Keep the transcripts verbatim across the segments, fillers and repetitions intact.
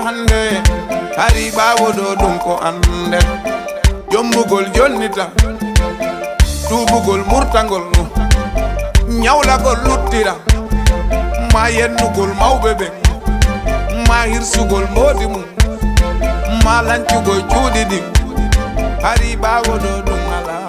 Hannde hari ɓaawo ɗo ɗum ko annde. Jombugol jonnita, tuubugol murtangol, ñawlagol luttira, ma yennugol mawɓe ɓen, ma hirsugol moodi mum, ma lancugol cuuɗi ɗin. Hari ɓaawo ɗo ɗum alaana.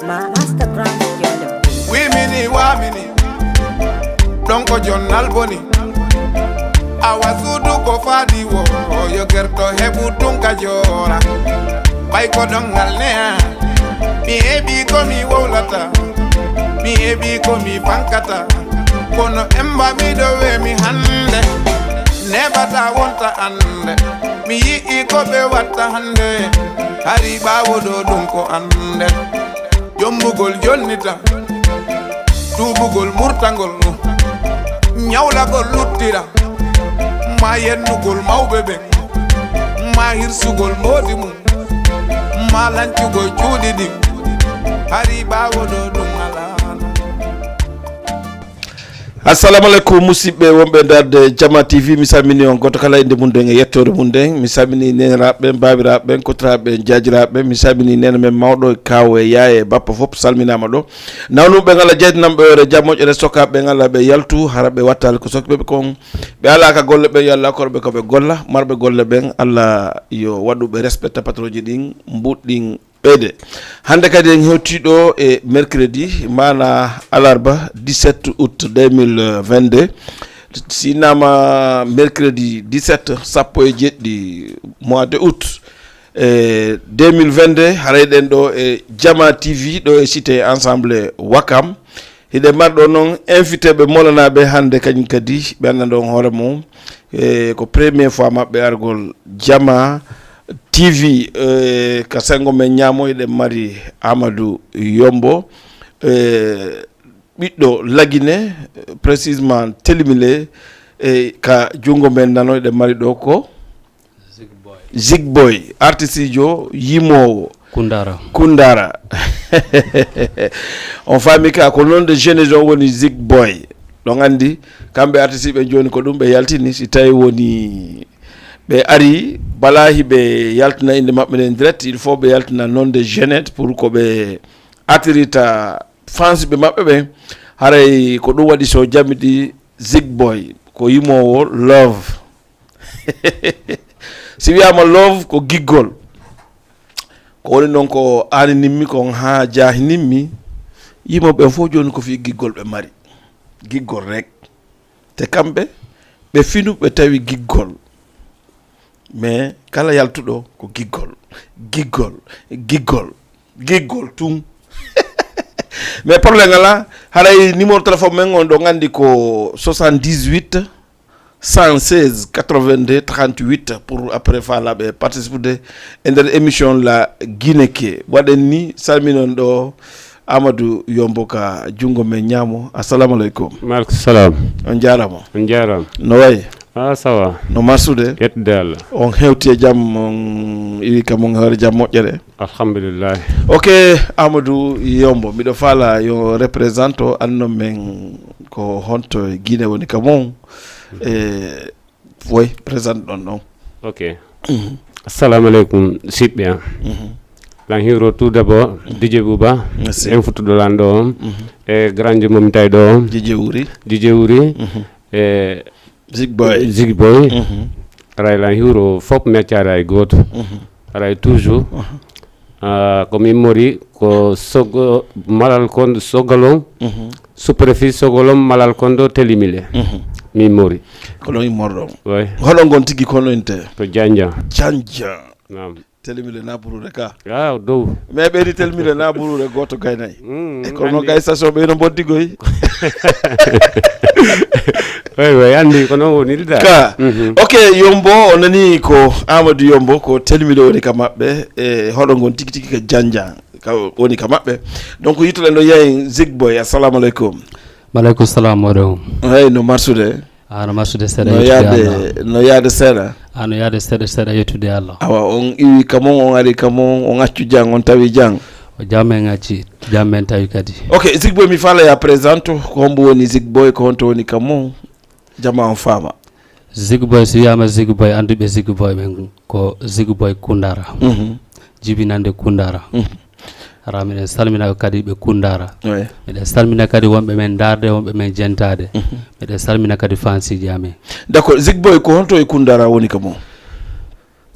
Ma Master Brand Yellow. Wimini wamini ɗon ko jonnal boni. Awa suudu ko faadi wo, yo gerto heɓu tun ka joora. Ɓay ko ɗon ngal neha, mi heɓi ko mi wowlata, mi heɓi ko mi fankata. Kono emba miɗo wemi hannde, neɓata wonta annde. Mi yi'i ko ɓe watta hannde, hari ɓaawo ɗo ɗum ko annde. Jombugol jonnita, tuubugol murtangol, ñawlagol luttira, ma yennugol mawɓe ɓen, ma hirsugol moodi mum, ma lancugol cuuɗi ɗin, hari ɓaawo ɗo ɗum alaana. Assalamu aleykum, musidɓe wonɓe darde Jama T V, mi salmini on gooto kala innde mum nden e yettoore mum nden. Mi salmini neeniraaɓe ɓen, baabiraaɓe ɓen, kotiraaɓe ɓen, jaajiraaɓe ɓen. Mi salmini neene men mawɗo, kaaw e yaye e bappa, fof salminaama ɗo. Nawnuɓe ɓen Allah jeydanam ɓe hoore jam, moƴƴere, sokaaɓe ɓen Allah ɓe yaltu, hara ɓe wattaali ko sokkiɓe ɓe kon. Ɓe alaa ka golle ɓen, yo Allah okkoɓe ko ɓe golla. Marɓe golle ɓen, Allah yo waɗu ɓe respecta patronji ɗin, mbuuɗ ɗin ɓeyde. Hannde kadi en hewtii ɗo e mercredi, maana alarba, dix-sept août deux mille vingt-deux. Si innama mercredi dix-sept, sappo e jeɗɗi mois de août, e deux mille vingt-deux, haray ɗen ɗo e Jama T V, ɗo e cité Ensemble Wakam. Hiɗen mari ɗo noon invité ɓe molanaaɓe hannde kañum kadi, ɓe anndan ɗon hoore mum. E ko premier fois maɓɓe argol Jama T V, e, ka senngo men ñaamo, hiɗen mari Amadou Yombo, e, ɓiɗɗo Lagine, précisément Telimile, e, ka junngo men nano, hiɗen mari ɗo ko Zig Boy, artiste jo yimoowo. Kundara. Kundara. On faami ka, ko non de jeune on woni Zig Boy. Ɗon anndi, kamɓe artiste ɓe jooni ko ɗum ɓe yaltini, si tawi woni ɓe ari, bala hiɓe yaltina innde maɓɓe nden direct, il faut ɓe yaltina non de jeunette pour ko ɓe attirita fans ɓe maɓɓe ɓen. Haray ko ɗum waɗi so jamidi Zig Boy, ko yimoowo love. Si wiyaama love ko giggol. Ko woni noon ko aaninimmi kon haa jaahinimmi, yimooɓe ɓen fof jooni ko fii giggol ɓe mari. Giggol rek. Te kamɓe, ɓe finu ɓe tawi giggol. Mais kala yaltuɗo ko giggol. Giggol, giggol, giggol tun. Mais problème alaa, haray numéro téléphone men on ɗo nganndi ko soixante-dix-huit, cent seize, quatre-vingt-deux, trente-huit pour après faalaaɓe participude e nder émission La Guinée Ké. Waɗen ni, salminon ɗo Amadou Yombo ka junngo men ñaamo. Assalamu aleykum. Maaleykum salam. On jaaraama. On jaaraama. No wayi? Ah, ça va. No marsude? Yettude Allah. On hewti e jam, on iwi kam on hoore jam moƴƴere? Alhamdulillah. Ok, Amadou Yombo, miɗo faala yo représente o annon men ko honto e Guinée woni ka mum. E, woy, présente ɗon ɗon. Ok. Mhm. Assalamu aleykum, siɓɓe am. Mhm. Lan hiiro tout d'abord, Mhm. D J Bouba, Merci. En futuɗo lan ɗo, Mhm. E grand mo mi tawi ɗo, D J Wuri. D J Wuri, Mhm. E Zig Boy. Zig Boy. Mhm. Aray lan hiiro fop mi accaali hay gooto. Mhm. Aray toujours. Mhm. Ah, ko min mori ko sogo malal kon sogolon. Mhm. Superficie sogolon malal kon ɗo Telimile. Mhm. Min mori. Ko ɗon immorɗon. Oui. Hoɗon ngon tigi kono inte? To Janja. Janja. Naam. Telimile na burude ka. Ah, dow. Mais ɓeydi Telimile na burude gooto gaynay. Mm, e kono anndi. Gay station ɓe no mboddi goy. Oui, oui, anndi ko non woniri da. Ka. Mhm. Ok, Yombo, o nani ko Amadou Yombo, ko Telimile woni ka maɓɓe. E hoɗo ngon tigi tigi ka Janja. Ka woni ka maɓɓe. Donc, yittuɗen ɗo yahi Zig Boy. Assalamu aleykum. Maleykum salam, moɗo. Hey, no marsude? Ah, no marsude seeɗa, no yettude yaade, Allah. No yaade seeɗa? Ah, no yaade seeɗa, seeɗa, yettude Allah. Awa, on iwi ka mon, on ari ka mon, on accu jang, on tawi jang? O jam en acci, jam en tawi kadi. Ok, Zig Boy, mi faala ya présente, ko hombo woni Zig Boy, ko honto woni ka mon? Jama on faama. Zig Boy, so wiyaama Zig Boy, annduɓe Zig Boy ɓen ko Zig Boy Kundara. Mhm. Jibinande Kundara. Mhm. Hara miɗen salmina kadi ɓe Kundara. Oui. Miɗen salmina kadi wonɓe men Ndaarde, wonɓe men Jentaade. Mhm. Miɗen salmina kadi fansiiji amen. D'accord, Zig Boy, ko honto e Kundara woni ka mon?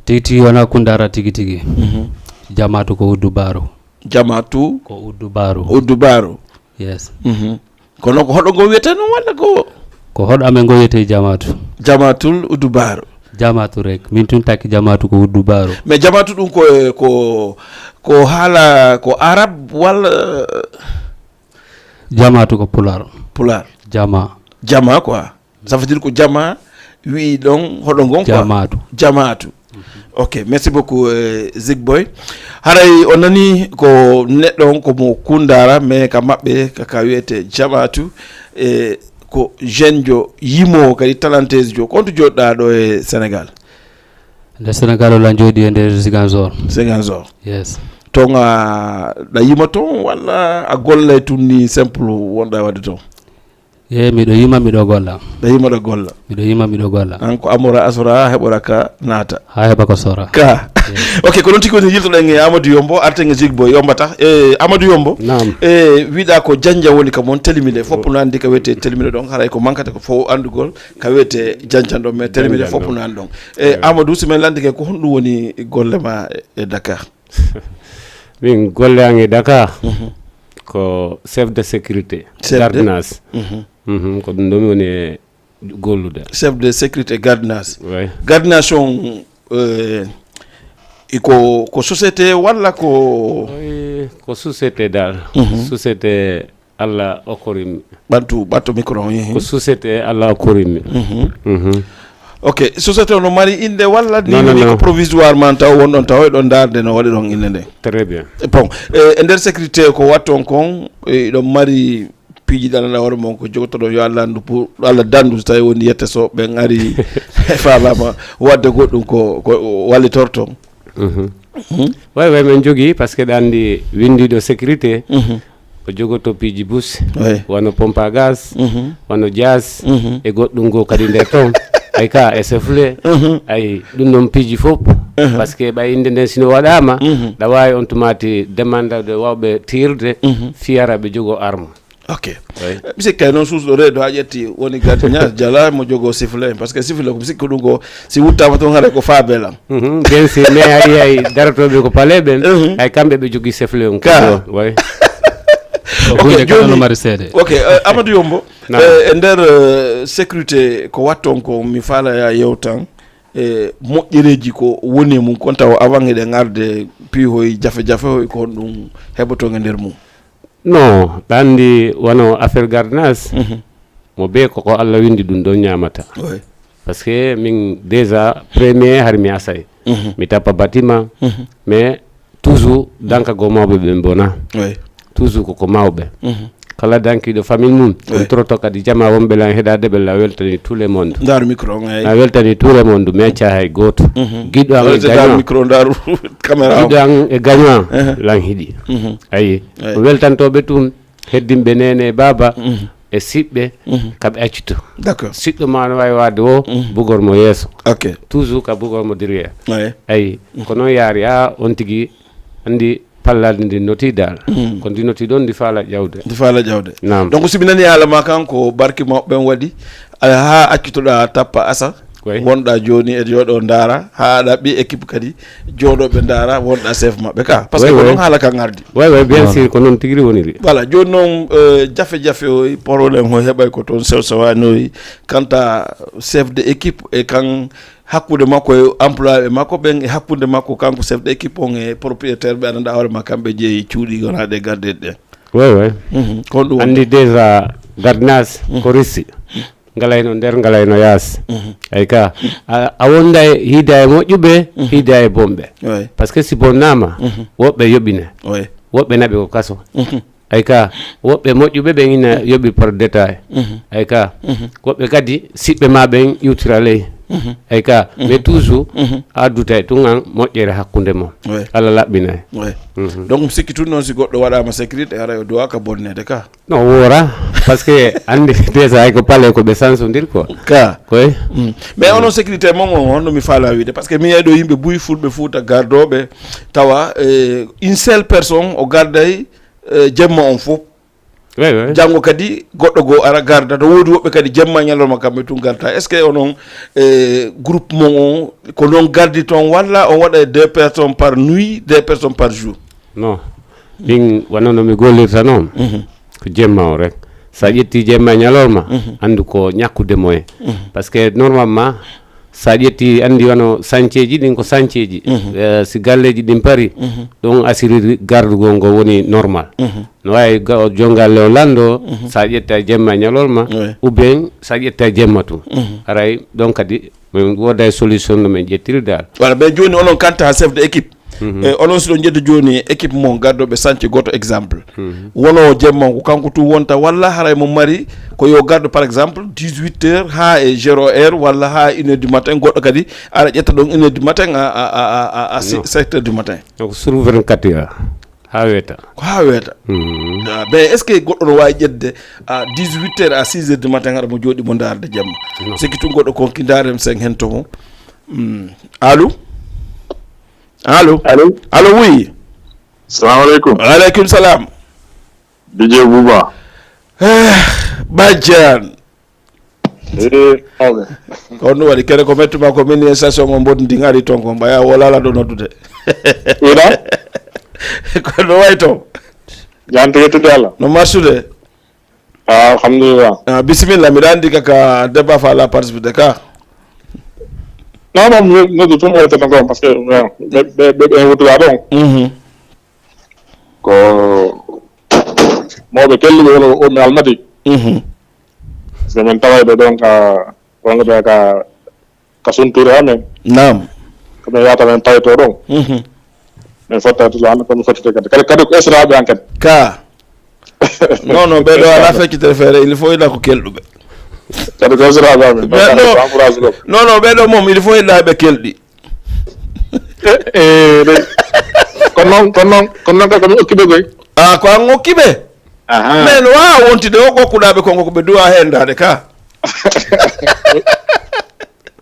Tigi tigi wona Kundara tigi tigi. Mhm. Jamaatu ko Uddu Baro. Jamaatu? Ko Uddu Baro. Uddu Baro. Yes. Mhm. Kono ko hoɗo ngo wiyetee noon walla ko? Ko hoɗo amen ngo wiyetee Jamaatu. Jamaatul Uddu Baro. Jamaatu rek. Min tun takki Jamaatu ko Uddu Baro. Mais Jamaatu ɗum ko, ko, ko haala, ko Arab walla? Jamaatu ko Pulaar. Pulaar. Jama. Jama quoi. Ça veut dire ko jama wi'i ɗon hoɗo ngon quoi. Jamaatu. Jamaatu. Ok, merci beaucoup, euh, Zig Boy. Haray o nani ko neɗɗo on ko mo Kundara, mais ka maɓɓe ka, ka wiyete Jamaatu, e ko jeune jo yimoowo kadi talenteuse jo. Ko on to jooɗɗaa ɗo e Sénégal? Nde Sénégal o lan jooɗi e nder Ziguinchor. Ziguinchor. Yes. Ton a, ɗa yima ton walla a gollay tun ni simple wonɗa wadde ton? Ye, miɗo yima, miɗo golla. Ɗo yima, ɗo golla. Miɗo yima, miɗo golla. An ko amora asora, heɓora ka naata. Ha heɓa ko sora. Ka. Yes. Ok, ko noon tigi woni yiltoɗen e Amadou Yombo, arten e Zig Boy, yombata. E, Amadou Yombo. Naam. E, wiɗa ko janja woni ka mon telimide. Fof no anndi ka wiyete telimide ɗon, haray ko mankata ko fof anndugol ka wiyete janjan ɗon, mais telimide fof no anndi ɗon. E, Amadou, si men lanndike ko honɗum woni golle ma e, e Dakar? Min golle an e Dakar, mhm, ko chef de sécurité, chef de gardiennage. Mhm. Mhm, ko ɗum ɗo mi woni e gollude. Chef de sécurité, gardiennage. Oui. Gardiennage on, eh, iko, ko société walla ko? Oui, ko société dal. Mhm. Société Allah okkorimmi. Ɓantu, ɓatto micro on, yehi. Ko société Allah okkorimmi. Mhm. Mhm. Ok, société o no mari innde walla ni? Non, non, woni ko non. Provisoirement taw wonɗon taw eɗon ndaarde no waɗi ɗon innde nde? Très bien. Bon, e, e nder sécurité ko watton kon, e, iɗon mari piiji ɗan ala hoore mon ko jogotoɗon yo Allah anndu pour, Allah danndu so tawi woni yette so ɓen ari e faalama waɗde goɗɗum ko, ko wallitorton. Mhm. Mhm. Way, way, men jogii, parce que ɗa anndi winndiiɗo sécurité, mhm, o jogoto piiji bus, way, wano pompe à gaz, mhm, wano jazz, mhm, e goɗɗum goo kadi nder ton. Ay ka, e sefle, mhm, ay, ɗum ɗon piiji fof, mhm, parce que ɓay innde nden sino waɗaama, mhm, ɗa waawi on tumaati demandade wawɓe tiirde, mhm, fiyara ɓe jogo arme. Ok. Oui. Eh, mi sikka noon suusɗo reedo a ƴetti woni gardiennage jala mo jogo sifflet, parce que sifflet ko mi sikki ɗum ko si wuttama toon haray ko faabel am. Mhm, bien sûr, mais hay, hay darotooɓe ko palais ɓen, mhm, hay kamɓe ɓe jogii sifflet on. Ka. Ko ɗo, oui. Ok, hunde kala joni, no mari seede. Ok, eh, Amadou Yombo, naam, eh, e nder, eh, sécurité ko watton ko mi faala ya yewtan, eh, moƴƴereeji ko woni e mum kon taw avant eɗen arde piihoy jafe-jafe hoy ko honɗum heɓoton e nder mum? Non, ɗa anndi wano affaire gardiennage, mhm, mo bee ko, ko Allah winndi ɗum ɗon ñaamata. Oui. Parce que min déjà premier hari mi asay. Mhm. Mi tappa bâtiment, mhm, mais toujours danka go mawɓe ɓe bona. Oui. Toujours ko, ko mawɓe. Mhm. Kala dankiiɗo famille mum, oui, on toroto kadi jama wonɓe lan heɗade ɓe la weltani tout le monde. Ndar micro on, ay. La weltani tout le monde, mi acca hay gooto. Mhm. Giɗo an e gagnant. Ndar micro, ndar caméra on. Giɗo an e gagnant, ehe, lan hiɗi. Mhm. Ayi. Ayi. Ko weltantooɓe tun, heddinɓe neene e baaba, mhm, e siɓɓe, mhm, kaɓe accito. D'accord. Siɗɗo ma no wawi waade o, mhm, bugor mo yeeso. Ok. Toujours ka bugor mo derrière. Ayi. Ayi. Mhm. Ko noon yaari, a on tigi anndi pallandi ndi noti dal. Mhm. Ko ndi noti ɗon, ndi faala ƴawde. Ndi faala ƴawde. Naam. Donc, si mi nani haala ma kan, ko barki mawɓe ɓen waɗi, a, haa accitoɗaa tappa asa, oui, wonɗaa jooni e jooɗo ndaara, haa aɗa ɓi équipe kadi, jooɗooɓe ndaara, wonɗaa chef maɓɓe ka. Parce que, oui, ko, oui, ɗon haala kan ardi. Oui, oui, bien sûr, ko noon tigi woniri. Voilà, jooni noon, euh, jafe-jafe o, problème o heɓay ko toon sew sewanoyi. Quant à chef de équipe e kan hakkunde makko e employé ɓe makko ɓen, e hakkunde makko kanko chef de équipe on e propriétaire ɓe, aɗa annda hoore ma kamɓe jeeyi cuuɗi gonaaɗe e gardeeɗi ɗen. Oui, oui. Mhm. Ko honɗum woni? Anndi déjà gardiennage, mhm, ko rissi. Ngalayno nder, ngalayno yaasi. Mhm. Ay ka, a, a wonda e hiida e moƴƴuɓe, mhm, hiida e bonɓe. Oui. Parce que si bonnaama, mhm, woɓɓe yoɓine. Oui. woɓɓe naɓe ko kaso. Ay ka, woɓɓe moƴƴuɓe ɓen ina yoɓi par détail. Ay ka, woɓɓe kadi siɓɓe ma ɓen iwtira ley. Ay ka, mais toujours a addutay tun an moƴƴere hakkunde mon. Ouais. Allah laɓɓinay. Ouais. Donc mi sikki tun noon, si goɗɗo waɗama sécurité, haray o duwa ka bonnede ka. No woora, parce que andi déjà ay ko pale ko ɓe sansodir quoi. Ka. Koy. Mais onon sécurité mon on, honno mi faala wiide, parce que mi yeɗo yimɓe buy fulɓe fuuta gardoɓe tawa, eh, une seule personne o garday, eh, jemma on fof. Oui, oui. Janngo kadi goɗɗo goo ara garda. To woodi woɓɓe kadi jemma ñalorma kamɓe tun garda. Est ce que onon, eh, groupe mon on ko noon gardi toon, walla on waɗa deux personnes par nuit, deux personnes par jour? Non. Min wano no mi gollirta noon, ko jemma o rek. Sa ƴetti jemma e ñalorma, andu ko ñakkude moyen. Parce que normalement, sa ƴetti andi wano sanceeji ɗin ko sanceeji. Eh, si galleeji ɗin pari, ɗon asiri gardugol ngo woni normal. No wawi ga- jongalle o lando, sa ƴetta jemma e ñalorma, Ouais. ou bien sa ƴetta jemma tun. Haray ɗon kadi min wooda e solution no min ƴettiri dal. Voilà, mais jooni onon kanta chef de équipe, eh, onon si ɗon ƴetta jooni équipe mon gardoɓe sance goto exemple, wono jemma ko kanko tun wonta, walla haray mo mari ko yo gardo par exemple dix-huit heures ha e zéro heure, walla ha une heure du matin, goɗɗo kadi ara ƴetta ɗon une heure du matin à, à, à, à, à Non. sept heures du matin? Donc sur vingt-quatre heures ha weeta. Ko ha weeta. Ah, mais est ce que goɗɗo no wawi ƴettude à dix-huit heures à six heures du matin, haɗa mo jooɗi mo ndaarde jemma? Sikki tun goɗɗo konki ndaarem sen hen to mo. Hmm. Allo? Allo? Allo? Allo, oui. Salamu aleykum. Wa aleykum salam. D J Bouba. Eh, Badiane. Eh, mawɓe. Ko honno waɗi kere ko mettuma ko min e station mo mbodi ndi ngari toon ko mbaya wolala ɗo noddude. Ina? Ko no wayi toon? Jante yettude Allah. No marsude? Ah, alhamdulillah. Ah, bisimilla, mbiɗa anndi ka ka débat fa la participé de ka. Non, non, mi noddu tun waytata ko parce que ɓe ɓe ɓe ɓe wuttuga ɗon. Mhm. Ko mawɓe kelluɓe wala o mi almati. Mhm. Parce que min tawayɓe ɗon ka wonɓe ka ka suntude amen. Naam. Ko min yata min payto ɗon. Mhm. Min fotta to an ko mi fottete kadi kadi kadi ko esraɓe an kadi. Ka. Non, non, ɓeɗo ala feccitere feere, il faut ila ko kelɗuɓe. Kadi ko esraɓe amen. Mais non. Encourage ɗo. Non, non, ɓeɗo moom il faut ila ɓe kelɗi. Eh, eh, kono noon kono noon kono noon kadi ko mi okkiɓe koy. Ah, ko an okkiɓe? Aha. Mais no wawa wontide o gokkuɗaɓe konko ko ɓe duwa hendade ka.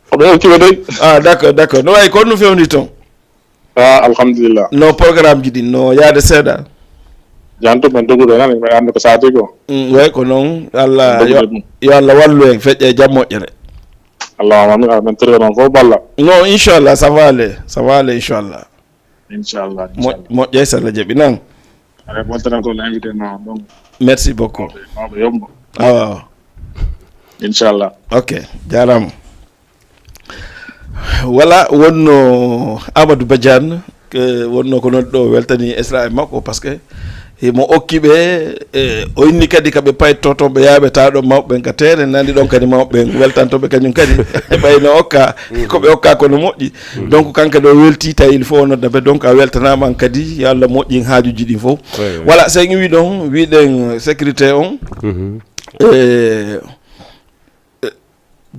Ko ɓe okkiɓe dey. Ah, d'accord, d'accord, no wayi kon no fewndi toon? Ah, alhamdulillah. No programme ji ɗin no yaade seeɗa? Jantu men dogude nan men andi ko sati ko. Mm, way ko noon, Allah yo, Dogude ɗum. Yo Allah wallu en feƴƴa e jam moƴƴere. Allahumma amin, amin tirga noon fof balla. Non, inchallah, ça va aller, ça va aller, inchallah. Inchallah. Mo- moƴƴay salla jaɓi nan. Ay bontanan ko invité ma ɗon. Merci beaucoup. Mawɓe yombo. Awa. Inchallah. Ok, jarama. Voilà, wonno Amadou Badiane, ke wonno ko noon ɗo weltani esra e makko, parce que himo okki ɓe, e o inni kadi kaɓe payto toon ɓe yaaɓe tawa ɗon mawɓe ɓen ka teere nandi ɗon kadi mawɓe ɓen weltantoɓe kañum kadi. Ɓayno okka ko ɓe okka kono moƴƴi. Donc kanko ɗo welti tawi il faut o nodda ɓe, donc a weltanama an kadi, yo Allah moƴƴin haajuji ɗin fof. Voilà, sen iwi ɗon wiɗen sécurité on. E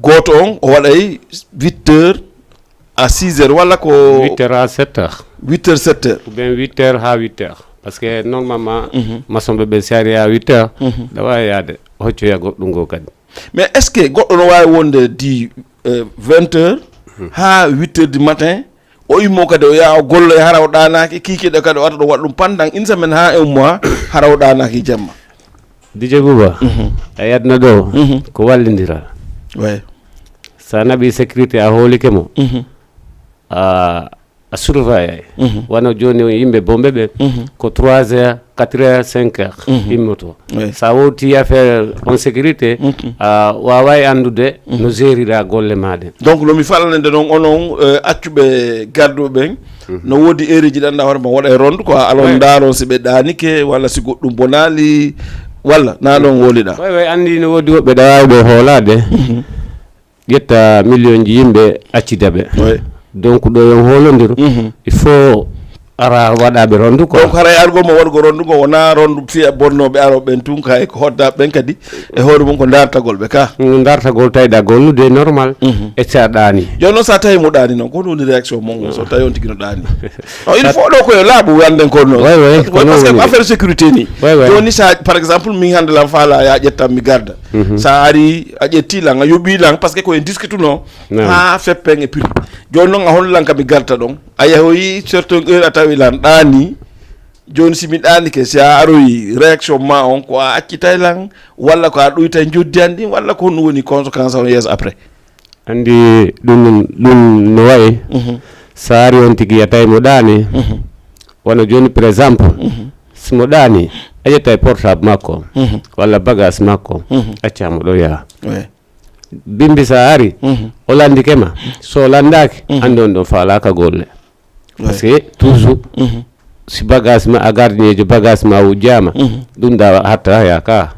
gooto on o waɗay huit heures à six heures walla ko Huit heures à sept heures. Huit heures, sept heures. Ou bien huit heures ha huit heures. Parce que normalement, maçon ɓe ɓe si ari à huit heures, ɗa wawi yaade hoccoya goɗɗum ngo kadi. Mais est ce que goɗɗo no wawi wonde di, euh, vingt heures ha huit heures du matin, o immo kadi o yaha o golloya, hara o ɗanaki, kikiɗe kadi o ata ɗo waɗa ɗum pendant une semaine ha un mois, hara o ɗanaki jamma? Dj Bouba, a yadna ɗo ko wallindiral. Ouais. Sa naɓi sécurité a hoolike mo, a a surveillay. Wano joni o yimɓe bomɓe ɓe, ko trois heures, quatre heures, cinq heures immoto. Oui. Sa wowti affaire on sécurité, a waway andude no gérira golle ma ɗen. Donc no mi falanede noon onon, euh, accuɓe garduɓe ɓen, no woodi heure ji ɗanɗa hoore ma waɗa e ronde quoi, alon Oui. Ndaaron si ɓe ɗanike walla si goɗɗum bonali walla na ɗon woliɗa? Way way andi no woodi woɓɓe ɗa wawi ɓe hoolade. Ƴetta million ji yimɓe accida ɓe. Oui. Donc ɗo yon hoolondiru, il faut Ara waɗaɓe rondu quoi. Donc haray argol mo waɗugo rondu ngo wona rondu fiya bonnooɓe arooɓe ɓen tun, kay ko hoddaaɓe ɓen kadi e hoore mum ko dartagol ɓe ka. Mm, dartagol tawi ɗa gollude normal. Mhm. E si a ɗaani. Jooni noon, so a tawi mo ɗaani noon, ko honɗum woni réaction mon? So tawi on tigi no ɗaani. Non, il faut ɗo ko yo laaɓu, wanden ko noon. Ouais, ouais, ko parce que noon woni. Affaire sécurité ni. Ouais, ouais. Jooni sa, par exemple, min hannde lan faala ya ƴettan mi garda. Mhm. Sa ari a ƴetti lan, a yoɓi lan, parce que ko en discutuno. Non. Ha feppen e prix. Jooni noon a hon lan ka mi garta ɗon. A yahoyi certain heure a tawi lan ɗaani. Jooni si mi ɗaanike, si a aroyi, réaction ma on, ko a accitay lan, walla ko a ɗuytay njoddi an ɗin, walla ko honɗum woni conséquence on yeeso après? Anndi ɗum, ɗum no wayi. Mhm. So a ari on tigi yiyatay mo ɗaani. Mhm. Wano jooni, par exemple, mhm, si mo ɗaani, a ƴettay portable makko, mhm, walla bagage makko, mhm, acca mo ɗo yaha. Oui. Bimbi so a ari, mhm, o lanndike ma. So o lanndaaki, mhm, anndi on ɗon faalaaka golle. Parce que toujours, mhm, si bagage ma, a gardien jo bagage ma wujjaama, mhm, ɗum ɗa hatta ya ka.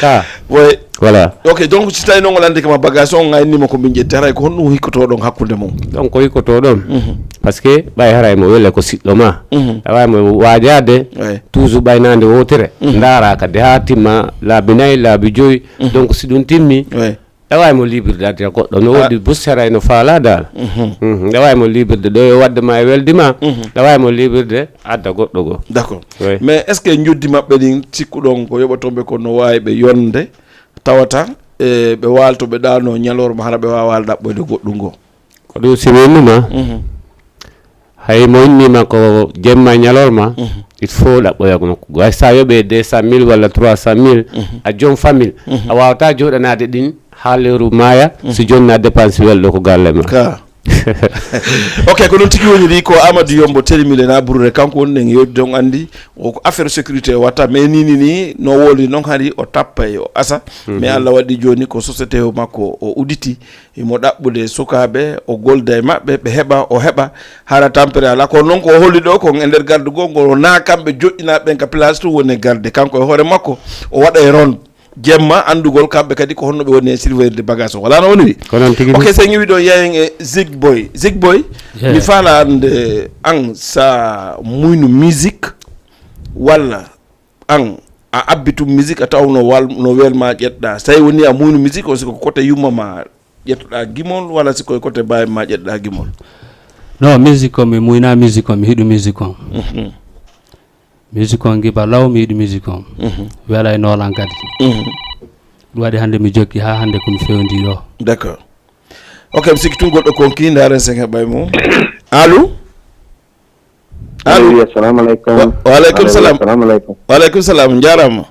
Ka. Oui. Voilà. Ok, donc si tawi noon o lanndike ma bagage on, ngaynimo ko min ƴetti, haray ko honɗum hikkotoɗon hakkunde mum? Donc ko hikkotoɗon. Mhm. Parce que ɓay haray mo wele ko siɗɗo ma. Mhm. A wawi mo waajaade, oui, toujours ɓay nande wotere. Mhm. Ndaara kadi ha timma laabi nayi, laabi joyi. Mhm. Donc si ɗum timmi, oui, ɗawaay mo liibirde adda goɗɗo. No woodi bus haray no faalaa dal. Mhm. Mhm. Ɗawaay mo liibirde ɗo yo wadde ma e weldi ma. Mhm. Ɗawaay mo liibirde adda goɗɗo goo. D'accord. Oui. Mais est-ce que njoddi maɓɓe ɗin sikkuɗon ko yoɓotoɓe ko no waawi ɓe yonde tawata, e, ɓe waalto ɓe ɗaano ñalorma hara ɓe waawaali ɗaɓɓoyde goɗɗum goo? Ko ɗum si mi innuma. Mhm. Hay mo innima ko jemma e ñalorma, mhm, il faut ɗaɓɓoya ko nokku goo. Hay sa yoɓe deux cent mille walla trois cent mille, mhm, a joom famille, mhm, a wawata joɗanade ɗin ha lewru maaya, mhm, so jonna dépense welɗo ko galle ma. Ka. Ok, ko noon tigi woniri, ko Amadou Yombo Telimile na Burure, kanko woni ɗen yewtide, on andi o ko affaire sécurité o watta, mais ni, ni, ni, no woli noon hari o tappay o asa, mhm, mais Allah waɗi joni ko société o makko o uditi, himo ɗaɓɓude sukaaɓe, o golda e maɓɓe, ɓe heɓa, o heɓa, hara tampere alaa. Kono noon ko o holli ɗo kon e nder gardu goo ngol, wonaa kamɓe joɗɗinaaɓe ɓen ka place tun woni e garde. Kanko e hoore makko, o waɗa e ron jemma anndugol kamɓe kadi ko honno ɓe woni e surveillirde bagage o. Walaa no woni wi? Ko noon tigi. Ok, so en iwi ɗo, yayen e Zig Boy. Zig Boy, yeah, mi faala annde an sa muynu musique walla an a abbi tun musique a taw no wal-, no welma ƴetɗa. So tawi woni a muynu musique o, si ko côté yumma ma ƴettuɗa gimol, walla si koye côté bawi ma ƴettuɗa gimol? Non, musique o mi muyna musique o, mi hiɗu musique o. Mhm. Musique o ngiba law, mi yiɗi musique o. Mhm. Wela e nolan kadi. Mhm. Ɗum waɗi hannde mi jokki haa hannde ko mi fewndi ɗo. D'accord. Ok, mi sikki tun goɗɗo konki, ndaaren sen heɓay mo. Allo? Allo? Allo, wi, assalamu aleykum. Wa-, wa aleykum salam. Assalamu aleykum. Wa aleykum salam, njaaraama.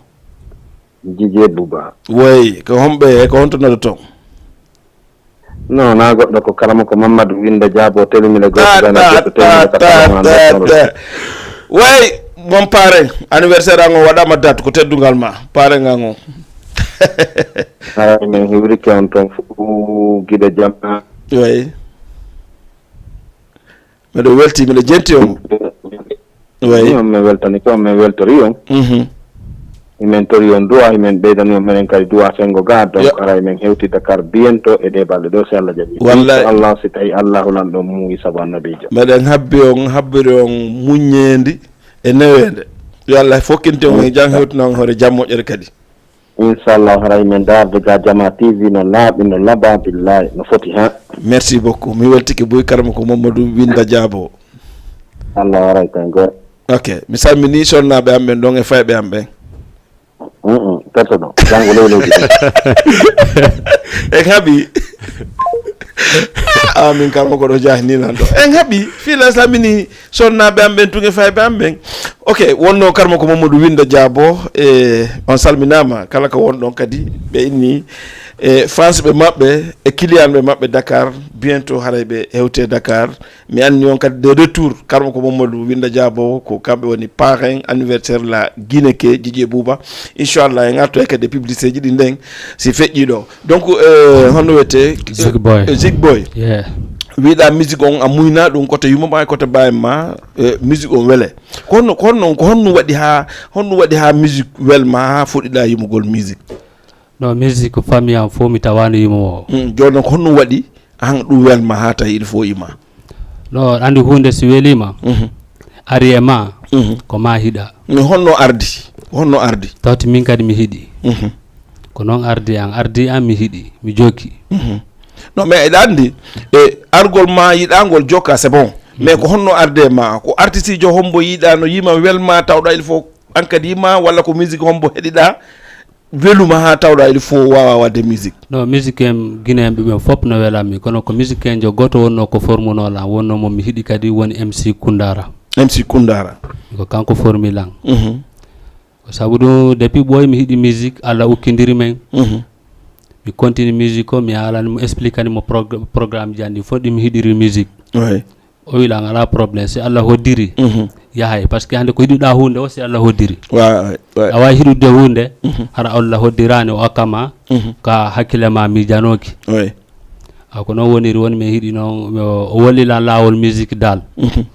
Jije Buba. Woy, ko homɓe, ko honto noɗɗoton? Non, na goɗɗo, ko karamoko Mamadou Winda Diabo, Telimile Groupe. Ta, Gana ta, Groupe, ta, Telimile ta, Katara, ta, Groupe. Ta. Way, mon parrain, anniversaire an o waɗama date, ko teddungal ma, parrain an o. Ay, min hiwrike on ton fu gide jamma. Way. Miɗo welti, miɗo jenti on. Way. Ni on, min weltani ko, min weltori on. Mhm. Himin tori on du'a, himin ɓeydani on menen kadi du'a sengo ga. Donc, yo, haray min hewti Dakar bientôt e ɗe balɗe ɗo, si Allah jaɓi. Wallay. Inchallah, si tawi Allahu Lanɗo muuyi sabu Annabiijo. Meɗen habbi on, habbiri on muññeendi e neweende. Yo Allah fokkinte on e jam, hewtina on hoore jam moƴƴere kadi. Inchallah, haray min darde ga Jama T V no laaɓi, no laba, billahi, no foti ha. Merci beaucoup. Mi weltike boy, karama ko Mamadou Winda Diabo. Allah waray tan goy. Ok, mi salmini sonnaaɓe am ɓen ɗon e fayɓe am ɓen. Mm-mm, perso ɗo, janngo lewlewji ɗin. En haɓi. Ah, min kam ko ɗo jahni nan ɗo. En haɓi, fii la salmini sonnaaɓe am ɓen, tun e fayɓe am ɓen. Ok, wonno karma ko Mamadou Winda Diabo, e on salminaama, kala ko won ɗon kadi, ɓe inni, e fansɓe maɓɓe, e kiliyanɓe maɓɓe Dakar, bientôt haray ɓe hewte Dakar. Mi anni on kadi de retour, karma ko Mamadou Winda Diabo, ko kamɓe woni parrain anniversaire la Guinée ke, Djidji Bouba. Inchallah, en artoy kadi e publicité ji ɗi nden, si feƴƴi ɗo. Donc, euh, honno wiyete? Zig Boy. Euh, Zig Boy. Yeah. Wiɗa musique on a muyna ɗum kote yumma ma, kote baye ma, euh, musique on wele. Ko honno, ko honno, ko honno waɗi ha, honno waɗi ha musique welma ha fuɗɗiɗa yimugol musique? Non, musique ko famille am fof mi tawani yimo o. Hmm, jooni noon ko honno waɗi han ɗum welma ha tawi il faut ima? No, andi hunde si welima, mhm, ari e ma, mhm, ko ma hiɗa. Mi honno ardi, honno ardi. Tawti min kadi mi hiɗi. Mhm. Ko noon ardi an, ardi an mi hiɗi, mi jokki. Mhm. No, mais eɗa andi, e argol ma yiɗangol jokka, c'est bon. Mais ko honno arde ma? Ko artiste jo hombo yiɗa no yima welma tawɗa il faut an kadi yima, walla ko musique hombo heɗiɗa weluma ha tawɗa il faut wawa wadde musique? No, musique en guinéen ɓe ɓen fof no welanmi, kono ko musique en jo goto wonno ko formunolan, wonno mo mi hiɗi kadi woni M C Kundara. M C Kundara. Ko kanko formilan. Mhm. Ko sabu ɗum depuis ɓooy mi hiɗi musique, Allah ukkindiri men. Mhm. Mi continue musique ko mi haalani mo, expliquani mo progr- programme ji anndi fof ɗi mi hiɗiri musique. Oui. O wilan ala problème, si Allah hoddiri, mhm, yahay, parce que hannde ko yiɗuɗa hunde o si Allah hoddiri. Wa- wa- A wawi hiɗude hunde, mhm, hara Allah hoddirani o akkama, mhm, ka hakkille ma miijanoki. Oui. A ko noon woniri woni mi hiɗi noon o wollilan laawol musique dal. Mhm.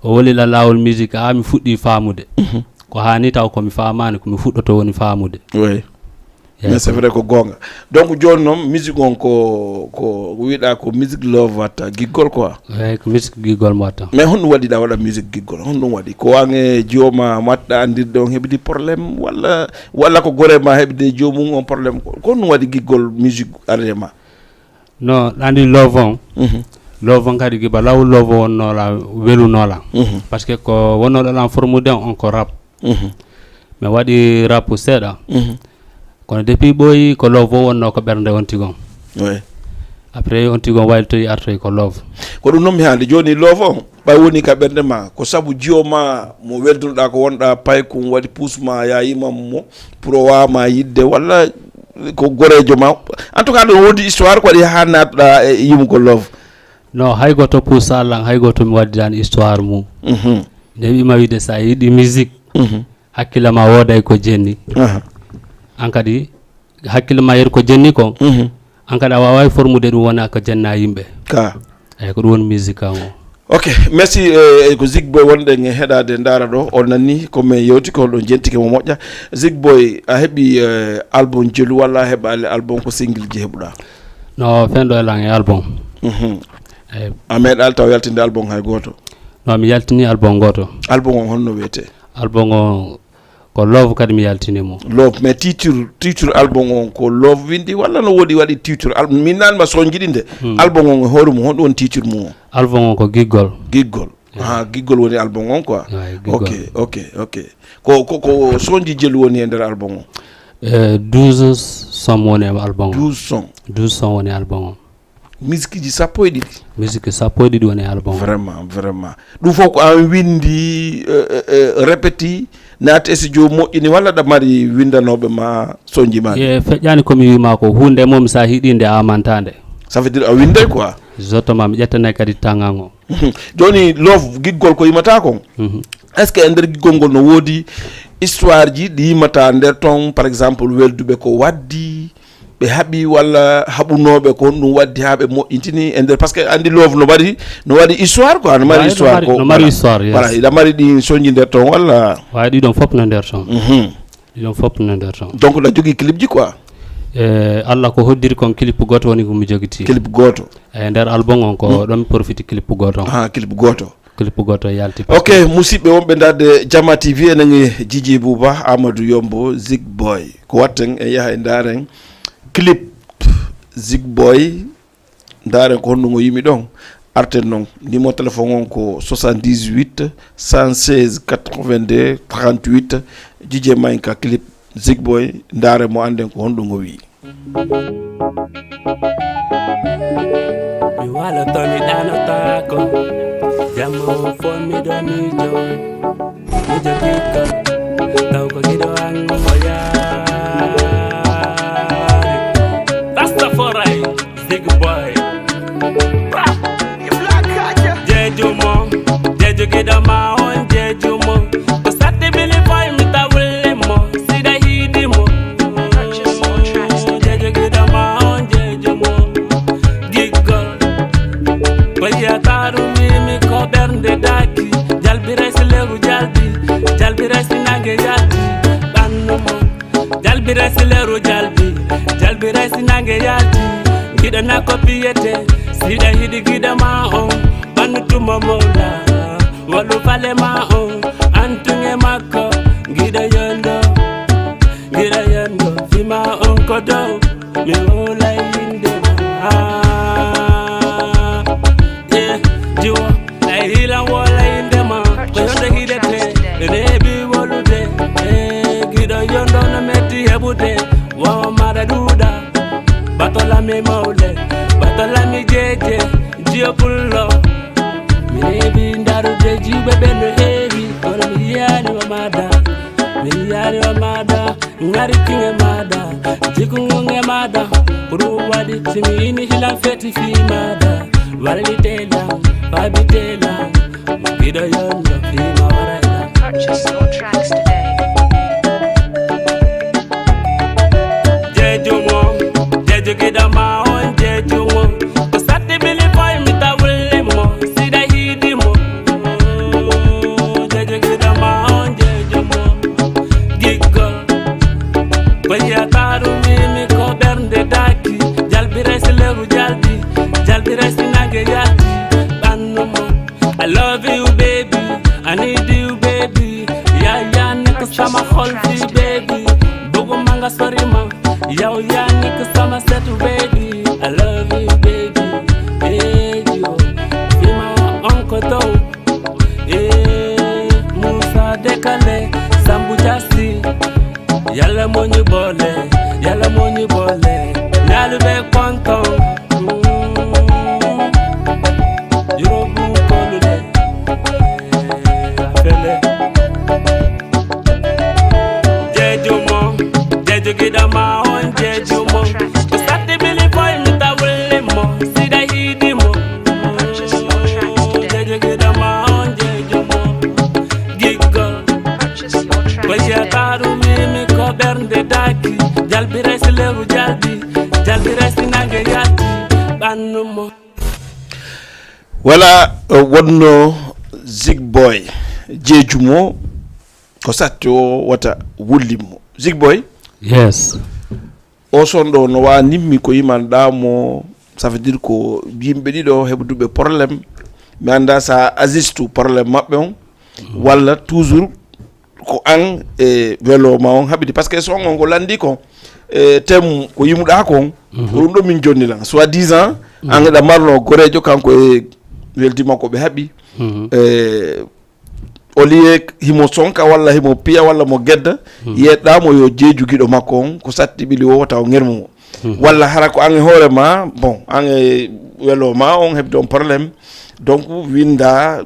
O wollilan laawol musique ha mi fuɗɗi faamude. Mhm. Ko hani taw ko mi faamaani ko mi fuɗɗoto woni faamude. Oui. Mais c'est vrai ko goonga. Donc jooni noon musique on ko ko wiɗa ko musique love watta giggol quoi. Eyyi ko musique giggol mo watta. Mais honɗum waɗi ɗa waɗa musique giggol, honɗum waɗi ko an e jiwo ma matɗa andirde on heɓidi problème walla walla ko gore ma heɓide e jiwo mum on problème, ko honɗum waɗi giggol musique arde ma? No, andi love on. Mhm. Love on kadi giba law love on wonnola welunola. Mhm. Parce que ko wonnoɗo lan formude on ko rap. Mhm. Mi waɗi rap seeɗa. Mhm. Kono depuis ɓooyi ko love o wonno ko ɓernde on tigon. Oui. Après on tigon waylotoyi artoyi ko love. Ko ɗum noon mi haalde jooni love on. Ɓay woni ka ɓernde ma ko sabu jiwo ma mo weldunoɗa ko wonɗa paykum waɗi puus ma ya yimam mo pour o wawa ma yidde walla ko gorejo ma? En tout cas ɗon wondi histoire ko waɗi ha natɗa e yimugol love. No, hay goto puusa lan, hay goto mi waddidani histoire mum. Mhm. Nde wima wiide sa yiɗi musique, mhm, hakkille ma wooday ko jenni. Aha. An kadi hakkille ma yeru ko jenni ko, mhm, an kadi a waway formude ɗum wona ko jenna yimɓe. Ka. Eyyi ko ɗum woni musique an o. Ok, merci. Eh, ko Zig Boy wonɗen e heɗade dara ɗo on nanni ko men yewti ko holɗon jentike mo moƴƴa. Zig Boy a heɓi eh, album jelu walla a heɓali album, ko single ji heɓuɗa? No, fenɗo e lan e album. Mhm. Eyyi. A meeɗali taw yaltinde album hay goto? No, mi yaltini album goto. Album on honno wiyete? Album on ko love kadi mi yaltini mo. Love, mais titre titre album on ko love windi walla no wodi waɗi titre al min nanma sonji ɗi nde. Hmm. Album on e hoore mum honɗo woni titre mum on? Album on ko giggol. Giggol. Ha giggol woni album on quoi. Ay, giggol. Ok, ok, ok. Ko ko ko sonji jelu woni e nder album on? Eh, douze son woni e album on. Douze son. Douze son woni e album on. Musique ji sappo e ɗiɗi. Musique sappo e ɗiɗi woni e album. Vraiment, vraiment. Ɗum fof ko an windi, eh, eh, eh, répéti, naati e studio moƴƴini walla ɗa mari windanoɓe ma sonji ma? Ye feƴƴani komi wima ko hunde mom sa hiɗi nde amantande. Ça veut dire a winday quoi? Exactement, mi ƴettanay kadi tangan o. Joni love giggol ko yimata kon. Mhm. Est ce que e nder giggol ngol no woodi histoire ji ɗi yimata nder ton, par exemple welduɓe ko waddi ɓe haɓi walla haɓunooɓe ko honɗum waddi haa ɓe moƴƴintini e nder, parce que anndi love no waɗi no waɗi histoire quoi, no mari histoire ko no mari histoire, voilà, iɗa mari ɗin soñji nder ton walla? Waawi ɗiɗon fof no nder ton. Mhm. Ɗiɗon fof no nder ton. Donc na jogii clip ji quoi. E Allah ko hoddiri kon clip gooto woni ko mi jogiti. Clip gooto. E nder album on ko ɗon mi profiti clip gooto. Ah, clip gooto. Clip gooto yalti. Ok, musiɓɓe wonɓe darde Jama T V enen e Jiji Bouba, Amadou Yombo, Zig Boy. Ko watten en yaha e ndaren clip Zig Boy, ndaren ko honɗum o yimi ɗon. Arten non numéro téléphone on ko soixante-dix-huit cent seize quatre-vingt-deux trente-huit. Jiji e mayen ka clip Zig Boy, ndaren mo anden ko honɗum o wi'i. Mi waloto mi ɗanotaako, jamma on fof miɗo miijo, miijo kikkal, taw ko giɗo an o yaari. Rastafari, Big Boy. Jeeju mo, jeeju giɗo ma on, jeeju mo. Ko satti bili boy mi tawulli mo, siɗa hiɗi mo. Jeeju giɗo ma on, jeeju mo. Giggol. Ko yiyata ɗum mimi ko ɓernde daki. Jalbi resi leru jalbi. Jalbi resi nange yalti. Ɓannu mo. Jalbi resi leru jalbi. Jalbi resi nange yalti. Giɗo na ko piyete. Siɗa hiɗi giɗo ma on. Ɓannu Tuma mawla, walu fale ma on, antunge makko, gida yondo, gida yondo, fima on ko dow, mi wola yinde ma. Ah, yeah, jiwo, ay hilan wola yinde ma, ko yonde hidete, rebi wolude, eh, gida yondo no metti hebude, wa mara duda, batola mi mawle, batola mi jeje, jiyo pullo. Mi neeɓi ndarude jiwɓe ɓe no heewi, kono mi yiyaani o maada. Mi yiyaani o maada, ngari kiŋe maada, jikungunge maada. Ko ɗum waɗi si mi yini hilan feti fii maada. Wallite lan, fabite lan, giɗo yonno fii ma wara e lan. Purchase your tracks today. Jejumo, jeju gidama on jejumo. Ko satti bili boy mi tawulli mo, sida hidi mo. Jeju gidama on jejumo. Giggol, ko yataru mimi ko bernde daki. Jalbi resi leru jalbi, jalbi resi nange yalti. Bannumo, I love you baby, I need you baby. Yaya nek sama xol fi baby. Bëgguma nga sori ma. Yow yaa nekk sama setu baby. I love you baby. Baby oh. Fi ma onko dow. Eh, Moussa Décalé, Sambou Diassi. Yàlla moo ñu boole, Yàlla moo ñu boole. Ñaalu be konton. Mm. Juróom bu kolu de. Afele. Jejumo, jeju gidama on jejumo. Ko satti bili boy mi tawulli mo, sida hidi mo. Jeju gidama on jejumo. Giggol, ko yataru mimi ko bernde daki. Jalbi resi leru jalbi, jalbi resi nange yalti. Bannumo. Voilà, wonno Zig Boy jeejumo ko satti o wata wullimmo. Zig Boy, Yes. O son ɗo no wa nimmi ko yimanɗa mo, ça veut dire ko yimɓe ɗiɗo heɓduɓe problème, mi anda sa azistu problème maɓɓe on walla toujours ko an e welo ma on haɓidi, parce que son on ko landi ko e thème ko yimuɗa kon, ko ɗum ɗo min jonni lan soit disant an eɗa marno gorejo kanko e weldi makko ɓe haɓi e au lieu himo sonka walla himo piya walla mo gedda, yeɗɗa mo yo jeeju giɗo makko on ko satti ɓili o wota o ŋermu mo. Walla hara ko an e hoore ma, bon, an e welo ma on heɓde on problème, donc winda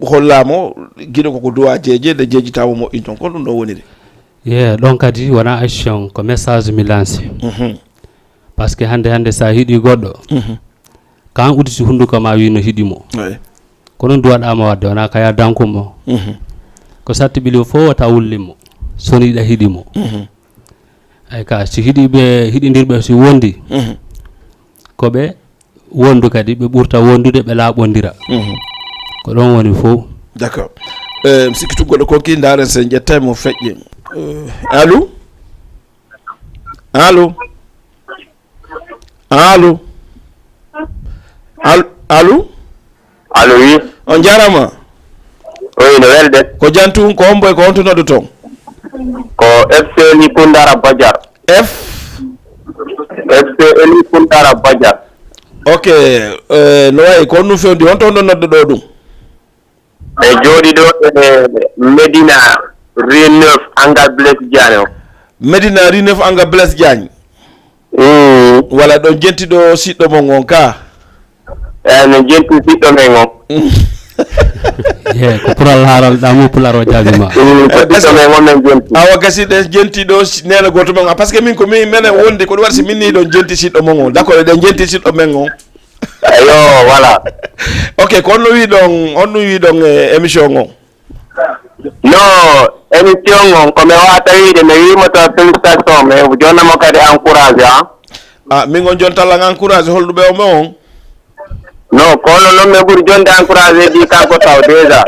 hollamo giɗo koko duwa jeeje nde jeejitamo moƴƴin ton, kon ɗum ɗo woniri. Ye ɗon kadi wona action, ko message mi lanci. Parce que hande hande sa hiɗi goɗɗo, kan uditi hunduko ma wi no hiɗi mo. Kono duwaɗama wadde wona kaya dankum o. Ko satti ɓili o fof wata wulli mo soni ɗa hiɗi mo. Ay ka si hiɗiɓe hiɗidirɓe si wondi, ko ɓe wondu kadi ɓe ɓurta wondude ɓe laaɓondira. Ko ɗon woni fof. D'accord. Eh, mi sikki tuggoɗo konki ndaren sen ƴettay mo feƴƴe. Eh, allo? Allo? Allo? Allo? Allo? Allo, wi. On jarama. Oyi, no welde. Ko jantu ko hombo e ko honto noddu ton? Ko F C Eli Kundara Bajar. F? F C Eli Kundara Bajar. Ok. Eh, no wayi ko honno fewndi, honto noddu ɗo ɗum? E jooɗi ɗo e Medina, rue neuf, Angal Blaise Diagne o. Medina, rue neuf, Angal Blaise Diagne. Mm. Wala ɗo jenti ɗo siɗɗo mon on ka? E no jenti siɗɗo men on. Ye ko pural haral ɗamo pular o jaabi ma. Mm, ko siɗɗo men on men jenti. Awa gasi ɗen jenti ɗo si- nena goto men, parce que min ko min menen wonde ko ɗum waɗi si min ni ɗon jenti siɗɗo mon on, d'accord, eɗen jenti siɗɗo men on. Eyo, voilà. Ok, ko honno wiɗon, honno wiɗon e émission on? No, émission on ko mi wata wiide mi wimo to félicitation, mi jonnamo kadi encourage ha. Ah, min on jonta lan encourage holɗuɓe o men on? No, kono non mi ɓuri jonde encourage ɗi kanko taw déjà.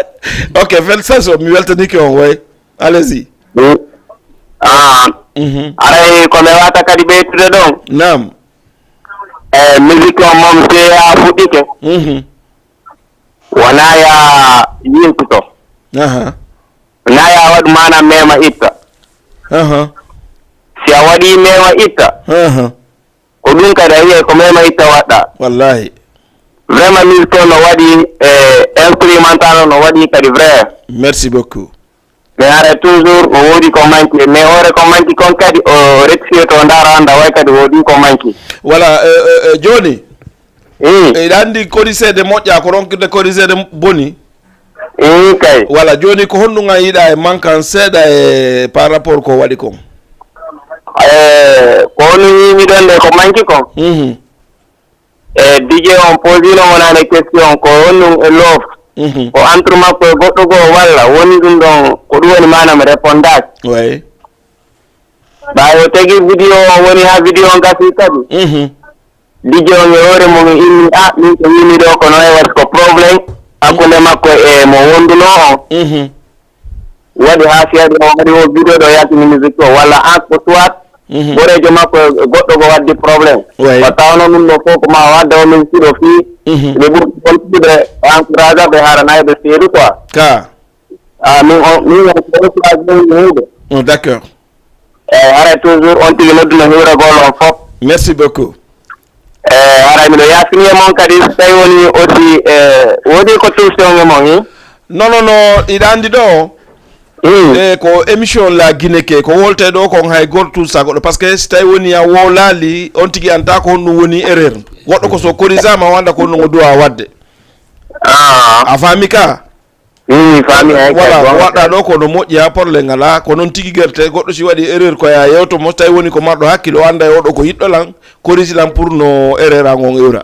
Ok, félicitation, mi weltanike on, way. Allez-y. Mm. Ah, Mhm. Aray ko mi wata kadi ɓeytude ɗon. Naam. E musique on mom C A fuɗɗike. Mhm. Wonaa ya yiltito. Aha. Wonaa ya waɗu maanaam mema itta. Aha. Si a waɗii mema itta, aha, ko ɗum kadi a wiyay ko mema itta waɗɗa. Wallahi. Vraiment, musique o no waɗi, e instrumental o no waɗi kadi vrai. Merci beaucoup. Mais haray toujours o woodi ko manki, mais hoore ko manki kon kadi o rectifié to ndaara annda way kadi woodi ko manki. Voilà, euh, euh, euh, jooni. Hmm. Eɗa anndi koriseede moƴƴa ko ronkude koriseede boni. Hmm, kay. Voilà, jooni ko honɗum a yiɗa e mankan seeɗa e par rapport ko waɗi kon? Eh, ko honɗum yiimi ɗon nde ko manki kon? Mhm. E D J on posino mo naane question ko honɗum e love. Mhm. Ko entre makko e goɗɗo goo walla woni ɗum ɗon ko ɗum woni maanaam répondage. Way. Ɓaawo o tagi vidéo on woni haa vidéo on gasi kadi. Mhm. D J on e hoore mum inni, "Ah, min ko wiimi ɗo ko noon e waɗi ko problème hakkunde makko e mo wondunoo on." Mhm. Waɗi haa si waɗi o waɗi o vidéo ɗo yaltini musique o walla en ko soit, mhm, ɓoreejo makko e goɗɗo ko waɗdi problème. Way. Ko tawno ɗum ɗo fof ko ma o adda o musique ɗo fii, mhm, ɓe ɓuri bontude o encourage ɓe harana ɓe seedu quoi. Ka. Ah, min o, min o, ko encourage min mi huude. Oh, d'accord. Eeyi, haray toujours on tigi nodduno hiwragol on fof. Merci beaucoup. Eeyi, haray miɗo yaafini e mon kadi, so tawi woni aussi, e, woodi ko tuusi on e mon, hi? Non, non, non, iɗa anndi ɗo, hmm, e ko émission La Guinée ke, ko woltee ɗo kon hay gooto tuusa goɗɗo, parce que so tawi woni a wowlaali, on tigi annda ko honɗum woni erreur. Goɗɗo ko so corrigeama, o annda ko honɗum o duwa waɗde. Ah. A faami ka? Wi, mi faami, hay kay, voilà, ko waɗɗa ɗo ko no moƴƴi, haa problème alaa, ko noon tigi gerte, goɗɗo si waɗi erreur ko yaa yewto mo, so tawi woni ko marɗo hakkille, o annda e oɗo ko yiɗɗo lan, corrige lan pour no erreur an on iwra.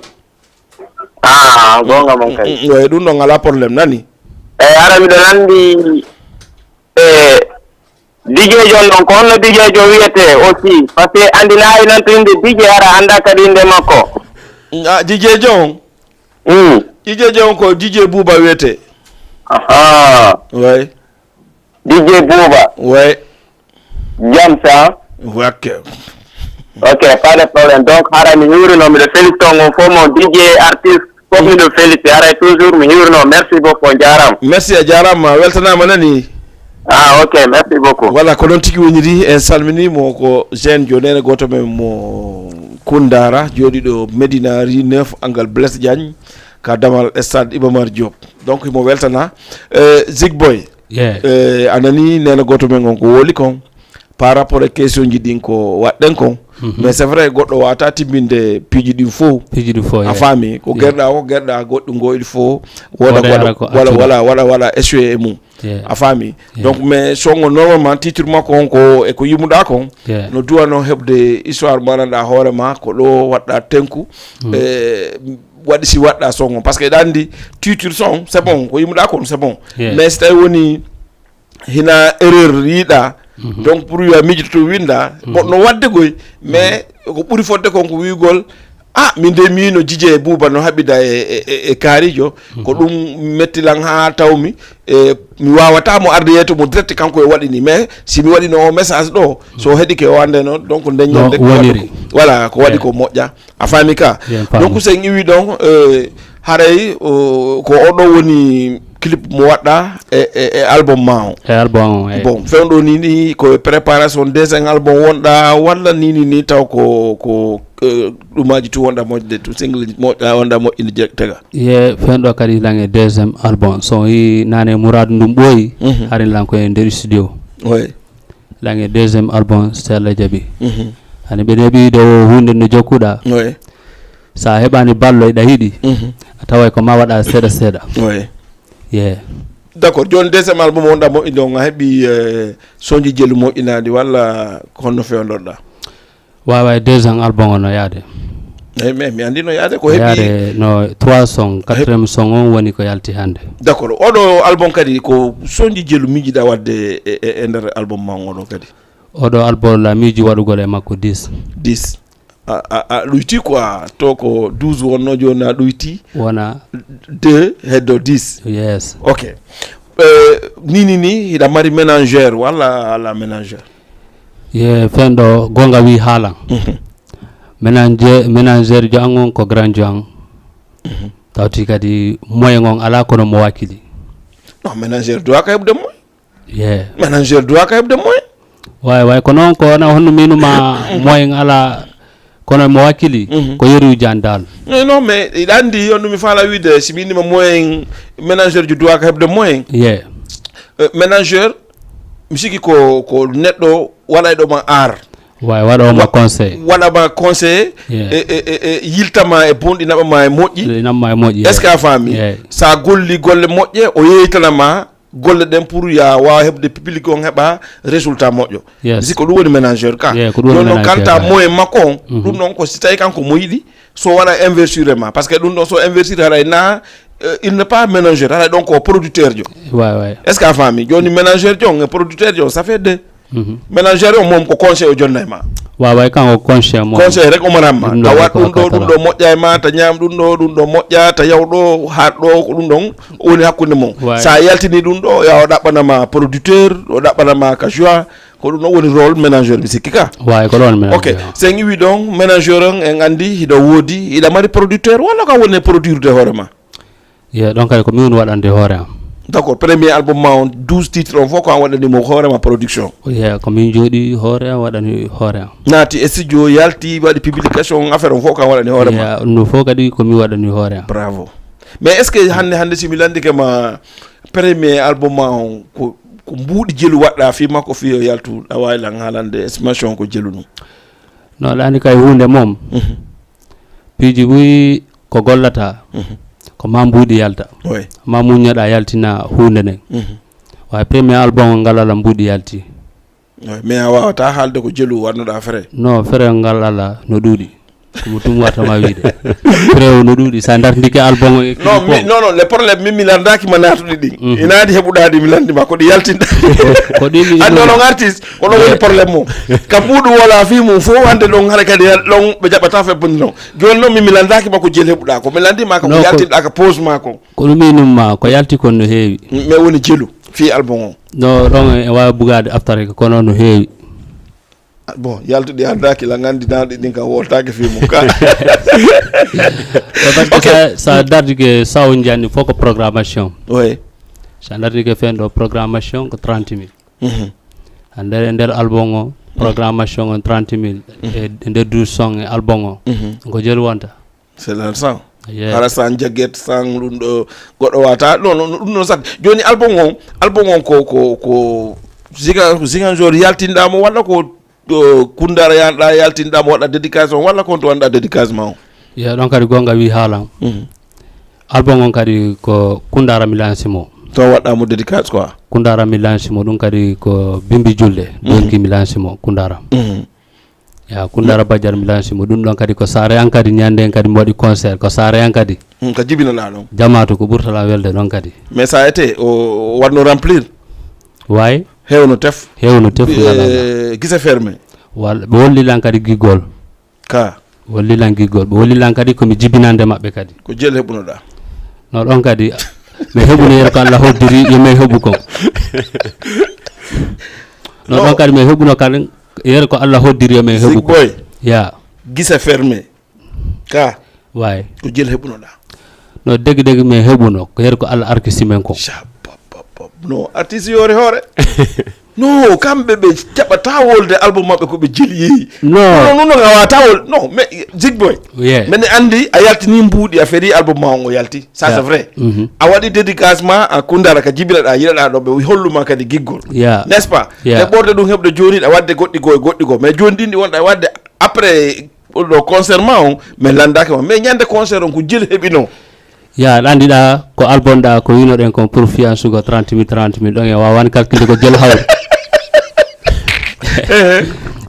Ah, goonga mon kay. Mm, mm, mm, ɗum ɗon alaa problème, nani? Eeyi, hara miɗo lanndi, e, D J John ɗon, ko honno D J John wiyetee aussi? Parce que anndi laayi noon to innde D J hara annda kadi innde makko. Mm, ah, D J John? Hmm. D J John ko D J Buuba wiyetee. Ahaa. Way. D J Buuba. Way. Jam sa? Wakke. Ok, pas de problème. Donc, hara mi hiwrino, miɗo félicité on fof, mon D J artiste, fof miɗo félicité. Haray toujours mi hiwrino. Merci beaucoup, on jaaraama. Merci, a jaaraama. Weltanaama nani? Ah, ok, merci beaucoup. Voilà, ko noon tigi woniri. En salminii mo, ko Jean Dio, neene gooto men mo Koundara, jooɗiiɗo Médina, rue neuf, angle Blaise Diagne, ka damal stade Iba Mar Diop. Donc, himo weltana. Eh, Zig Boy, yeah, eh, a nanii neene gooto men on ko wowli kon, par rapport e question ji ɗin ko waɗɗen kon. Mhm. Mais c'est vrai, goɗɗo waawata timminde piiji ɗin fof. Piiji ɗin fof, a faami? Ko gerɗa o, gerɗa goɗɗum ngo, il faut wooda goɗɗo, wala, wala, wala, wala échoué e mum. Yeah. A faami? Yeah. Donc, mais songo normalement titre makko on ko e ko yimuɗa kon, yeah, no duwano heɓde histoire mo annduɗa hoore ma, ko ɗo waɗɗa tenku, mm, e waɗi si waɗɗa songo. Parce que eɗa anndi titre son, c'est bon, ko yimuɗa kon, c'est bon. Yeah. Mais si tawi woni hina erreur yiɗa, mhm, donc pour yo a miijoto to winda, mhm, goɗɗo waɗde koy, mais, mhm, ko ɓuri fodde kon ko wi'ugol, ah, min de mi no D J Buuba no haɓida e, e, e, e kaarijo, ko, mhm, ɗum metti lan haa tawmi, e, mi waawata mo arde yeeto mo direct kanko e waɗini, mais si mi waɗino o message ɗo, so, mhm, heɗike o annde noon, donc nden ñande ko waɗi woniri ko, voilà, ko waɗi, yeah, ko moƴƴa. A faami ka? Yen faami. Donc, so en iwi ɗon, eh, haray, o, ko oɗo woni clip mo waɗɗa e, e, e album ma o. E album o, eyi. Bon, fewndo ni, ni ko e préparation deuxième album wonɗa, walla ni, ni, ni taw ko, ko, eh, ɗumaji tu wonɗa moƴƴude tu, single moƴƴa wonɗa moƴƴinde je-, tega? Ye fewndo kadi lan e deuxième album. So yi nane muradu ndum ɓooyi, mhm, harin lan ko e nder studio. Oui. Lan e deuxième album, so Allah jaɓi. Mhm. Ani ɓe neeɓi ɗo huunde no jokkuɗa. Oui. So a heɓaani ballo eɗa yiɗi, mhm, a taway ko ma waɗa seeɗa seeɗa. Oui. Yeah. D'accord. Jooni deuxième album wonɗa moƴƴinde on, a heɓi, eh, sonji jelu moƴƴinaaɗi walla ko honno fewndorɗa? Waaway deuxième album o no yaade. Eyi, mais mi anndi no yaade ko heɓi. Yaade no trois song, quatrième song on woni ko yalti hannde. D'accord. Oɗo album kadi ko sonji jelu miijiɗa waɗde e, e, e nder album ma on oɗo kadi? Oɗo album la miiji waɗugol e makko dix. Dix. A, a, a ɗuyti quoi, to ko douze wonno, jooni a ɗuyti. Wona. Deux heddo dix. Yes. Ok. Eh, ni, ni, ni, hiɗa mari ménagère walla ala ménagère? Ye fewndo goonga wi haalan. Mhm. Ménage-, ménagère jo an on ko grand jo an. Mhm. Tawti kadi moyen on alaa kono mo wakkili. Non, manager duwaaka heɓde moyen. Yeah. Manager duwaaka heɓde moyen. Way, way, ko noon ko wona honno miinuma moyen alaa kono mo wakkili ko yeru jan dal. Non, non, mais iɗa anndi on ɗum mi faala wiide si mi innima moyen, manager ji duwaaka heɓde moyen. Yeah. Euh, manager, mi sikki ko ko neɗɗo waɗayɗo ma art. Way, waɗo ma conseil. Waɗa ma conseil. Yeah. E, e, e, e yiltama e bonɗi, naɓa ma e moƴƴi. Ina ma e moƴƴi. Est-ce que a faami? Yeah. Sa golli golle moƴƴe, o yeeytana ma golle ɗen pour ya waawa heɓde public on heɓa résultat moƴƴo. Yes. Mi sikki ko ɗum woni manager ka. Yeah, ko ɗum woni Jooni noon manager kanta ka. Moyen makko on, ɗum ɗon ko si tawi kanko mo yiɗi, so waɗa investir e ma, parce que ɗum ɗon so investir haray na euh, il n'est pas manager, haray ɗon ko producteur jo. Way, way. Est-ce que a faami? Jooni manager jo e producteur jo, ça fait deux. Manager o moom ko conseil o jonna e ma. Way, way, kanko conseil mo. Conseil rek o maran ma. Ɗum Ta ɗo waɗ ko ɗum ɗo, ɗum katara. Ɗo moƴƴa e ma, ta ñaam ɗum ɗo, ɗum ɗo moƴƴa, ta yaw ɗo, haat ɗo, ko ɗum ɗon woni hakkunde mon. Way. Sa yaltini ɗum ɗo, ya o ɗaɓɓana ma producteur, o ɗaɓɓana ma ka joie, ko ɗum ɗon woni rôle manager mi sikki ka. Way, ko ɗon manager. Ok, sen iwi ɗon manager on en anndi hiɗa woodi, hiɗa mari producteur, walla ka woni e produire de hoore ma? Yeah, ɗon kadi ko min waɗande hoore am. D'accord, premier album ma on, douze titres on fof ko an waɗani mo hoore ma production. Yeah, ko min jooɗi hoore am, waɗani hoore am. Naati e studio, yalti, waɗi publication, affaire on fof ko an waɗani hoore ma. Yeah, ɗum fof kadi ko min waɗani hoore am. Bravo. Mais est-ce que hannde, hannde si mi lanndike ma premier album ma on, ko, ko mbuuɗi jelu waɗɗa fii makko fii o yaltu, a waawi lan haalande estimation ko jelu ɗum? No, ɗani kay huunde moom. Piiji buy ko gollata, ko ma mbuuɗi yalta. Oui. Ma muññoɗa yaltina huunde nden. Way, premier album on ngal ala mbuuɗi yalti. Oui, mais a waawata haalde ko jelu waɗnoɗa frais. No, frais ngal ala no ɗuuɗi. Ko mo tum warta ma wiide. Frais o no ɗuuɗi. Sa dartindike album on e Non, clip mi, on. Non, non, les problèmes min mi landaaki ma naatuɗi ɗin. Ina adi heɓuɗa ɗi mi landi ma ko ɗi yaltinɗa. Ko ɗi mi Anndi innuma. Onon artiste, kono woni problème mum. Ka mbuuɗu wala fii mum fof hannde ɗon hara kadi ɗon ɓe jaɓata febbude non. Jooni noon min mi landaaki ma ko jelu heɓuɗa ko. Mi landi ma ko Non, ko yaltinɗa ka pose ma ko. Ko ɗum innuma ko yalti kon no heewi. Mais woni jelu fii album on. No, ɗon e waawi bugaade aftare ko kono no heewi. Bon, yaltuɗi hannde kila nganndi naaɗi ɗin ka woltaaki fii mum ka. Ko parce que sa, sa dartike sa on janni fof ko programmation. Oui. Sa dartike fen ɗo programmation ko trente mille. Hannde e nder album o programmation on trente mille. E e nder douze song e album o. Ko jelu wonta. C'est l'argent. Yeah. Hara san jaget san ɗum ɗo goɗɗo wata non non ɗum ɗon sat. Jooni album on, album on ko ko ko Ziga Ziganjor yaltinɗa mo walla ko ɗo Kundara yanɗa yaltinɗa mo waɗa dédication walla kon to wanɗa dédication ma on? Yo ɗon kadi gonga wi haalan. Album on kadi ko Kundara mi lansi mo. To waɗɗa mo dédication quoi. Kundara mi lansi mo, ɗum kadi ko Bimbi Julde. Donki mi lansi mo Kundara. Ya Kundara Badiar mi lansi mo, ɗum ɗon kadi ko saare an kadi ñande en kadi mi waɗi concert ko saare an kadi. Ko jibinoɗa ɗon. Jamaatu ko ɓurtala welde ɗon kadi. Mais sa ete o waɗno remplir. Way. Hewno tef. Hewno tef. Eh, gise fermé. Wal ɓe holli lan kadi giggol. Ka. Holli lan giggol ɓe holli lan kadi komi jibinande maɓɓe kadi. Ko jel heɓunoɗa. No ɗon kadi mi heɓuno yer ko Allah hoddiri yo min heɓu kon. No ɗon kadi mi heɓuno kadi yer ko Allah hoddiri yo min heɓu kon. Boy. Ya. Gise fermé. Ka. Way. Ko jel heɓunoɗa. No degi degi min heɓuno ko yer ko Allah arkisi men kon. No artiste yoore hoore. No kamɓe ɓe jaɓata wolde album maɓɓe ko ɓe jeli yeehi. No. Non non non a wata wol non mais Zig Boy. Yeah. Men andi a yaltini mbuuɗi a feri album ma on o yalti ça c'est vrai. A waɗi dédicace ma a Kundara ka jibinaɗa yiɗaɗa ɗo ɓe holluma kadi giggol. Yeah. N'est-ce pas? Yeah. E ɓorde ɗum heɓde joni a wadde goɗɗi goo e goɗɗi goo mais joni ɗin ɗi wonɗa e wadde après ɗo concert ma on min landaki ma mais ñande concert on ko jeli heɓino. Ya ɗa anndi ɗa ko album ɗa ko winoɗen kon pour fiyansugo trente mille trente mille ɗon e wawan calculde ko jel hawri.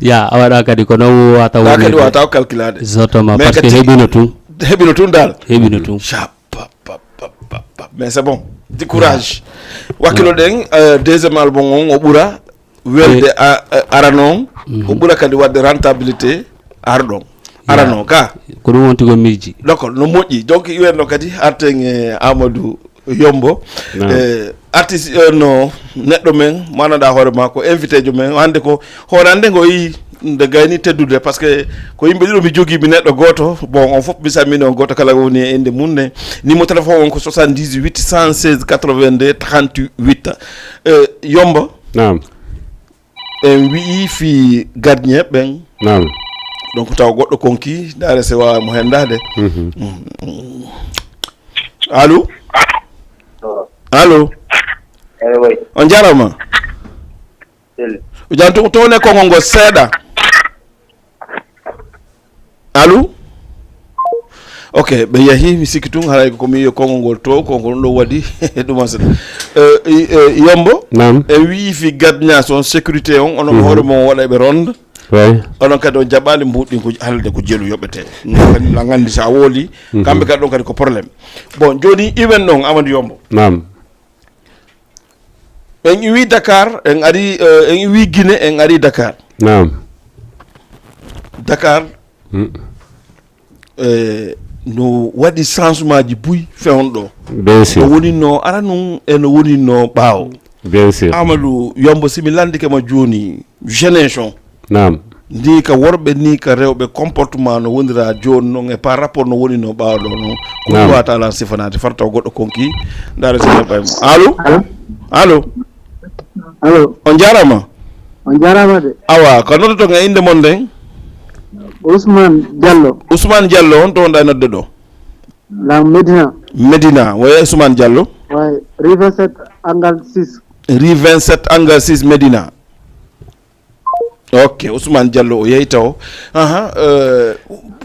Ya a waɗa kadi ko non wata Ɗa kadi wonde. Wata o calculade. Exactement Mais parce que kadi- heɓino tun. Heɓino tun dal. Heɓino tun. Chap, pap, pap, pap, pap, pap. Mais c'est bon. Décourage. Wakkilo ɗen euh, deuxième album on o ɓura welde a- a- arano on o ɓura kadi wadde rentabilité arɗon arano ka. Ko ɗum wonti ko miiji. Donc no moƴƴi donc iwenno kadi arten e Amadou Yombo. Naam. Eh, artiste euh, no neɗɗo men manaɗa hoore ma ko invité jo men hande ko hoore hande ngo yi Nde gayni teddude, parce que ko yimɓe ɗiɗo mi jogii, mi neɗɗo gooto. Bon, on fof mi salmini on gooto kala woni e innde mum ne. Numéro téléphone on ko soixante-dix-huit cent seize quatre-vingt-deux trente-huit. Eh, Yombo. Naam. En wi'i fi gardien ɓen. Naam. Donc taw goɗɗo konki, ndaare se waawa mo hendaade. Mhm. Mm. Allo? Allo? Eey, way. On jarama. Sel. Jan to, to ne konngol ngol seeɗa. Allo? Ok, ɓe yahi, mi sikki tun, haray ko mi yiyo konngol ngol to, ko ko ɗum ɗo waɗi, ɗum on seeɗa. Eh, i-, eh, Yombo? Naam. En wi'i fi gardien son sécurité on, onon Mhm. hoore mon waɗa ɓe ronde. Way. Onon kadi on jaɓaali mbuɗɗin ko haalde ko jelu yoɓete. Ɗum kadi na nganndi so a wooli, Mhm. kamɓe kadi ɗon kadi ko problème. Bon, jooni iwen ɗon, Amadou Yombo. Naam. En iwi Dakar, en ari, eh, en iwi Guinée, en ari Dakar. Naam. Dakar, Mm. eh, no waɗi changement ji buy fewon ɗo. Bien sûr. No woni no ara nun e no woni no ɓaawo. Bien sûr. Amadou Yombo, si mi landike ma jooni, jeunesse on. Naam. Ni ka worɓe, ni ka rewɓe, comportement no wonira jooni non e par rapport no woni no ɓaawo ɗo non. Ko Naam. Ɗum wata alan sifanaade, farta o goɗɗo konki. Ndaare si neɗɗo e mo. Allo? Allo? Allo? Allo? On jarama? On jarama de. Awa, ko noddoto e innde mon nden? Ousmane Diallo. Ousmane Diallo, on to wonɗa e nodde ɗo? La Médina. Médina, woye Ousmane Diallo? Way, rue vingt-sept, angle six. Rue vingt-sept, angle six, Médina. Ok, Ousmane Diallo o yehi taw. Aha, euh,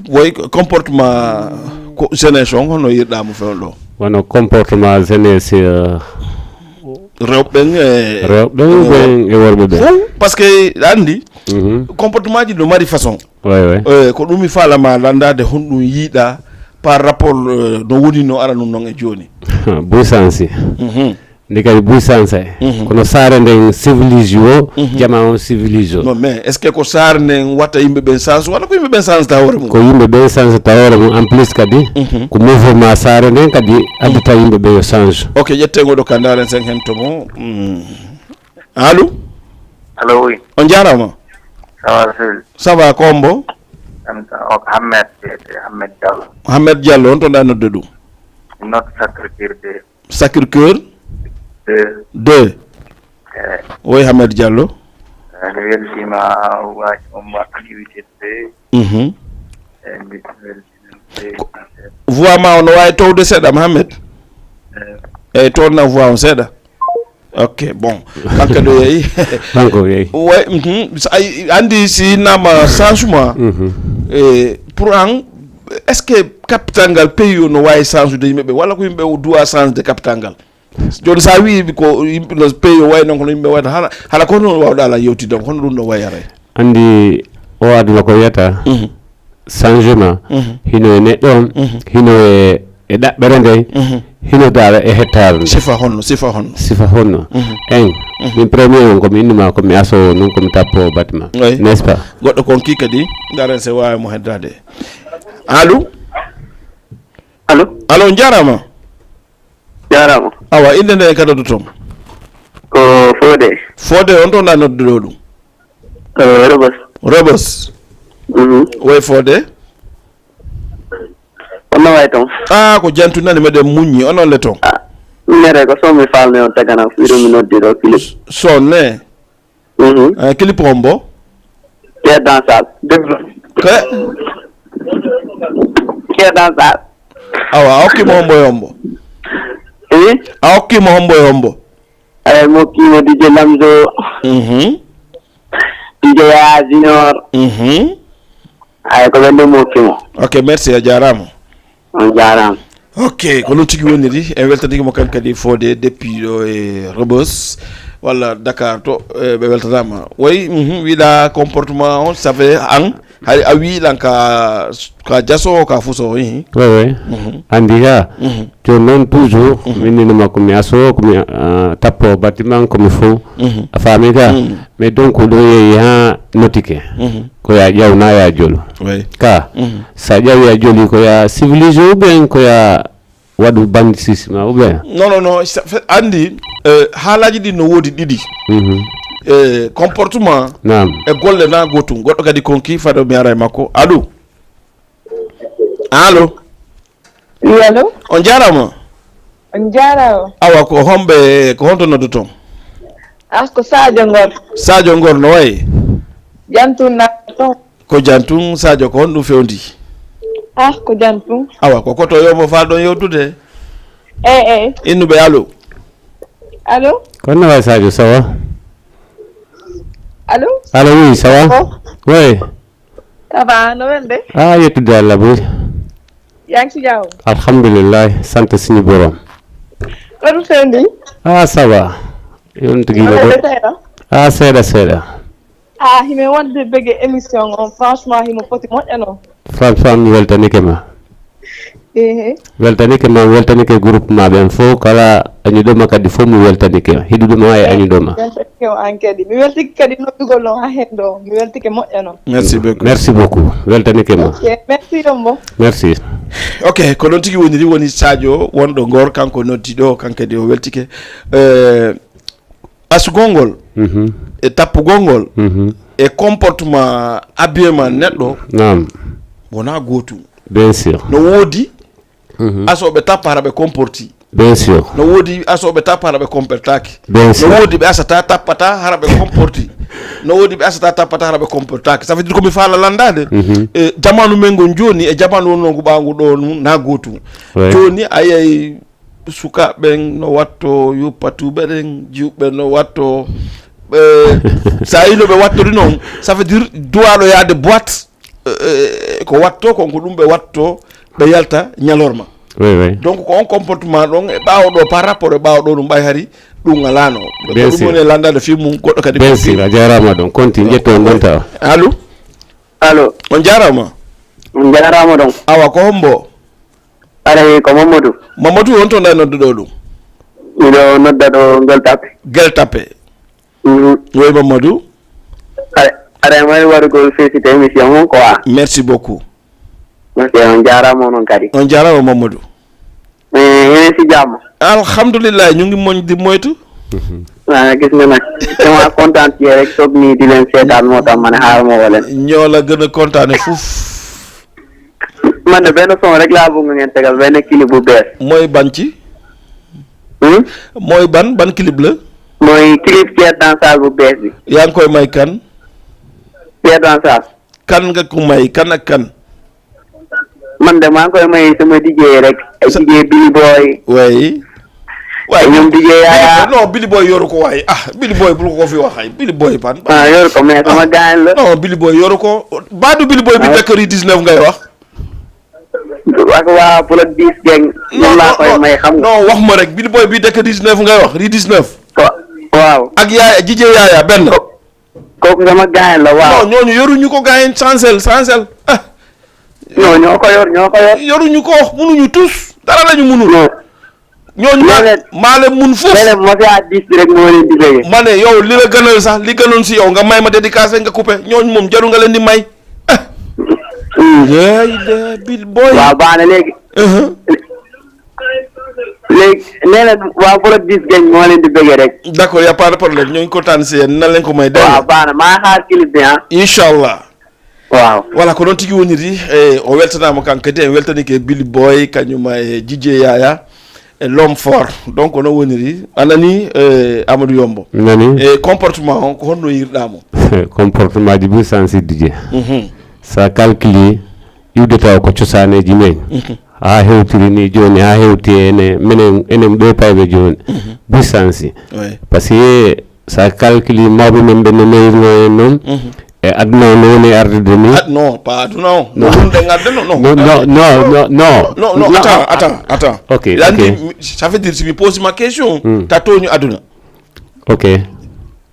woy comportement ko jeunesse on, hono yiɗɗa mo fewndo? Wano comportement jeunesse, euh, rewɓe ɓen e rewɓe ɓen e worɓe ɓen. Fow, parce que anndi, Mhm. comportement ji no mari façon. Ouais, ouais. Euh, ko ɗum mi faalama landaade honɗum yiɗa par rapport, euh, no woni no ara ɗum non e jooni. Buy sansi. Mhm. Nde kadi buy sansay. Mhm. Kono saare nden civilise o, Mhm. jama on civilise o. Non, mais est-ce que ko saare nden watta yimɓe ɓen sansu walla ko yimɓe ɓen sansata hoore mum? Ko yimɓe ɓen sansata hoore mum, en plus kadi, Mhm. ko mouvement saare nden kadi addata yimɓe ɓe yo sansu. Ok, ƴette ngoɗo ka ndaaren sen hen to mo. Mm. Allo? Allo, oui. On jarama. Ça va, Seydi? Ça va, ko hombo? Jam tan, o ko Hammet, Hammet Diallo. Hammet Diallo, on to ɗa nodde ɗum? Not Sacré-Cœur deux. Sacré-Cœur Deux. Deux. Eh. Oui, Hammet Diallo. Eh, mi weltima, waaji on mo activité ɓe. Mhm. Eh, mi weltima. Ko, voix ma o no wawi towde seeɗa, Mohamed? Eh. Eyyi, toon na voix on seeɗa. Ok, bon. Kanko ɗo yeeyi. Kanko yeeyi. Way, mhm. So a yi-, andi si nama changement, Mhm. eh, pour an, est-ce que capital ngal pays o no wawi change de yimɓe ɓe? Walla ko yimɓe o doit change de capital ngal? Joni sa wi ko yimɓe no pays o wayi noon kono yimɓe wayta hala, hala ko noon wawɗa ala yewtidde on, kono ɗum ɗo wayi aray. Andi o aduna ko wiyata Mhm. changement, Mhm. hino e neɗɗo on, Mhm. hino e, e ɗaɓɓere nde, Mhm. hino dara e hettare nde. Sifa honno, sifa honno? Sifa honno? Mhm. En, Mhm. min premier on ko mi innuma ko mi asowo, noon ko mi tappo bâtiment. Oui. N'est-ce pas? Goɗɗo kon ki kadi, ndaren se wawi mo heddade. Allo? Allo? Allo, jarama. Jarama. Awa, innde nde e kadi noddoton? Ko Fodé. Fodé, on to na nodduɗo ɗum? Eh, Rebeuss. Rebeuss. Mhm. Woy Fodé? Kono way toon. Ah, ko jantu nani meɗen muññi, onon le toon? Ah, mere ko son mi falni on tagana, fiɗum mi noddi ɗo clip. Son ne? Mhm. Eh, clip hombo? Pierre Dansal. Déglu. Ke? Pierre Dansal. Awa, a hokkimo hombo e hombo? Eh? A hokkimo hombo e hombo? Ay, mo hokkimo D J Lamzo. Mhm. D J Yaya Junior. Mhm. Ay, ko ɓen ɗo mo hokkimo. Ok, merci, a jarama. On jarama. Ok, ko noon tigi woniri. En weltanike mo kan kadi Fodé depuis ɗo e Rebeuss walla Dakar to, eh, ɓe weltanama. Way, mhm, wiɗa comportement on, ça fait an, hay a wiɗan ka, ka jaso, ka fuso, hi. Oui, oui. Mhm. Andi ka, Mhm. jooni noon toujours, Mhm. min nini makko mi aso, ko mi, ah, tappo bâtiment, ko mi fo. Mhm. A faami ka? Mhm. Mais donc, ɗo yeeyi ha notike. Mhm. Ko ya ƴaw na ya jolo. Oui. Ka, Mhm. sa ƴawi a joli ko ya civilisé ou bien ko ya waɗu banditisme ou bien? Non, non, non, ça fait, andi, eh, haalaji ɗi no woodi ɗiɗi. Mhm. e comportement, naam, e golle na gootum. Goɗɗo kadi konki fado mi ara e makko. Allo? Allo? Oui, allo? On jaaraama. On jaaraama. Awa, ko homɓe, ko honto noddoton? Ah, ko Sadio Ngor. Sadio Ngor no wayi? Jantum na toon. Ko jantum, Sadio, ko honɗum fewndi? Ah, ko jantum. Awa, ko koto yo mo faalɗon yewtude? Eh, eh. Innuɓe, allo? Allo? Ko honno wayi, Sadio, ça va? Allo? Allo, oui, ça va? Ko? Oui. Ça va, no welde? Ah, yettude Allah ɓuri. Yaa ngi ci jàmm? Alhamdulillah, sant suñu borom. Ko ɗum fewndi? Ah, ça va. Yon tigi la. Welde seeɗa? Ah, seeɗa, seeɗa. Ah, himi wonde bege émission on, franchement, himo foti moƴƴa noon. Franchement, mi weltanike ma. Ehe. Weltanike ma, weltanike groupe ma ɓen fof, kala añuɗo ma kadi fof mi weltanike. Hiɗuɗo ma e añuɗo ma. Weltanike o an kadi. Mi weltike kadi noddugol on ha hendo. Mi weltike moƴƴa noon. Merci beaucoup. Merci beaucoup. Weltanike ma. Ok, merci Yombo. Merci. Ok, ko noon tigi woniri, woni Sadio wonɗo Ngor, kanko noddi ɗo, kanko kadi o weltike. Eh, asugol ngol, mhm, e tappugol ngol, mhm, e comportement habillement neɗɗo, naam, wona gootum. Bien sûr. No woodi, mhm, asooɓe tappa hara ɓe comporti. Bien sûr. No woodi asooɓe tappa hara ɓe comportaki. Bien sûr. No woodi ɓe asata tappata hara ɓe comporti. No woodi ɓe asata tappata hara ɓe comportaki. Ça veut dire ko mi faala landaade, mhm, e jamaanu men ngon jooni e jamaanu wonnoo ngu ɓaangu ɗo nun na gootum. Ouais. Jooni a yiyay sukaaɓe ɓen no watto, yuppatuuɓe ɓen, jiwɓe no watto. Ɓe, so a yino ɓe wattori noon, ça veut dire duwaaɗo yaade boîte, eh, eh, ko watto kon, ko ɗum ɓe watto, ɓe yalta ñalorma. Oui, oui. Donc, ko on comportement ɗon e ɓaawo ɗo, par rapport e ɓaawo ɗo, ɗum ɓay hari ɗum alaano. Bien sûr. Ɗum woni e landaade fii mum, goɗɗo kadi. Bien sûr, a jaaraama ɗon. Konti, ƴetto on ɗon tawa. Allo? Allo? On jaaraama. On jaaraama ɗon. Awa, ko hombo? Aray, ko Mamadou. Mamadou, on to nda nodduɗo ɗum? Miɗo nodda ɗo Gueule Tapée. Gueule Tapée. Mhm. Woy Mamadou. Aray, aray, may warugol feccita émission on quoi. Merci beaucoup. Ok, on jaaraama onon kadi. On jaaraama Mamadou. Eh, ene si jàmm? Alhamdulillah, ñu ngi moñ di moytu. Mhm. Ah, gis nga nag. Dama kontaan ci rek, toog nii di leen seetaan, moo tax ma ne xaaral ma woo leen. Ñoo la gën a kontaane fuuf. Man de benn son rek laa bëgg ngeen tegal, benn clip bu bees. Mooy ban ci? Hmm? Mooy ban, ban clip la? Mooy clip Pierre Dansal bu bees bi. Yaa ngi koy may kan? Pierre Dansal. Kan nga ko may? Kan ak kan? Man de maa ngi koy may sama D J rek. Ay Sa- D J Billy Boy. Oui. Ay ñoom D J Yaya. Billy Boy, non, Billy Boy yoru ko waay. Ah, Billy Boy bul ko fi wax ay. Billy Boy ban? Ah, yoru ko, mais sama gaañ la. Non, Billy Boy yoru ko. Baadu Billy Boy bi nekk rue dix-neuf ngay wax? Ak waa Bloc dix Gang. Non, ñoom laa koy may, xam nga. Non, wax ma rek. Billy Boy bi nekk dix-neuf ngay wax? Rue dix-neuf. Wa-, waaw. Ak Yaya, D J Yaya benn. Ko-, kooku sama gaañ la, waaw. Non, ñooñu yoruñu ko gaañ, chancel, chancel. Ah. Non, ñoo ko yor, ñoo ko yor. Yoruñu ko, mënuñu tus. Dara lañu mënul. Non. Ñooñu maa, maa leen mun foofu. Léeg-léeg mafia dix bi rek moo leen di bëggee. Ma ne yow, li la gënal sax, li gënoon si yow, nga may ma dédicace, nga coupé. Ñooñu moom jaru nga leen di may. Ah. Hmm. Yaay de, Billy Boy. Waaw, baax na léegi. Uh-huh. Léegi, nee na waa Bloc dix Gang moo leen di bëggee rek. D'accord, y a pas de problème. Ñoo ngi kontaan si yéen. Na leen ko may, dégg nga? Waaw, baax na. Maa xaar clip bi, ah. Inch'Allah. Waaw. Voilà, ko noon tigi woniri. E, o weltanaama kanko kadi. En weltanike Billy Boy, kañum e D J Yaya, e l'homme fort. Donc, o noon woniri. A nani, e, Amadou Yombo? Nani. E, comportement on, ko honno yirɗaa mo? Comportement ji ɓuri sensibiliser. Mhm. Sa calculi, iwde tawa ko cosaaneeji men. Mhm. Haa hewtiri ni jooni, haa hewti ene, menen, enen ɗo payɓe jooni. Mhm. Ɓuri sensi. Oui. Parce que sa calculi mawɓe men ɓe no newirno en noon, mhm, e aduna o no woni ardude ni. Ad-, non, pas aduna o. No. No ɗum ɗe ngadde, non, non. Non, non, non, non, non. Non, non, non, attends, attends, attends. Ok, ok. Mi, ça veut dire, si mi posi ma question, hmm, ta tooñu aduna. Ok.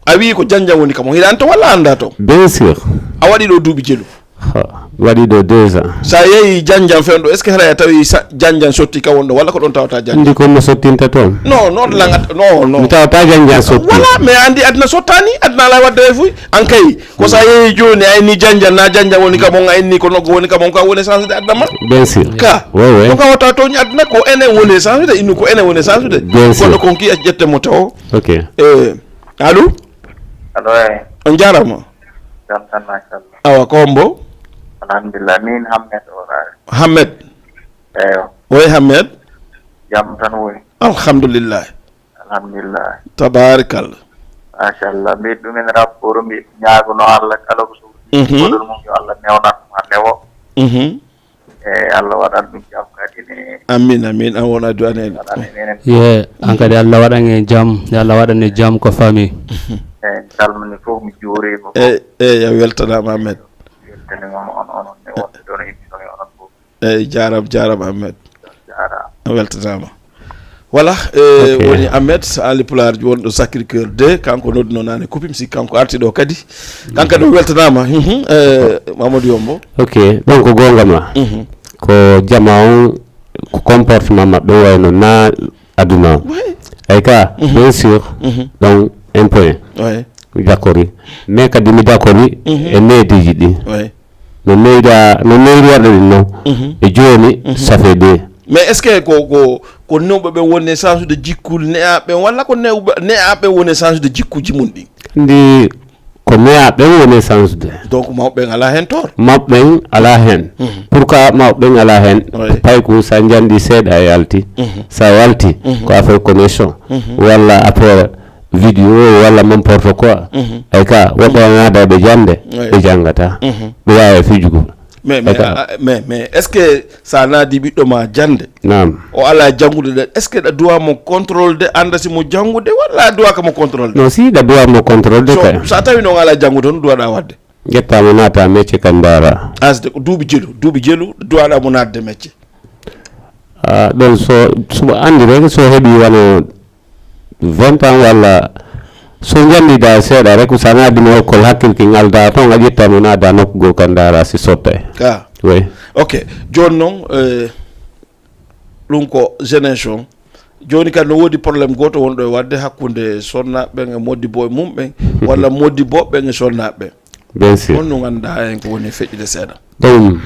A wii ko Janjan woni kam on. Hiɗa anndi to walla anndaa to? Bien sûr. A waɗi ɗo duuɓi jelu. Ha, mi waɗi ɗo deux ans. Sa yehi Janjan fewndo, est-ce que haray a tawi sa-, Janjan sotti ka wonɗo, walla ko ɗon tawata Janjan? Anndi ko mo sottinta toon? Non, non, langat-, non, non. Mi tawata Janjan sotti. Voilà, mais anndi aduna sottaani, aduna alaa waɗde hay fuy. An kay, ko sa yehi jooni, a inni Janjan, na Janjan woni kam on, a inni ko noggo woni kam on, ka woni changé de aduna ma? Bien sûr. Ka. Oui, oui. Ko ka wata tooñi aduna, ko enen woni changé de, innu ko enen woni changé de. Bien sûr. Goɗɗo kon ki a ƴette mo tawo. Ok. Eh, allô? Allo, eh. On njaaraama. Jam tan, machallah. Awa, ko hombo? Alhamdulillah, min Hammet o raare. Hammet? Eyo. Oye, Hammet? Jam tan woni. Alhamdulillah. Alhamdulillah. Tabaarakallah. Machallah, mbiɗ ɗumen rapport, mbiɗ ñaagono Allah kala ko sohli. Mhm. Koɗol mum yo Allah newnan ma newo. Mhm. E Allah waɗan ɗum jam kadi ne. Amin, amin. An wona du'anel. Waɗan en enen. Ye, an kadi Allah waɗan en jam. Yo Allah waɗan en jam ko famille. Eyi, mi salmini fof, mi juuriima fof. Eyi, eyi, a weltanaama, Ahmed. Weltaniima on, onon ne wonɓe ɗon e émission e onon fof. Eyi, jaaraama, jaaraama, Ahmed. Jaaraama. A weltanaama. Voilà, eh, ok. Woni Ahmed, Ali Pulaar wonɗo Sacré Cœur deux, kanko nodduno naane Kupi, mi sikki kanko arti ɗo kadi. Kanko kadi o weltanaama. Mhm, eh, Mamadou Yombo. Ok, donc ko goonga ma. Mhm. Ko jama on, ko comportement maɓɓe wayno na aduna o. Oui. Ay ka, mhm, bien sûr, mhm, donc un point. Oui. Mi d'accord. Mais kadi mi d'accord, mhm, e neediji ɗi. Oui. No neyda, no neyri waɗa ɗum noon. Mhm. E jooni, mhm, ça fait deux. Mais est-ce que ko, ko, ko newɓe ɓen woni e change de jikku ne'aaɓe ɓen, walla ko newɓe, ne'aaɓe ɓen woni e change de jikkuuji mum ɗin? Anndi ko ne'aaɓe ɓen woni e change de. Donc, mawɓe ɓen alaa heen toor? Mawɓe ɓen alaa heen. Mhm. Pourquoi mawɓe ɓen alaa heen? Oui. Payku, so a njanndi seeɗa a yalti. Mhm. So a yalti, mhm, ko affaire connexion. Mhm. Walla affaire vidéo walla n'importe quoi. Mhm. Ay ka, woɓɓe, mhm, naada ɓe jannde, oui, ɓe janngata. Mhm. Ɓe waawa e fijugo. Mais, mais, ay ka, a, mais, mais est-ce que so a naadi ɓiɗɗo ma jannde, naam, o alaa janngude ɗen, est-ce que ɗa duwa mo contrôle de, annda si mo janngude walla a duwaka mo contrôle de? Non, si ɗa duwa mo contrôle de. So, kay, so a tawi noon alaa janngude, hono duwaɗa waɗde? Ƴetta mo naata métier kan ndaara. Asde ko duuɓi jelu, duuɓi jelu, duwaɗa mo naatde métier. Ah, ɗon so, so mo anndi rek, so heɓi wano vingt ans walla so njanndida seeɗa rek, so a naadimo école hakkil ki ngalda toon, a ƴetta mo naada nokku goo kan ndaara si sotta e. Ah. Oui. Ok. Jooni noon, eh, ɗum ko jeunesse on. Jooni kadi no woodi problème gooto wonɗo e waɗde hakkunde sonnaaɓe ɓen e modibbo e mum ɓen, walla modibbo ɓen e sonnaaɓe ɓen. Bien sûr. Honno ngannduɗaa en ko woni e feƴƴude seeɗa? Ɗum,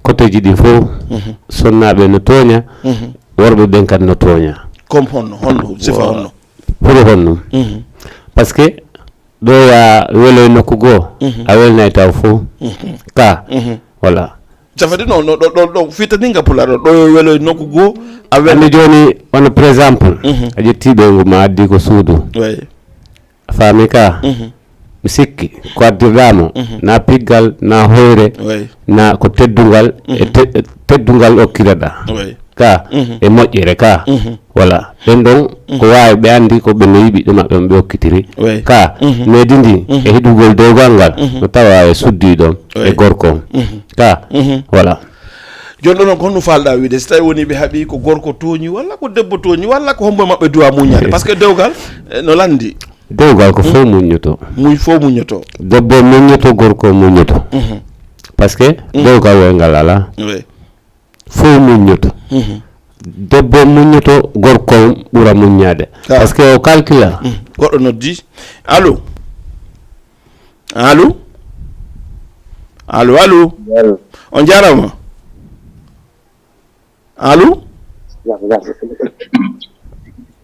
côtéji ɗi fof, mhm, sonnaaɓe no tooña, mhm, worɓe ɓen kadi no tooña. Comme honno, honno, sifa honno? Pour honno? Mhm. Parce que ɗo ya welo e nokku goo, mhm, a welnay taw fof. Mhm. Ka, mhm, voilà. Ça veut dire, non, non, ɗo, ɗo, ɗo, fitaninga pulaar ɗo, ɗo yo welo e nokku goo, a wel- Anndi jooni, wano par exemple, mhm, a ƴetti ɓeyngu ma, addi ko suudu. Oui. A faami ka? Mhm. Mi sikki ko addirɗaa mo, mhm, na piggal, na hoyre, oui, na ko teddungal, mhm, e te-, teddungal okkiraɗaa. Oui. Ka, mhm, e moƴƴere ka. Mhm. Voilà. Ɓen ɗon, mhm, ko waawi ɓe anndi ko ɓe no yiɗi ɓiɓɓe maɓɓe on ɓe okkitiri. Oui. Ka, mhm, nehdi ndi, mhm, e hiɗugol dewgal ngal, mhm, no tawa e suddi ɗon, oui, e gorko on. Mhm. Ka, mhm, voilà. Jooni ɗon noon, ko honno faalɗaa wiide, so tawi woni ɓe haɓi ko gorko tooñi, walla ko debbo tooñi, walla ko hombo e maɓɓe duwa muññaade? Parce que dewgal, eh, no lanndi. Dewgal ko fof muññoto. Muñ-, fof muññoto. Debbo muññoto, gorko muññoto. Mhm. Parce que, mhm, dewgal weengal alaa. Oui. Fof muññoto. Mhm. Debbo muññoto, gorko ɓura muññaade. Ah. Parce que o calcula. Mhm. Goɗɗo noddi. Allo? Allo? Allo, allo? Allo. On njaaraama. Allo?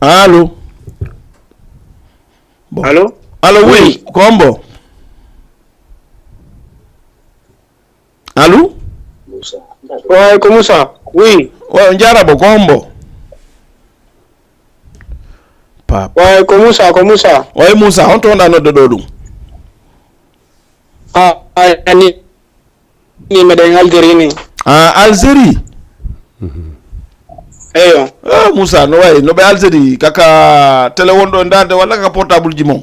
Allo? Bon. Allo? Allo, oui, oui, ko hombo? Allo? Wa aleykum salam. Oui. Wa, on njaaraama, ko hombo? Pap. Wa aleykum salam, ko Moussa. Wa Moussa, honto wonɗaa nodde ɗo ɗum? Ah, ah, ni, ni meɗen Algérie ni. Ah, Algérie? Eyo. Ah, Moussa, no wayi, no ɓe Algérie, kaka télé wonɗo e ndaarde walla kaka portable ji mon?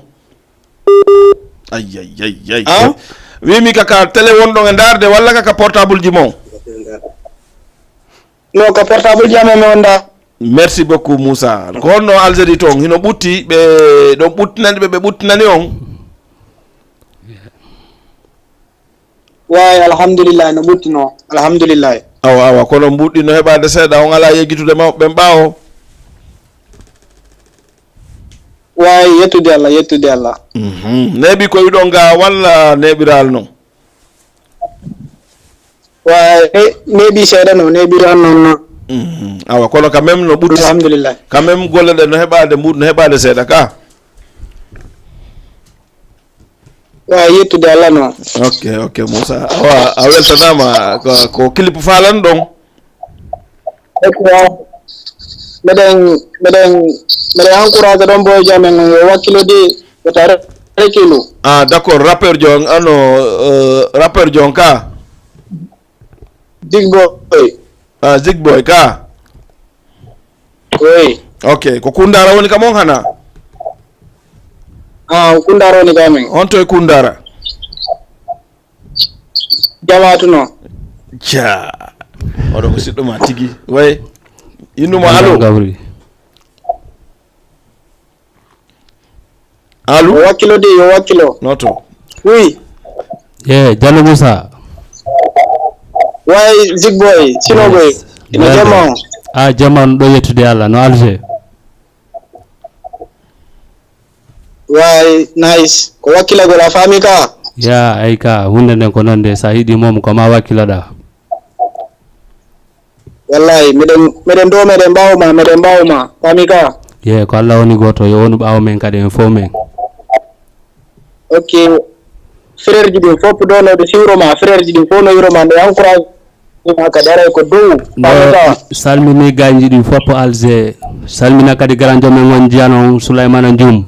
Ay, ay, ay, ay. Ah? Wimi kaka télé wonɗon e ndaarde walla kaka portable ji mon? No, ka portable ji amen mi wonda. Merci beaucoup, Moussa. Ko honno Algérie toon? Hino ɓutti, ɓe ɗon ɓuttinani ɓe, ɓe ɓuttinani on? Waay, alhamdulillahi, no ɓuttino. Alhamdulillahi. Awa, awa, kono mbuɗɗi no heɓaade seeɗa, on alaa yeggitude mawɓe ɓen ɓaawo? Waay, yettude Allah, yettude Allah. Mhm. Neeɓi ko iɗon ga walla neeɓiraali non? Waay, ne-, neeɓi seeɗa no, neeɓiraali non, non. Mhm. Awa, kono quand même no ɓutti. Alhamdulillah. Quand même golle ɗe no heɓaade mbuɗ-, no heɓaade seeɗa ka? Wa yettude Allah noon. Ok, ok, Moussa. Awa, a weltanaama ko, ko clip faalan ɗon. Ok, wa. Meɗen, meɗen, meɗen encourage ɗon boy jamen yo wakkilo de, yo ta rekilu. Ah, d'accord, rappeur John, ano, euh, rappeur John ka. Big boy. Ah, Zig boy ka. Oui. Ok, ko Kundara woni kam on hana? Ah, Kundara woni kam en. On to e Kundara? Jamaatu no. Ja. Oɗo ko siɗɗo ma tigi. Way. Innuma allo. Gabri. Allo. Yo wakkilo de, yo wakkilo. Noto. Oui. Ye, Diallo Moussa. Way, Zig boy, Sino boy. Ina jama on. A jama on ɗo yettude Allah, no Alger. Way, nice. Ko wakkilagol a faami ka? Ya, ay ka, hunde nden ko noon de, sa yiɗi moom ko ma wakkiloɗa. Wallahi, meɗen, meɗen ɗo, meɗen mbaaw ma, meɗen mbaaw ma. Faami ka? Ye, ko Allah woni gooto, yo wonu ɓaawo men kadi en fof men. Ok. Frère ji ɗin fof ɗo no ɓe siwro ma, frère ji ɗin fof no yiro ma, no encourage ma kadi aray ko dow. No, faami ka? Salmini gaynji ɗin fof Alger. Salmina kadi garanjo men on jiyano on Souleymana Dioum.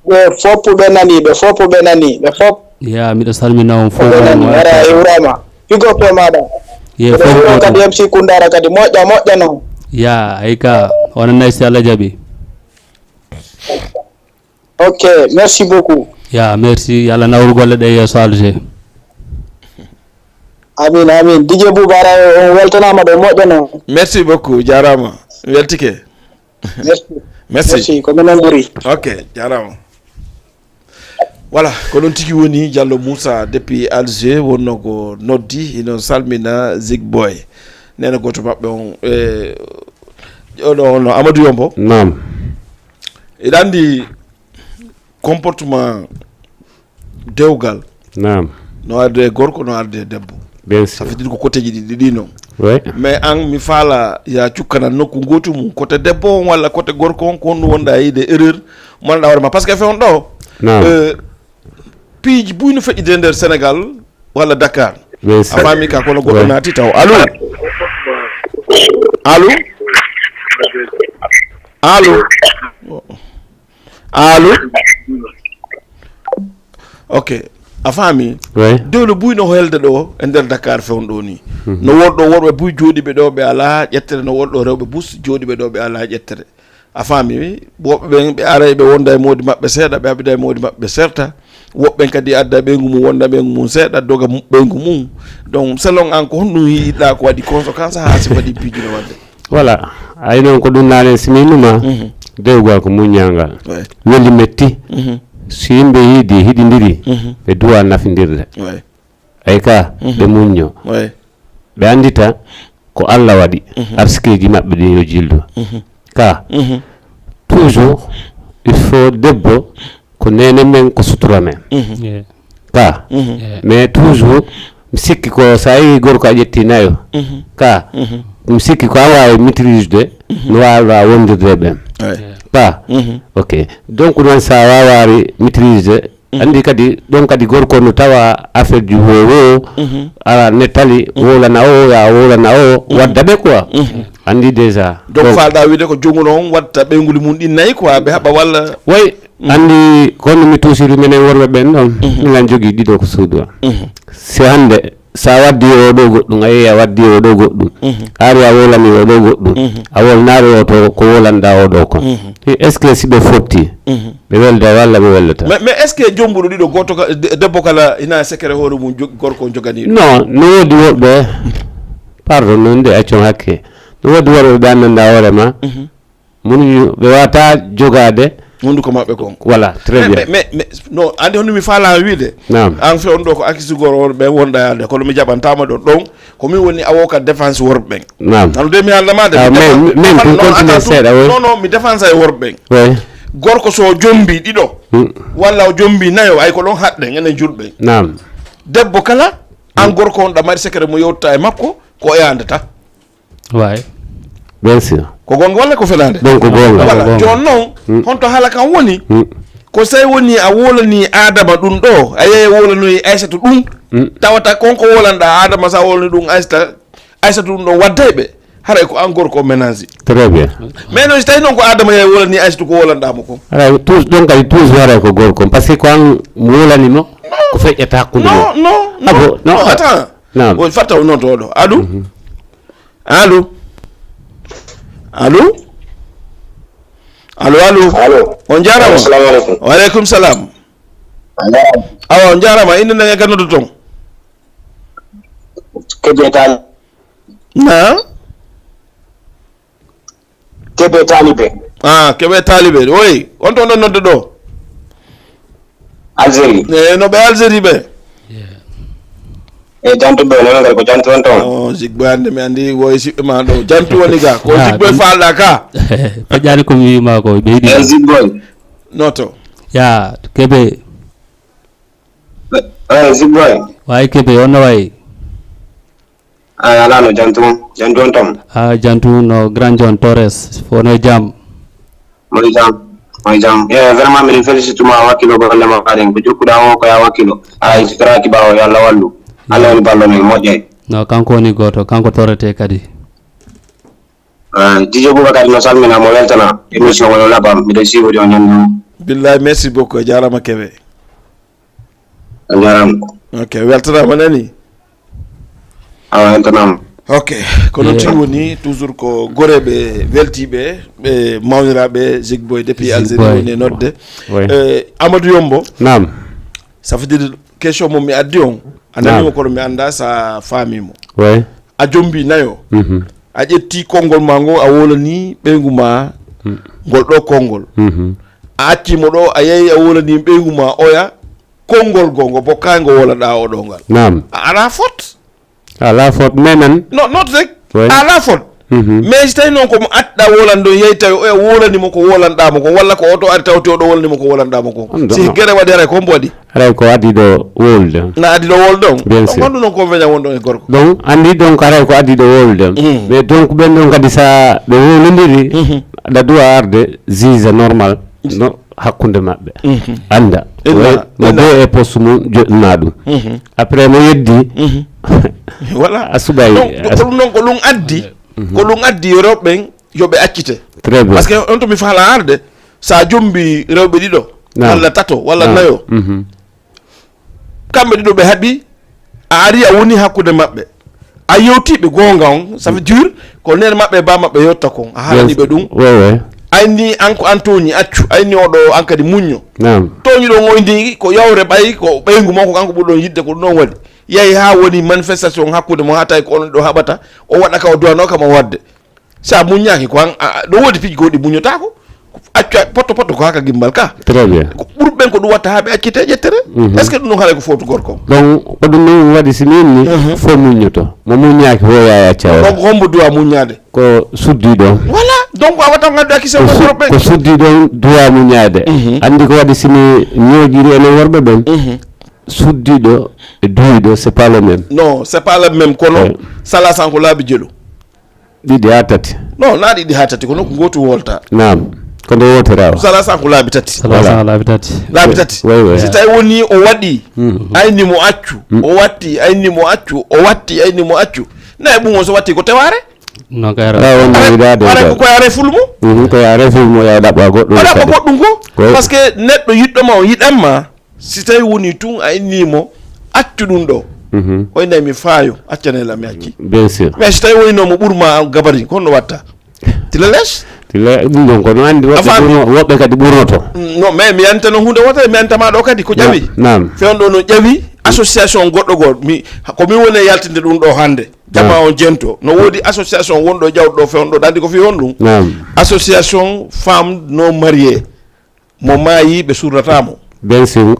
Ɓe fof ɓe nani, ɓe fof ɓe nani, ɓe fof. Ya, miɗo salmina on fof ɓe nani. Ara e wurama. Big up e maɗa. Ye fof ɗo kadi M C Kundara kadi moƴƴa, moƴƴa noon. Ya, ay ka, wona nice, Allah jaɓi. Ok, merci beaucoup. Ya, merci. Yalla nawru golle ɗe yeeso Alger. Amin, amin. D J Boubara, on weltanama ɗo moƴƴa noon. Merci beaucoup, jarama. Weltike. Merci. Merci. Merci, ko minen ɓuri. Ok, jarama. Voilà, ko ɗon tigi woni Diallo Moussa depuis Alger, wonno ko noddi, ino salmina Zig Boy. Nena goto maɓɓe on, e, oɗo on no Amadou Yombo. Naam. Eɗa andi comportement dewgal. Naam. No arde e gorko, no arde e debbo. Bien sûr. Ça veut dire ko côté ji ɗiɗi ɗi noon. Oui. Mais an, mi faala ya cukkanan nokku gootu mum, côté debbo on walla côté gorko on, ko honɗum wonɗa yiide erreur mo annduɗa hoore ma? Parce que fewndo ɗo, naam, euh, piiji buy no feƴƴude nder Sénégal walla Dakar. Bien sûr. A faami ka, kono goɗɗo, oui, naati taw. Allo? Allo? Allo? Allo? Ok, a faami? Oui. Dewle buy no helde ɗo e nder Dakar fewndo ɗo ni. Mhm. No woɗɗo worɓe buy jooɗiiɓe ɗo ɓe alaa ƴettere, no woɗɗo rewɓe bus jooɗiiɓe ɗo ɓe alaa ƴettere. A faami? Woɓɓe ɓen ɓe aray ɓe wonda e moodi maɓɓe seeɗa, ɓe haɓida e moodi maɓɓe serta. Woɓɓe ɓen kadi adda ɓeyngu mum, wonda ɓeyngu mum seeɗa, doga mu-, ɓeyngu mum. Donc, selon an, ko honɗum yiɗɗa ko waɗi conséquence haa si waɗi piiji no waɗde? Voilà, ay noon ko ɗum naane si mi innuma, mhm, dewgal ko muññangal. Ouais. Weli metti. Mhm. So yimɓe yiidi, hiɗindiri, mhm, ɓe duwa nafindirde. Ouais. Ay ka, mhm, ɓe muñño. Ouais. Ɓe anndita ko Allah waɗi, mhm, arsikeeji maɓɓe ɗin yo jillu. Mhm. Ka, mhm, toujours, il faut debbo ko neene men, ko sutura men. Mhm. Yeah. Ka, yeah, mais toujours, mi sikki ko so a yii gorko a ƴetti nayo. Mhm. Ka, mhm, mi sikki ko a waawi maîtrise de, mhm, no waawa wondirde ɓen. Ouais. Yeah. Ka, mhm, ok. Donc noon so a waawaari maîtrise de, mhm, anndi kadi, ɗon kadi gorko no tawa affaire ji wowo, mhm, ala nettali, mhm, wowlana o, ya wowlana o, mhm, wadda ɓe quoi. Mhm. Anndi déjà. Donc, donc, faalɗa wiide ko joguno on watta ɓeynguuli mum ɗin nayi quoi, ɓe haɓa walla? Way, mhm, anndi kono mi tuusiri minen worɓe ɓen ɗon, mhm, milan jogii ɗiɗo ko suudu am. Mhm. Si hannde, so a waddi o ɗo goɗɗum, a yehi a waddi o ɗo goɗɗum, mhm, a ari a wowlani o ɗo goɗɗum, mhm, a wowlanaali o to ko wowlanɗa o ɗo kon. Mhm. Est-ce que si ɓe fotti, mhm, ɓe welda walla ɓe weldata? Mais, mais est-ce que jombuɗo ɗiɗo gooto ka-, de-, debbo kala ina secret hoore mum jog-, gorko on joganiiɗo? Non, no woodi woɗɓe, pardon, non de accon hakke. No woodi woɗɓe ɓe anndanɗa hoore ma. Mhm. Munuñu, ɓe wata jogaade. Hunduko maɓɓe kon. Voilà, très bien. Mais, mais, mais, mais, non, anndi honno mi faala wiide? Naam. An fewndo ɗo ko accusé goro on ɓe wonɗa yaade, kono mi jaɓantama ɗon. Ɗon, ko min woni avocat défense worɓe ɓen. Naam. Nano de mi haalna ma de, ah, mi mais, défend-, mais, non, pour non, continuer attends, seeɗa, oui. Non, non, mi défense e worɓe ɓen. Oui. Gorko so jombi ɗiɗo, hmm, walla o jombi nayo, ay ko ɗon haɗɗen, enen julɓe. Naam. Debbo kala, an, hmm, gorko on ɗa mari secret mo yewta e makko, ko o yandata. Way. Bien sûr. Ko goonga walla ko fenaande? Ɗon ko goonga. Voilà. Ko goonga. Jooni noon, hmm, honto haala kan woni? Hmm. Ko so tawi woni a wolani Adama ɗum ɗo, a yehi a wolanoyi Aysatu ɗum, tawata kon ko wolanɗa Adama, so a wolani ɗum Aysata, Aysatu ɗum ɗo wadday ɓe, haray ko an gorko o ménage. Très bien. Mais noon so tawi noon ko Adama yehi wolani Aysatu ko wolanɗa mo kon. Haray tous, ɗon kadi tous haray ko gorko, parce que ko an wolani mo, ko feƴƴata hakkunde mo. Non, non, non, attends. Naam. On fatta o noto ɗo. Allo? Allo? Allo? Allo, allo? Allo? On jaaraama. Assalamu alaikum. Wa alaikum salam. On jaaraama. Awa, on jaaraama. Innde nden e ka noddu ton? Kebe Tali. Na? Kebe Talibe. Ah, Kebe Talibe. Oui, on ton ɗon nodde ɗo? Algérie. E no ɓe Algérie ɓe? E jantuɓe, onon ngal ko jantu on ton? Oh, Zigboy, hannde mi anndi woy siɓɓe ma ɗo. Jantu woni ga. Ko Zigboy falɗa ka. Feƴƴaani ko mi wiima ko, ɓeydi. E Zigboy. Noto. Ya, Kebe. E Zigboy. Wayi Kebe, on no wayi? A, alaa no jantu on, jantu on ton? A, jantu no Grand John Torres, fof no e jam. Mo e jam, mo e jam. E, vraiment, miɗen félicite ma, wakkilo golle ma ɗen. Ko jokkuɗa o, ko ya wakkilo. A, et cetera, kibawo, yo Allah wallu. Allah woni ballo men, moƴƴay. No, kanko woni gooto, kanko torete kadi. A, D J Boubacar no salmina, mo weltana. Émission o no labam, miɗen siiwodi on ñande. Billahi, merci beaucoup, a jaaraama Kebe. A jaaraama. Ok, weltanaama nani? A weltanaama. Ok, ko noon tigi woni, toujours ko goreeɓe weltiiɓe, ɓe mawniraaɓe, Zigboy depuis Algérie woni e nodde. Oui. Eh, Amadou Yombo. Naam. Ça veut dire, question mo mi addi on, a nani mo kono mi annda sa faami mo. Oui. A jombi nayo. Mhm. A ƴetti konngol ma ngol, a wolani ɓeyngu ma ngol ɗo konngol. Mhm. A acci mo ɗo, a yehi a wolani ɓeyngu ma oya, konngol goo ngo bokkaango wolaɗaa o ɗo ngal. Naam. A alaa fot. Alaa fot, mais nan. Non, not rek. Oui. A alaa fot. Mhm. Mais si tawi noon ko mo atɗa wolan ɗon, yehi tawi oya wolani mo ko wolanɗaa mo kon, walla ko oto ari tawti oɗo wolani mo ko wolanɗaa mo kon. On ɗon, si non. Gere waɗi, haray ko mbo waɗi? Haray ko addi ɗo wolude. Na addi ɗo wolude on? Bien sûr. Honɗum non convenant wonɗon e gorko? Donc, anndi donc haray ko addi ɗo wolude on. Mm. Mais donc, ɓen ɗon kadi sa ɓe wolondiri, mhm, aɗa duwa arde juge normal. No hakkunde maɓɓe. Mhm. Annda. Inna, no inna. Be e poste mum joɗɗina ɗum. Mhm. Après mo yeddi. Mhm. Voilà. A suɓay. Donc, ko ɗum noon ko ɗum addi. Mhm. Ko ɗum addi yo rewɓe ɓen yo ɓe accite. Très bien. Parce que on to mi faala arde, sa jombi rewɓe ɗiɗo, naam, walla tato, walla, naam, nayo. Mhm. Kamɓe ɗiɗo ɓe haɓi, a ari a woni hakkunde maɓɓe. A yewti ɓe goonga on, ça veut dire ko nene maɓɓe e ba maɓɓe yewta kon, a haalani ɓe ɗum. Oui, oui. Ayni an ko an tooñi, accu. Ayni oɗo an kadi muñño. Naam. Tooñuɗo on oyndi ko yawre ɓay, ko ɓeyngu makko kanko ɓurɗon yidde ko ɗum on waɗi. Yahi haa woni manifestation hakkunde mo haa tawi ko onon ɗo haɓata, o waɗa ka o duwanoo kam o waɗde. Si a muññaaki ko an, a, a, ɗo woodi piiji goo ɗi muññotaako. Accu, a, potto, potto ko haka gimbal ka. Très bien. Ko ɓurɓe ɓen ko ɗum watta haa ɓe accite ƴettere. Mhm. Est-ce que ɗum ɗum haray ko fowtu gorko? Donc, ko ɗum ɗum waɗi si mi inni, mhm, fof muññoto. Mo muññaaki fof yaaya acca wala. Donc, hombo duwa muññaade? Ko suddiiɗo on. Voilà. Donc, a wata ngaddu accusé ko gorko ɓen. Ko suddiiɗo on duwa muññaade. Mhm. Anndi ko waɗi si mi ñooƴiri enen worɓe ɓen. Mhm. Suddiiɗo e duwiiɗo, c'est pas le même. Non, c'est pas le même. Kono, oui, sala sanko laabi jelu. Ɗiɗi haa tati. Non, na ɗiɗi haa tati, kono ko ngootu wolta. Naam. Ko nde wootira o. Sala sa ko laabi tati. Sala sa, voilà, laabi tati. Laabi tati. Oui, oui. Si tawi woni o waɗi, mm, ayni mo accu, mm, o watti, ayni mo accu, o watti, ayni mo accu. Nayi ɓum on so watti ko tewaare? Non, kay ara. Tawa on no wiɗaade. Ara ko koye are fulmo? Mhm, koye are fulmo, ya ɗaɓɓa goɗɗum. O ɗaɓɓa goɗɗum ko? Oui. Parce que neɗɗo yiɗɗo ma o yiɗan ma. Si tawi woni tun a inni mo, accu ɗum ɗo. Mhm. O innay mi faayo, accane la mi acci. Bien sûr. Mais si tawi woni no mo ɓurma gabari, ko honno watta? Tila les? Tila ɗum ɗon ko no anndi woɓɓe ɓurno-, woɓɓe kadi ɓurnoto. Mm, non, mais mi yanta noon huunde wotere, mi yanta ma ɗo kadi ko ƴawi. Na-, naam. Fewndo no ƴawi association goɗɗo goo. Mi, ko mi woni e yaltinde ɗum ɗo hannde. Jama on jento. No woodi association wonɗo ƴawɗo ɗo fewndo ɗo, anndi ko fii honɗum? Naam. Association femme non mariée. Mo maayi, ɓe surrata mo. Bien sûr.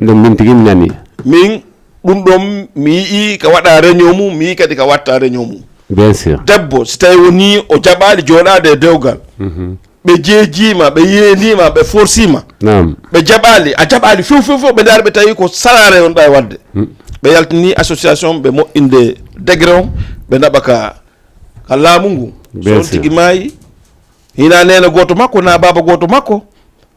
Ɗum min tigi mi nani. Min, ɗum ɗon, mi yi'i ka waɗa réunion mum, mi yi'i kadi ka watta réunion mum. Bien sûr. Debbo, si tawi woni o jaɓaali jooɗaade e dewgal, mhm, ɓe jeejiima, ɓe yeeniima, ɓe forsiima, naam, ɓe jaɓaali, a jaɓaali few, few, few, ɓe ndaari, ɓe tawi ko salaare on ɗa e waɗde. Mm. Ɓe yaltini association, ɓe moƴƴinde degré on, ɓe naɓa ka, ka laamu ngu. Bien sûr. So on tigi maayi, hina neene gooto makko, na baaba gooto makko,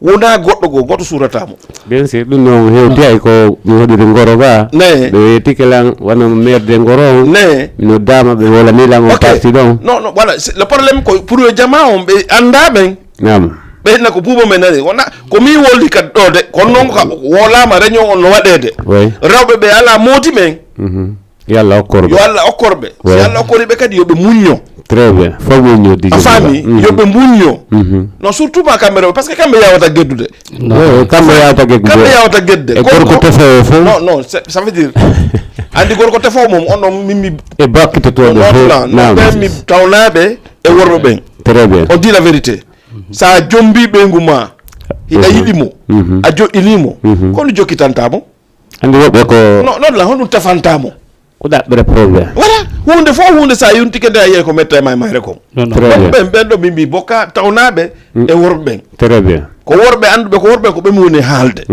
Wonaa goɗɗo goo, gooto suurataa mo. Bien sûr, ɗum noon hewti ay ko mi hoɗiri Ngoro ga. Ne. Ɓe weetike lan wano maire de Ngoro on. Ne. Mi noddaama ɓe wolani lan on parti ɗon. Non, non, voilà, le problème ko pour yo jamaa on ɓe anndaa ɓen. Naam. Ɓe na ko buubo men nani. Wona ko mi woldi kadi ɗo de. Kono noon ka wolaama réunion on no waɗeede. Oui. Rewɓe ɓe alaa moodi men. Mhm. Yo Allah okkor ɓe. Yo Allah okkor ɓe. Si Allah okkori ɓe kadi yo ɓe muñño. Très bien. Fof muñño digi. A faami? Yo ɓe muñño. Non, surtout ma kamɓe rewɓe, parce que kamɓe yawata geddude. Kamɓe yawata geddude. Kamɓe yawata gedde. E gorko tefoowo fof. Non, non, ça veut dire. Anndi gorko tefoowo mom, on ɗon min mi. E bakkitotooɓe fof. Non, ɓen mi tawnaaɓe e worɓe ɓen. Très bien. On dit la vérité. So a jombii ɓeyngu ma, hiɗa yiɗi mo, a joƴƴinii mo, kono jokkitanta mo. Anndi woɓɓe ko. No, noon la, honɗum tefanta mo? Ko ɗaɓɓere problème. Voilà, huunde fof huunde so a yontike nde a yiyay ko metta e ma e mayre kon. Très bien. Ɓen, ɓen ɗo min mbi bokka tawnaaɓe e worɓe ɓen. Très bien. Ko worɓe annduɓe ko worɓe ɓen ko ɓe mi woni e haalde.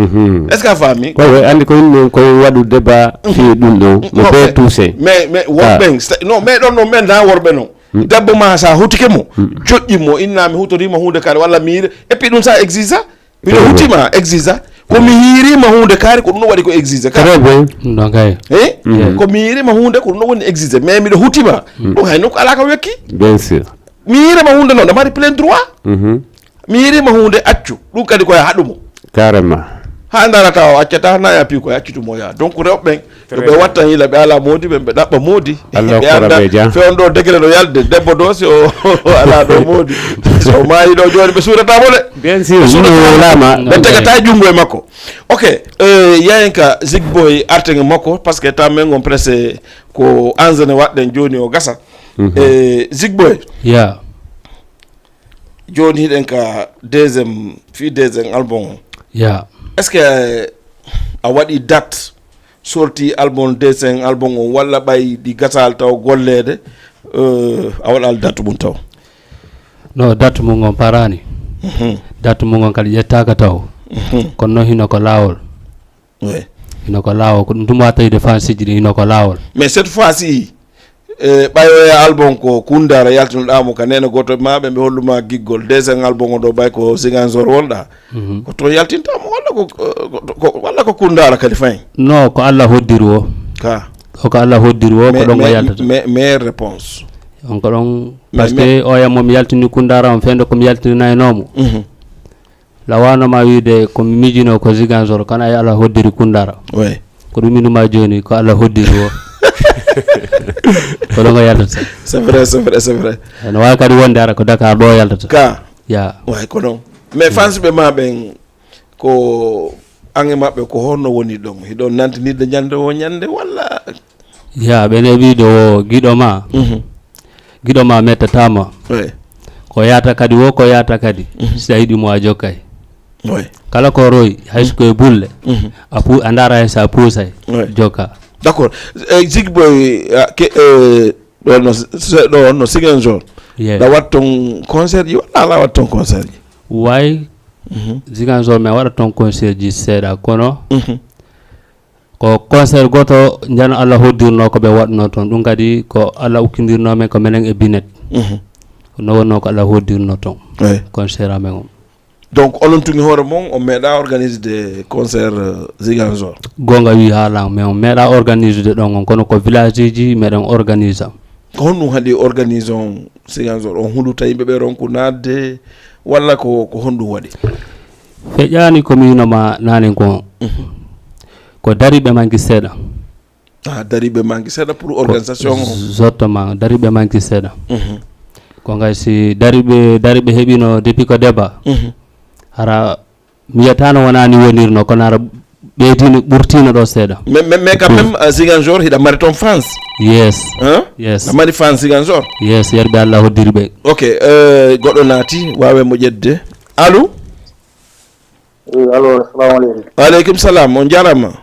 Est ce que a faami? Ko ɓe anndi ko yimɓe ko waɗu débat fii ɗum ɗon. Mo ɓe touché. Mais, mais worɓe ɓen, non, mais ɗon non, mais na worɓe non. Debbo ma so a hotike mo, joƴƴin mo, inna mi hutoriima huunde kaari walla mi yiɗi, et puis ɗum so a exija, miɗo hutima exija, ko mi yiiriima huunde kaari ko ɗum waɗi ko exija ka. Très bien. Non kay. Eh? Ko mi yiiriima huunde ko ɗum woni exija, mais miɗo hutima. Ɗum hay nokku alaa ka wekki. Bien sûr. Mi yiiriima huunde noon, ɗa mari plein droit. Mi yiɗima huunde accu ɗum kadi koye haɗumo. Carrément. Ha ndarata o accata na ya pi koye accutumo ya donc rewɓe ɓen yo ɓe wattan yila ɓe ala moodi ɓen ɓe ɗaɓɓa moodi ɓe anda fewndo degré no yalde debbo do si o ala ɗo moodi so maayi ɗo jooni ɓe suuratamo de. Bien sûr ɗum wonama ɓe tegata e junngo e makko. Ok. Yayen ka zigboy arten e makko parce que temps men on presse ko anzene waɗɗen jooni o gasa. E zigboy. Ya. Jooni hiɗen ka deuxième fii deuxième album on. Ya. Est-ce que a waɗi date sorti album deuxième album on walla ɓay ɗi gasal taw golleede a waɗal date mum taw? No date mum on paraani. Date mum on kadi ƴettaaka taw. Kono noon hino ko laawol. Hino ko laawol ko ɗum tuma tawi de fansiji ɗi hino ko laawol. Mais cette fois ci e ɓayoya album ko kundara yaltinoɗa mo ka nene goto maɓe ɓe holluma giggol deuxième album o ɗo ɓay ko sigansor wonɗa ko to yaltintamo walla ko walla ko kundara kadi fayi. No ko allah hoddiri o ka o ko allah hoddiri o ko ɗon o yaltata. Mais réponse on ko ɗon. Parce que oya momi yaltini kundara on fewndo komi yaltininaynomo. Lawanoma wiide ko mi miijino ko Ziguinchor kono ay ala hoddiri Koundara. Ko ɗum inuma jooni ko Allah hoddiri o. Ko ɗon o yaltata. C'est vrai, c'est vrai, c'est vrai. No waawi kadi wonde ara ko Dakar ɗo yaltata. Ka. Ya. Way ko ɗon. Mais fans ɓe ma ɓen ko an e maɓɓe ko honno woni ɗon? Hiɗon nantinirde ñande o ñande walla? Ya ɓe neɓiɗo o giɗo ma. Giɗo ma mettatama. Ko yata kadi wo ko yata kadi. Si a yiɗi mo a jokkay. Kala ko roy hay so koye bulle. A pu a ndara hay so a puusay. Jokka. D'accord. Zigboy ke ɗo no ɗo no Ziguinchor. Ɗa wat ton concert ji walla ala wat ton concert ji? Way. Ziguinchor mi a waɗa ton concert ji seeɗa kono. Ko concert goto jano Allah hoddirno ko ɓe waɗno toon ɗum kadi ko Allah ukkidirno men ko menen e Binet. No wonno ko Allah hoddirno toon. Concert amen o. Donc onon tigi hoore mon on meeɗa organise de concert Ziguinchor. Gonga wi haalan mais on meeɗa organise de ɗon on kono ko village ji meɗen organise am. Ko honɗum haɗi organise on Ziguinchor on huluta yimɓe ɓe ronku naatde walla ko ko honɗum waɗi? Feƴƴaani ko mi wiino ma naanen kon. Ko dariiɓe manki seeɗa. Ah, dariiɓe manki seeɗa pour organisation o. Exactement, dariiɓe manki seeɗa. Ko ngay si dariiɓe dariiɓe heɓino depuis ko débat. Hara mi yiyataano wonaa ni wonirno kono ara ɓeydino ɓurtiino ɗo seeɗa. Mais mais mais quand même Ziguinchor hiɗa mari toon fans. Yes. Hein? Yes. A mari fans Ziguinchor. Yes, yerɓe Allah hoddiri ɓe. Ok, goɗɗo naati waawe mo ƴetde. Allo? Allo, assalamu aleykum. Wa aleykum salam, on jarama.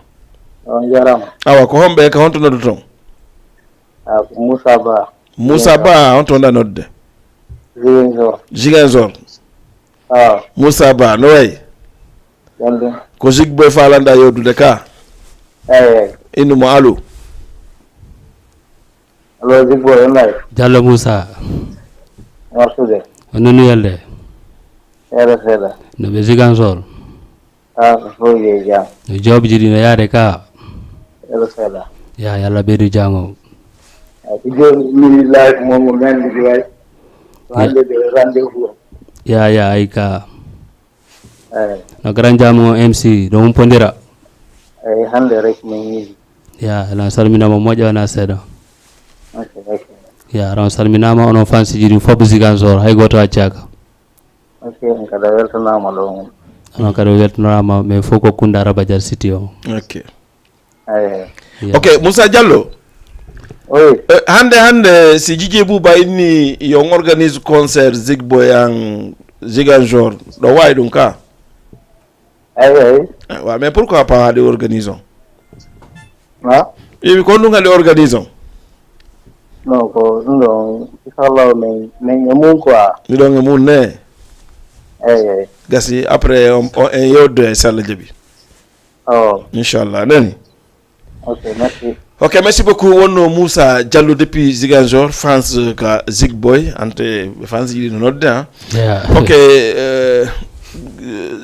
On jarama. Awa ko homɓe ka honto noddo toon? Ah, ko Moussa Ba. Moussa Ba, honto nda nodde? Ziguinchor. Ziguinchor. Ah. Moussa Ba, no wayi? Yande. Ko Zigboy falanda yewdude ka? Eyi. Innu mo alu. Allo Zigboy, on lay? Diallo Moussa. Wartude. Hono nuyal de? Seeɗa seeɗa. No ɓe Ziguinchor? Ah, ko fof yo jam. No jooɓji ɗi no yaade ka? Seeɗa seeɗa. Ya, yo Allah ɓeydu jam o. Ah, ko jooni mi live mo mo men ndi way. Ko hannde ɓe rendez-vous. Ya, ya, ay ka. Eyi. No Grand Jam o M C, ɗo humpondira. Eyi, hannde rek min njiidi. Ya, eɗen salminama moƴƴa wona seeɗa. Ok, ok. Ya, on salminama, onon fansiji ɗin fof Ziguinchor, hay gooto accaaka. Ok, on kadi a weltanaama ɗo. Onon kadi weltanaama, mais fof ko Kounda Raba Dia City o. Ok. Eyi. Ya. Ok, Moussa Diallo. Oui. Eh, hannde, hannde, si Dj Dj Bouba inni yo on organise concert Zig Boy en Ziguinchor, ɗo waawi ɗum ka? Eyi, eyi. Eh, wa, mais pourquoi pas haade organise on? Ha? Imi ko ɗum haade organise on? Non, ko ɗum ɗon, inchallah, min, min e mum quoi. Miɗon e mum ne? Eyi, eyi. Gasi, après, on, on, en yewdo, inchallah, jaɓi. Oh. Inchallah, nani? Ok, merci. Ok, merci beaucoup. Wonno Moussa Diallo depuis Ziguinchor, France, ka Zig Boy, ante France yiɗi no nodde, hein. Yeah. Ok, euh,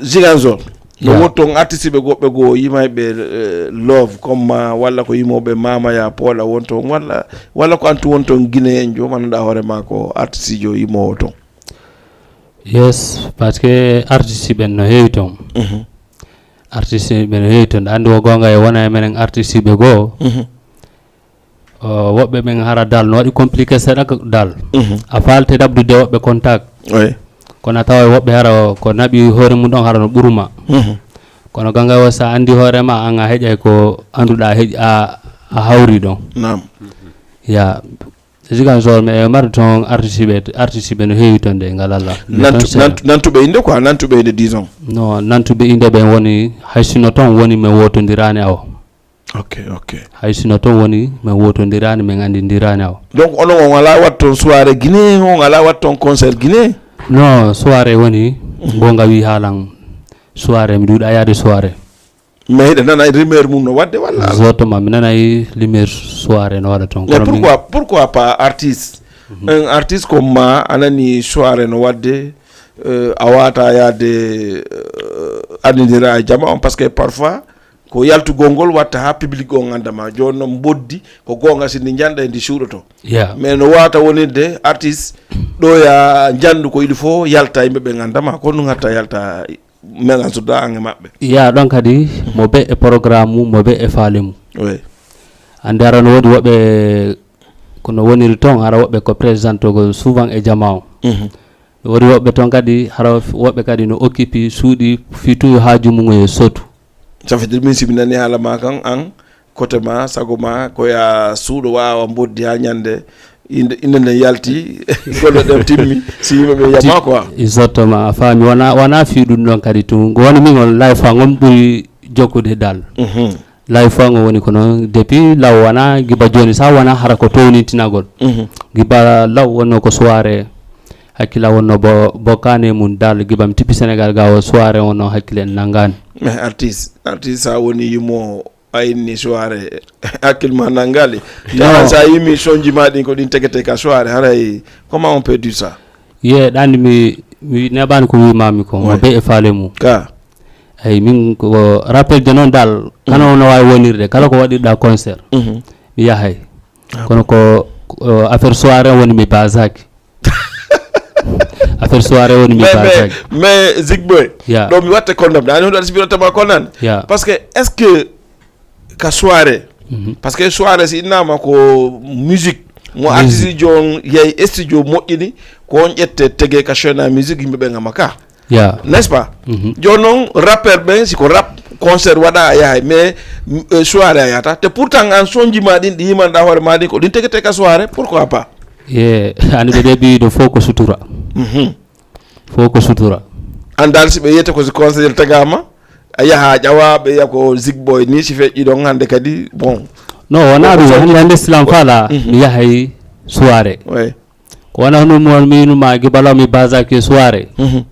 Ziguinchor. No, yeah, woodi toon artiste ɓe goɗɓe goo yimayɓe, euh, love comme ma, walla ko yimooɓe Mama Ya Poola won toon, walla, walla ko antu won toon Guinée en jo, ganduɗa hoore ma ko artiste jo yimoowo toon. Yes, parce que artiste ɓen no heewi toon. Mhm. Artiste ɓe no heewi toon. Aɗa anndi ko goonga e wona e menen artiste ɓe goo. Mhm. O, woɓɓe ɓen hara dal no waɗi compliqué seeɗa ko dal. Mhm. A faalta ɗaɓɓude woɓɓe contact. Oui. Kono a tawa woɓɓe hara ko naɓi hoore mum ɗon hara no ɓuruma. Mhm. Kono ganga o sa anndi hoore ma an a heƴay ko annduɗa heƴ-, a, a hawri ɗon. Naam. Ya. Ziguinchor, mi e mari toon artiste ɓe, artiste ɓe no heewi toon de, ngal Allah. Mi nantu-, toon seeɗa. Nantu-, nantuɓe innde quoi, nantuɓe innde, disons. No, nantuɓe innde ɓen woni, hay sino toon woni, men wotondirani awo. Ok, ok. Hay sino toon woni, men wotondirani, men anndindirani awo. Donc, onon on alaa waɗ toon soirée Guinée, on alaa waɗ toon concert Guinée? No, soirée woni, mhm, goonga wi haalan soirée, mi ɗuuɗa yaade soirée. Mais hiɗa nana rumeur mum no waɗde walla alaa? Exactement, mi nanay rumeur soirée no waɗa toon. Mais kono min pourquoi, pourquoi pas artiste? Mhm. Un artiste comme ma, a nani soirée no waɗde, euh, a wata yaade, euh, anndindira e jama on, parce que parfois ko yaltugol ngol watta ha public on annda ma. Jooni noon mboddi ko goonga, si ndi njanɗa ndi suuɗoto. Yeah. Mais no wata wonirde artiste ɗo ya njandu ko il faut yalta yimɓe ɓe ngannda ma, ko ɗum hatta yalta. Melan sudda an e maɓɓe. Yaa ɗon kadi mo be e programme mum, mo be e faale mum. Oui. Annde hara no woodi woɓɓe, ko no woniri toon, hara woɓɓe ko présentogol souvent e jama o. Mhm. No woodi woɓɓe toon kadi, hara woɓɓe kadi no occupi suuɗi fii tun yo haaju mum yo sootu. Ça veut dire min si mi nani haala ma kan, an, côté ma, sago ma, ko ya suuɗo waawa mboddi haa ñande, innde, innde nden yalti, golle ɗen timmi, si yimɓe ɓe yama quoi. Exactement, a faami. Wona, wona fii ɗum ɗon kadi tun. Ko woni min on live an on ɓuri jokkude dal. Mhm. Live an on woni ko noon depuis law wona giba jooni, sa wona hara ko townintinagol. Mhm. Giba law wonno ko soirée, hakkila wonno bo, bo kane mum dal, giba mi tippi Sénégal ga o soirée wonno hakkile en nangani. Mais artiste, artiste sa woni yimo a inni soirée, hakkil ma nangali. Te non. An sa yimi sonji ma ɗin ko ɗin tegete ka soirée, haray comment on peut dire ça? Ye, ɗan mi, mi neɓani ko wimami ko, mo ouais. Be e faale mum. Ka. Ay, min ko rappel de non dal, kala mm. On no wawi wonirde, kala ko waɗirɗa concert, mhm. Mi yahay. Ah. Kono ko, ko affaire soirée woni mi basaki. Affaire soirée woni mi mais, mais, basaki. Mais Zig Boy, ya. Ɗo mi watte kondam, ani hunde aɗa sibirata ma konnan. Ya. Parce que est-ce que ka soirée, mhm. Parce que soirée si innama ko musique, mo musique. Artiste jon yehi studio moƴƴini, ko on ƴette tege ka chaîne musique yimɓe ɓe ngama ka. Ya. N'est-ce pas? Mhm. Jooni noon rappeur ɓen, si ko rap concert waɗa a yahay, mais, mm, euh, soirée a yahata. Te pourtant an sonji ma ɗin ɗi yimanɗa hoore ma ɗin ko ɗin tegete ka soirée, pourquoi pas? Ye, ani ɓe ɗe ɓiyiɗo fof ko sutura. Mhm. Fof ko sutura. An dal si ɓe yiyete ko si concert tagama, a yaha ƴawa ɓe yiya ko Zig Boy ni si feƴƴi ɗon hannde kadi, bon. Non, wona ɗum, hannde, hannde silam faala, mhm. Mi yahay soirée. Oui. Ko wona hono mo mi yinuma gibalo mi basaki soirée. Mhm.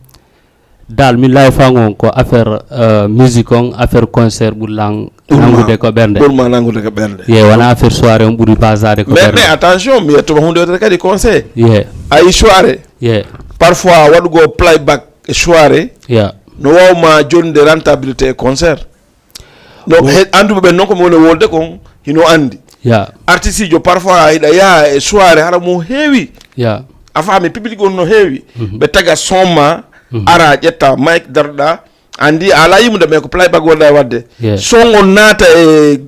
Dal mi live an on ko affaire, euh, musique on, affaire concert ɓurlan ɓurma, nangude ko ɓernde. Ɓurma nangude ko ɓernde. Ye, wona affaire soirée on ɓuri basade ko mais, ɓernde. Mais attention, mi yettuma hunde wotere kadi conseil. Ye. Ayi soirée. Ye. Parfois waɗugol playback. e soirée, ya, no waawma jonde rentabilité e concert. No, he annduɓe ɓen noon, ko mi woni e wolde kon, hino anndi. Ya. Artiste ijo, parfois hiɗa yaha e soirée, hara mo heewi. Ya. A faami, public on no heewi. Mhm. Ɓe taga son ma, mhm, ara ƴetta mic, daroɗa. Anndi a ala yimmude, mais ko playback wonda e waɗde. Yeah. Son on naata e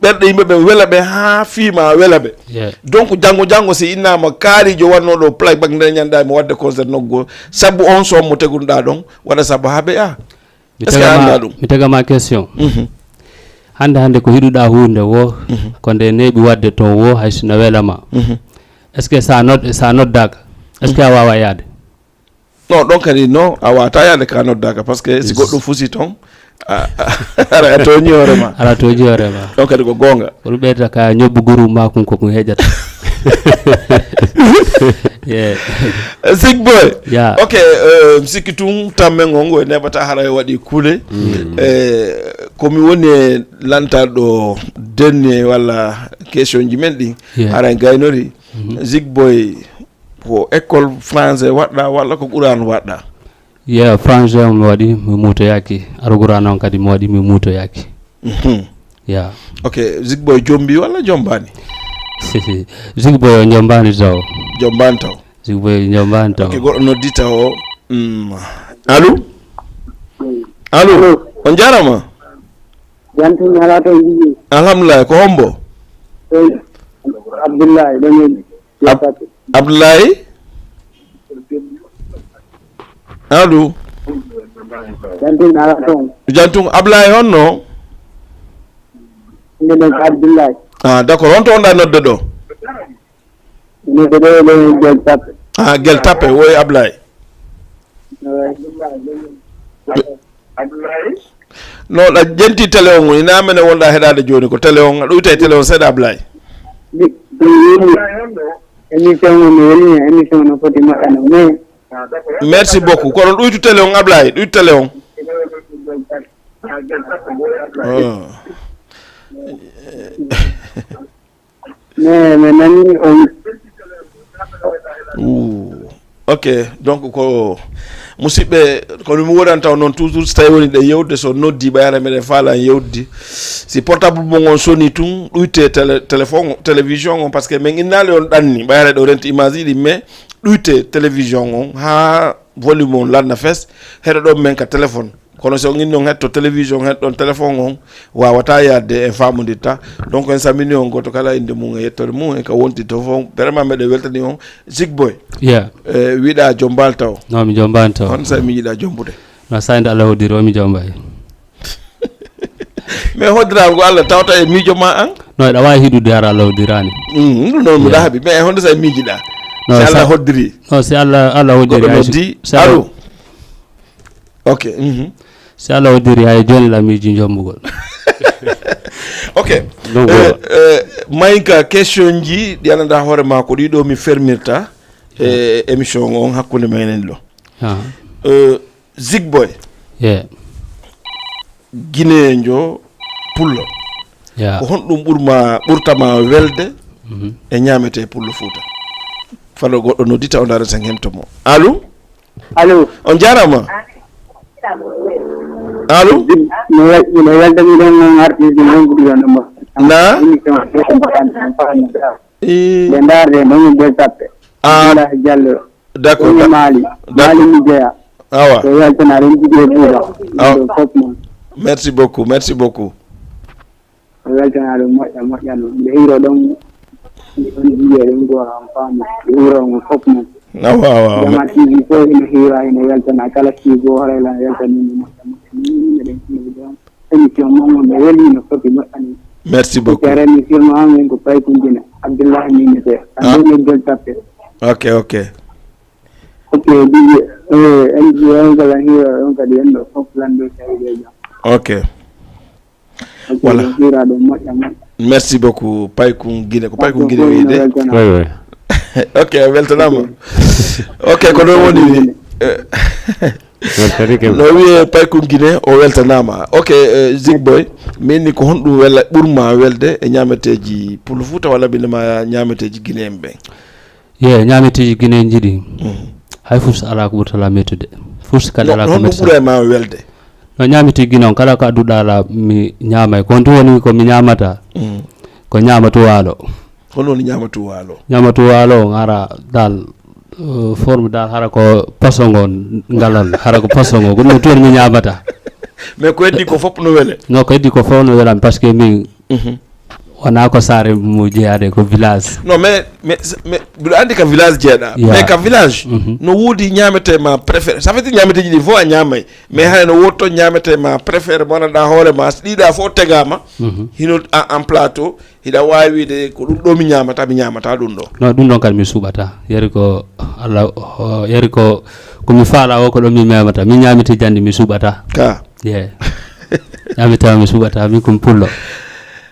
ɓerɗe yimɓe ɓe, wela ɓe haa fiima wela ɓe. Yeah. Donc, janngo, janngo, si innama kaarijo wannooɗo playback nde ñanɗa mo waɗde concert nokku goo, sabu on son mo tegunoɗa ɗon, waɗa sabu haa ɓe yaha. Mi Est-ce que a tegama, anndaa ɗum? Mi tegama question. Mhm. Hannde, hannde ko hiɗuɗa huunde wo, mhm, ko nde neeɓi waɗde toon wo, hay si no welama. Mhm. Est-ce que sa nod-, sa noddaaka, est-ce que a waawa yaade? Non, ɗon kadi, non, a waawata yaade ka noddaaka, parce que si goɗɗo fusi toon, a, a, ara a tooñi hoore ma. Ara tooñi hoore ma. Ɗon kadi ko goonga. Ko ɗum ɓeyta ka ñobbu guru ma kun ko kun heƴata. Yeah. Zik Boy. Yeah. Ok, euh, mi sikki tun tammen on, ngo neɓata hara e waɗi kuule. Mm. Eh, ko mi woni e lantaade ɗo denni walla question ji men ɗin, yeah, hara en gaynori. Mhm. Zik Boy, ko école français waɗɗa walla ko Qur'an waɗɗa? Yeah, français on mi waɗi, mi muutoyaaki. Alqur'an on kadi mi waɗi, mi muutoyaaki. Mhm. Yeah. Ok, Zik Boy jombi walla jombani? Zik Boy o jombani taw. Jombani taw. Zik Boy o jombani taw. Ok, goɗɗo noddi taw. Mm. Allo? Allo? Allo? On jarama? Jantin ala to yiɗi. Alhamdulillah, ko hombo? Abdullahi, ɗon e Ab-, Abdoulaye? Allo? Jantin ala toon. Jantum Ablaye honno? Minen ko Abdoulaye. Ah, d'accord. Honto wonɗa nodde ɗo? Nodde ɗo e Gueule Tapée. Ah, Gueule Tapée, woy Ablaye. Oy. Non, ɗa jenti télé on, ina mene wonɗa heɗade joni, ko télé on, aɗa uyta e télé on seeɗa Ablaye. Mi, mi yiɗi émission on, mi woni émission no foti moƴƴano, mais merci beaucoup. Kono ɗuytu télé on, Ablaye, ɗuytu télé on. Oh. Mais mi nani on. Ouh. Ok, donc ko musidɓe, kono mi woɗan taw noon toujours, so tawi woni ɗe yewde, so noddi ɓayata meɗen faala yewde. Si portable mon on soni tun, ɗuyte télé-, téléphone, télévision on, parce que min innali on ɗanni, ɓayata ɗo renti image ɗi, mais ɗuyte télévision on haa volume on lanna fees, heɗoɗon men ka téléphone. Kono si on inni on hetto télévision, hetton téléphone on, wawata yaadde, en famondirta. Donc, en salmini on goto kala inde mum e yettode mum, en ka wonti to fof. Vraiment, meɗen weltani on. Zik Boy. Yeah. Eh, wiɗa jombal taw. Non, mi jombani taw. Hon sa mi yiɗa jombude? No sa nde Allah hoddiri o, mi jombay. Mais hoddiral ko Allah tawta e miijo ma an? No, eɗa wawi hiɗude hara Allah hoddirani. Mm, ɗum noon mi Yeah. Ɗahaɓi. Mais honde sa miijiɗa? No, Si Allah sa-, hoddiri. No, si Allah, Allah hoddiri, Goɗɗo hay so, noddi. Si Allah Allo? Ok. Mhm. Si Allah hoddiri, hay joni la miiji jombugol. Ok. Donc, Eh, eh, Mayinka, question ji ɗi anndaa hoore ma ko ɗiɗo mi fermirta, eh, émission on hakkunde menen ɗo. Ah. Eh, Zik Boy. Yeah. Guinéenjo pullo. Yeah. Ko honɗum ɓurma, ɓurtama welde Mhm. e ñaamete pullo Fuuta? Falo goɗɗo noddita, o ndaara sen hemto mo. Allo? Allo? On jaaraama. Allo? Miɗo wel-, miɗo weltani ɗon on artiste non ko ɗiɗo no mo. Na? Émission o, Eh. Nde ndaarde ɗon e Gueule Tapée. Ah. Abdoulaye Diallo. D'accord. Ɗon e Mali. D'accord. Mali mi jeya. Awa. Ko weltanaare on jigre Buuba. Awa. Ɗum ɗo fof noon. Merci beaucoup, merci beaucoup. Ko weltanaare moƴƴa, moƴƴa noon. Nde hiiro ɗon, ɗon jiye ɗum ɗo am faamu. Hiiro mo fof noon. Awa, awa, awa. Jama T V fof ina hiira, ina weltana kala Sigo Hoorayla, weltani mo moƴƴa, moƴƴa. Min, min, miɗen, miɗen, Émission mon on, mi welii no foti moƴƴani. Merci beaucoup. Tere mi firma an, min ko Paykun Gine, Abdullahi Minite. Ah. An ɗon e Gueule Tapée. Ok, ok. Ok, Dj J, eh, M J on kala hiira, on kadi en ɗo fof lanndo tawi ɗe jam. Ok. Ok, Voilà. Hiira ɗo moƴƴa, moƴƴa. Merci beaucoup, Paykun Gine. Ko Paykun Gine wiyde? Weltana. Oui, oui. Ok, a weltanaama. Ok. Ok, ko ɗon woni. Weltani kam. No wiyee Paykun Gine, o weltanaama. Ok, eh, Zik Boy, min ni ko honɗum wela, ɓurma welde e ñaameteeji Pullo Fuuta walla binde ma ñaameteeji Gine en ɓen? Ye, ñaameteeji Gine en jiɗi. Mhm. Hay fof so alaa ko ɓurtala mettude. Bourse kadi alaa ko mbeɗa saabi. No honɗum ɓuri e ma welde? No ñaami tigi noon, kala ko adduɗaa alaa, mi ñaamay. Ko honɗum woni ko mi ñaamata? Mm. Ko ñaamatu waalo. Honɗum woni ñaamatu waalo? Ñaamatu waalo on hara dal, uh, forme dal hara ko poisson on ngalal, hara ko poisson on. Ko ɗum tun mi ñaamata. Mais ko heddi ko fof no wele? No, ko heddi ko fof no welam, parce que min, mhm, wonaa ko saare mo jeyaade, ko village. Non, mais, mais, mais mbiɗo anndi ka village jeeɗa. Ya. Mais ka village, mhm, no woodi ñaamete ma préféré. Ça veut dire ñaameteeji ɗi fof a ñaamay. Mais hay no woodi toon ñaamete ma préféré mo annduɗaa hoore ma, so ɗiɗa fof tegaama, mhm, hino en, en plateau, hiɗa waawi wiide ko ɗum ɗo mi ñaamata, mi ñaamata ɗum ɗo. No, ɗum ɗon kadi mi suɓata. Yari ko Allah, o, yari ko, ko mi faala o, ko ɗum mi memata. Mi ñaamete jannde mi suɓata. Ka. Ye. Ñaamete mi suɓata, min ko mi pullo.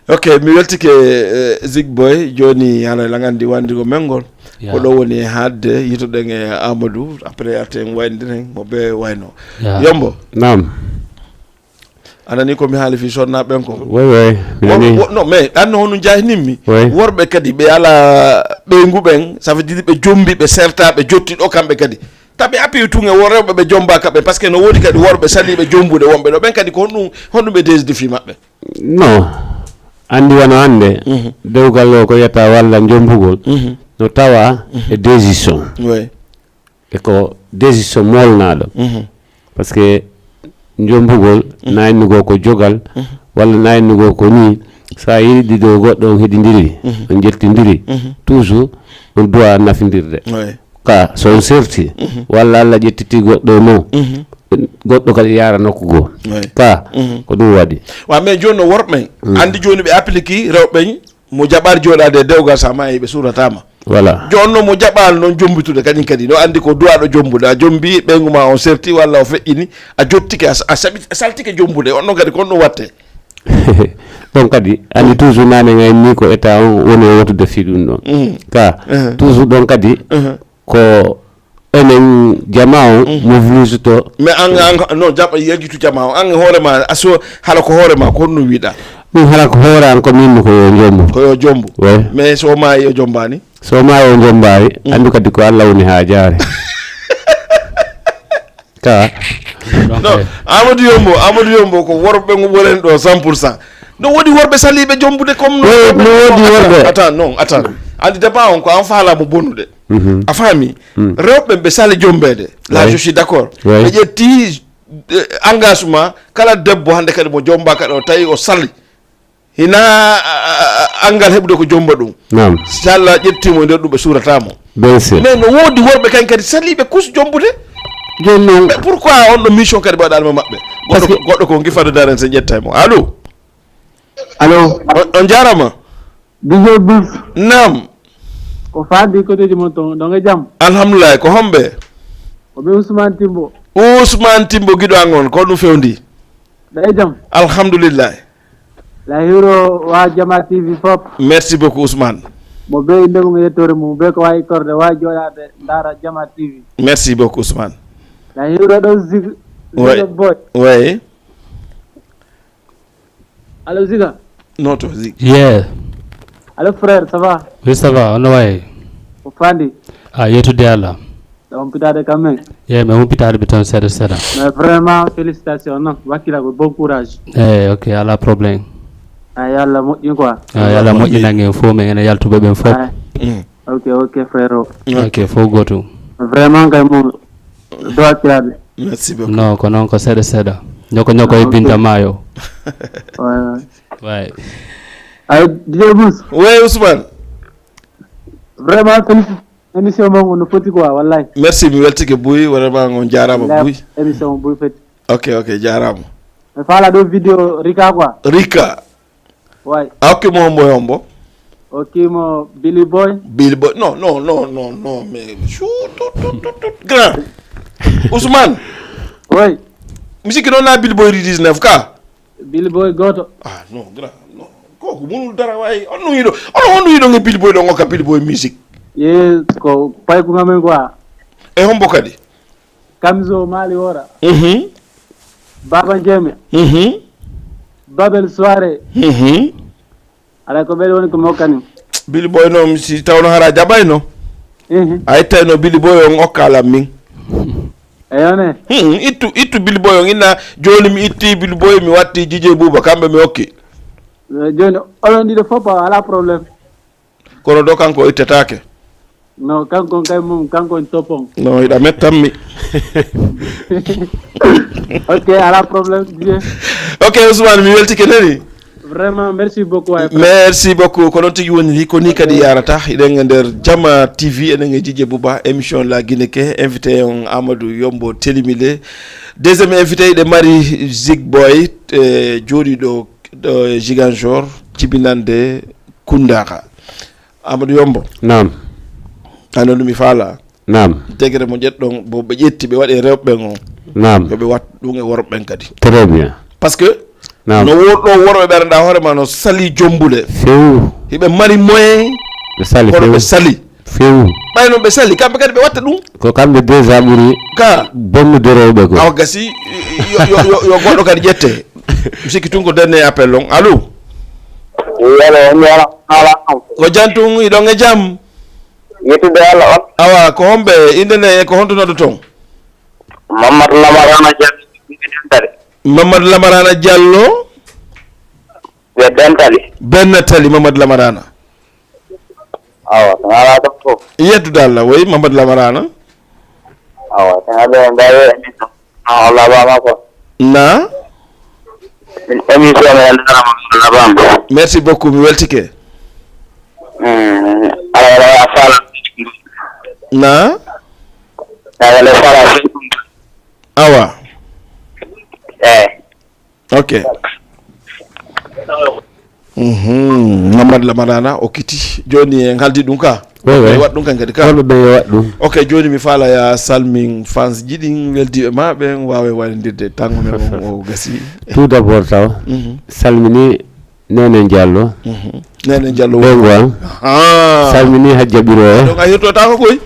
Ok, mi weltike, eh, Zig Boy. Jooni, haala lan anndi wandi ko menngol. Ya. Ko ɗo woni e haadde, yitoɗen e Amadou, après arten wayndiren mo be wayno. Ya. Yombo. Naam. A nanii ko mi haali fii sonnaaɓe ɓen kon? Oui, oui, mi nanii. Wor-, wo-, non, mais anno honno jaahininmi. Oui. Worɓe kadi ɓe alaa ɓeyngu ɓen, ça veut dire ɓe jombi, ɓe serta, ɓe jotti ɗo kamɓe kadi. Tawi ɓe appuie tun e wor-, rewɓe ɓe jombaaka ɓen, parce que no woodi kadi worɓe saliiɓe jombude wonɓe ɗo. Ɓen kadi ko honɗum, honɗum ɓe desidi fii maɓɓe? Non. Anndi wano hannde, mhm, dewgal o ko wiyata walla jombugol, mhm, no tawa, mhm, e décision. Oui. E ko décision molnaaɗo. Mhm. Parce que jombugol, mhm, naayinugol ko jogal, mhm, walla naayinugol ko nii, so a yiɗi ɗo goɗɗo on heɗindiri, mhm, on jettindiri, mhm, toujours on duwa nafindirde. Oui. Ka, so on serti, mhm, walla Allah ƴettiti goɗɗo mo, mhm, goɗɗo kadi yaara nokku goo. Oui. Ka, mhm, ko ɗum waɗi. Wa, mais jooni no worɓe ɓen, mm, anndi jooni ɓe applique rewɓe ɓen, mo jaɓaali jooɗaade e dewgal, so a maayii ɓe suurataa ma. Voilà. Jooni noon mo jaɓaali noon jombitude kañum kadi, no anndi ko duwaaɗo jombude. A jombi, ɓeyngu ma on serti walla o feƴƴini, a jottike, a, a saɓi-, a saltike jombude. On ɗon kadi ko honɗum waɗtee? Ɗon kadi, anndi toujours naane ngayni ko état on woni e wotude fii ɗum ɗon. Mm. Ka, mhm, toujours ɗon kadi, mhm, ko enen jama o, mhm, mo vlusuto. Mais an, an, non, jaɓa yejjitu jama o. An e hoore ma, a so, hala ko hoore ma, ko honno wiɗa? Min hala ko hoore an, ko min ko yo jombo. Ko yo jombo. Oui. Mais so maayi o jombaani? So maayi o jombaani, mhm, anndu kadi ko Allah woni haa jaare. Ka. Non, Amadou Yombo, Amadou Yombo ko worɓe ngo wonen ɗo cent pour cent. No woodi worɓe saliiɓe jombude comme no. Oui, no woodi worɓe. Attends, non, attends. Anndi daba on ko an faala mo bonude. Mhm. A faami? Mm. Rewɓe ɓe sali jombeede. Là, oui, je suis d'accord. Oui. Ɓe ƴetti, eh, engagement, kala debbo hannde kadi mo jomba kadi o tawi o sali. Hina, a, a, a, anngal heɓude ko jomba ɗum. Naam. Si Allah ƴetti mo e nder ɗum, ɓe suurata mo. Bien sûr. Mais no woodi worɓe kañ kadi saliiɓe kus jombude. Jooni noon. Mais pourquoi on ɗo mission kadi mbaɗaali ma maɓɓe? Parce que goɗɗo, goɗɗo ko ngi fado daren sen ƴetta e mo. Allo? Allo? On, on jaarama. D J Bus. Naam. Ko faandi koteeji mon ton, ɗon e jam? Alhamdulillah, ko homɓe? Ko ɓe Ousmane Timbo. Ousmane Timbo, giɗo an on, ko ɗum fewndi? Ɗa e jam? Alhamdulillah. La hiro wa Jama T V fop. Merci beaucoup, Ousmane. Mo be innde mum e yettoore mum, be ko waawi torde, waawi jooɗaade ndaara Jama T V. Merci beaucoup, Ousmane. La hiro ɗo Zig-, ouais, Ziga Boy. Ouais. Allo, Ziga. Non, to Zig. Yeah. Allo, frère, ça va? Oui, ça va, on way. Ko faandi? Ah, yettude Allah. Ɗo on pitaade quand même. Yeah, mais on pitaade ɓe toon seeɗa seeɗa. Mais vraiment, félicitations, non? Wakkila ko bon courage. Eh, ok, alaa problème. Ah, yo Allah moƴƴin quoi. Ah, yo Allah moƴƴinan en fof, men ene yaltuɓe ɓen fof. Ah. Mm. Ok, ok, frérot. Ok, fof gootum. Vraiment, kay mo do wakkilaaɓe. Merci beaucoup. Non, ko noon ko seeɗa seeɗa. Ñoko ñoko e binta maayo. Ouais, ouais. Ouais. Ay, D J Bus. Oui, Ousmane. Vraiment, félicitations. Émission mon no foti quoi, wallahi. Merci, mi weltike buy, vraiment on jaarama buy. Émission buy foti. Ok, ok, jaarama. Mi faala ɗo vidéo Rika quoi. Rika. Way. A hokki mo hombo e hombo? Hokki mo Billy Boy. Billy Boy. Non, non, non, non, non, mais chou, tout, tout, tout, tout. Grand. Ousmane. Way. Mi sikki noon na Billy Boy ri dix-neuf ka. Billy Boy gooto. Ah, non, grand, non. Koko munul dara way. On no yiɗo, on, on no yiɗo nge Billy Boy ɗo ngokka Billy Boy musique. Yes, ko payku ngamen quoi. E hombo kadi? Kamzo Mali Wora. Mhm. Baba Njeme. Mhm. Babel Soirée. Mhm. Alaa ko ɓeɗe woni ko mi hokkani. Billy Boy noon, si tawno hara jaɓayno. Mhm. A ittayno Billy Boy on okka lan min. Eyone. Hmm, ittu, ittu Billy Boy on inna, jooni mi itti Billy Boy, mi watti Jije Buuba, kamɓe mi hokki. Eh, jooni, onon ɗiɗo fof, alaa problème. Kono ɗo kanko o ittetaake. Non, kanko on kay mum, kanko on topon. Non, hiɗa mettammi. Ok, alaa problème, Didier. Ok, Ousmane, mi weltike nani? Vraiment, merci beaucoup, waay. Merci beaucoup. Ko noon tigi woni ni, ko ni kadi yarata. Hiɗen e nder Jama T V, enen e Jije Buba, émission La Guinée ke, invité on Amadou Yombo Telimile. Deuxième invité, hiɗen mari Zig Boy, eh, jooɗiiɗo ɗo e Ziguinchor, jibinande Koundara. Amadou Yombo. Naam. Ano ɗum mi faala. Naam. Degre mo ƴetɗon, bo ɓe ƴetti, ɓe waɗi e rewɓe ɓen o. Naam. Yo ɓe wat ɗum e worɓe ɓen kadi. Très bien. Parce que Naam. No wor-, ɗo worɓe ɓe aɗa hoore ma no sali jombule. Few. Hiɓe mari moyen. Ɓe sali kono few. Ɓe sali. Few. Ɓay noon ɓe sali, kamɓe kadi ɓe watta ɗum. Ko kamɓe déjà ɓuri ka bonnude rewɓe ko. Awa gasi, yo, yo, yo, yo goɗɗo kadi ƴette. Mi sikki tun ko dernier appel on. Allo? Wi, allo, on jarama. Ala. Ko jam tun, hiɗon e jam? Yettude Allah on. Awa, ko homɓe, innde nde e ko honto noddoton? Mamadou Lamarana Diallo, Dentale. Mamadou Lamarana Diallo? Ɓe Dentale. Bennatali, Mamadou Lamarana. Awa, so alaa ɗon fof. Yettude Allah, woy, Mamadou Lamarana. Awa, so alaa ɗon, mbawi émission. Ah, o labama ko. Na? Min émission men en darama o labama. Merci beaucoup, mi weltike. Hmm, ala wala a fala. Na? Ala wala fala. Awa. Eh. Ok. Mhm. Mamadou Lamarana, o kiti. Joni en haldi ɗum ka. Oui, oui. Ɓe waɗ ɗum kan kadi ka. Wonɓe ɓe waɗ ɗum. Ok, joni mi faala ya salmin fans ji ɗin weldiɓe ma ɓen wawe walindirde tango men on o gasi. Tout d'abord taw, mhm, salmini Nene Diallo. Mhm. Nene Diallo. Ɓeyngu am. Ah. Salmini Hajja Ɓiroye. Donc a hirtotako koy?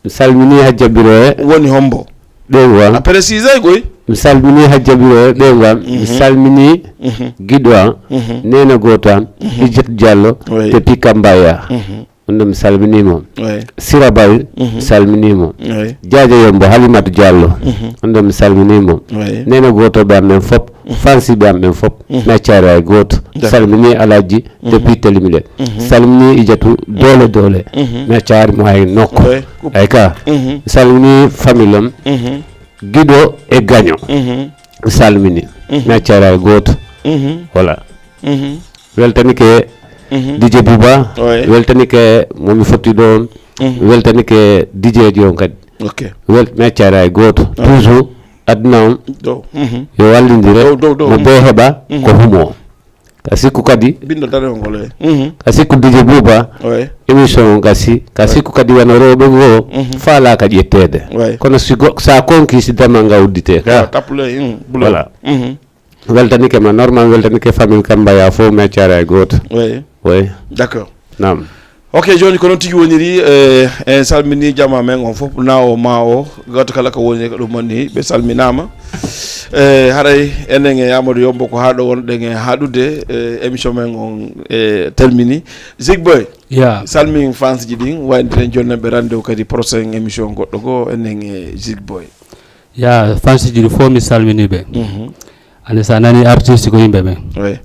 Mi salmini Hajja Ɓiroye. Woni hombo? Ɓeyngu am. A précisé koy? Mi salmini Hajja Ɓiroye, ɓeyngu am. Mi, mhm, salmini, mhm, giɗo am, mhm, nene goto am, mhm, Ijjat Diallo, oui, depuis Kambaya. Mhm. On ɗo mi salminii mo. Oui. Sira Bay, mhm, mi salminii mo. Oui. Jaaja Yombo, Halimatu Diallo. Mhm. On ɗo mi salminii mo. Oui. Nene goto ɓe am ɓen fop, mhm, fansiɓe am ɓen fop, mhm, mi accaari hay goto. D'accord. Salminii Alhaji, mhm, depuis Telimile. Mhm. Salminii Ijatu, doole, mhm, doole. Mhm. Mi accaari mo hay nokku. Oui. Ay ka. Mhm. Salminii famille am. Mhm. Giɗo e gaño. Mhm. Salmini. Mhm. Mi accaari hay goto. Mhm. Voilà. Mhm. Weltanike, mhm, D J Bouba. Oui. Weltanike mo mi fotti ɗon. Mhm. Weltanike D J ji on kadi. Ok. Wel-, mi accaari hay goto. Ah. Toujours, aduna on, ɗo, mhm, yo wallindire. Ɗo, ɗo, ɗo, mo, mhm, be heɓa, mhm, ko humo. Ka sikku kadi. Binndol tan e on ngol, eh. Mhm. Ka sikku D J Bouba. Oui. Émission on gasi. Ka, oui, sikku kadi wano rewɓe goo. Mhm. Faalaaka ƴetteede. Oui. Kono si go-, sa konki si dama nga uddite ka. Yo, tappule, mm, bula. Voilà. Mhm. Weltanike ma, normal weltanike famille Kambaya fof, mi accaari hay goto. Oui. Oui. D'accord. Naam. Ok, joni ko noon tigi woniri, eh, en salmini jama men on fof, na o ma o, goto kala ko woni ko ɗum woni, ɓe salminama. Eh, haray enen e Amadou Yombo ko haa ɗo wonɗen e haɗude, eh, émission men on, eh, termini. Zig Boy, ya, salmin fans ji ɗin, waynoɗen jonni ɓe rendez-vous kadi prochain émission goɗɗo goo, enen e Zig Boy. Ya, fans ji ɗi fof mi salmini ɓe. Mhm. Ande sa nani artiste ko yimɓe ɓen. Oui.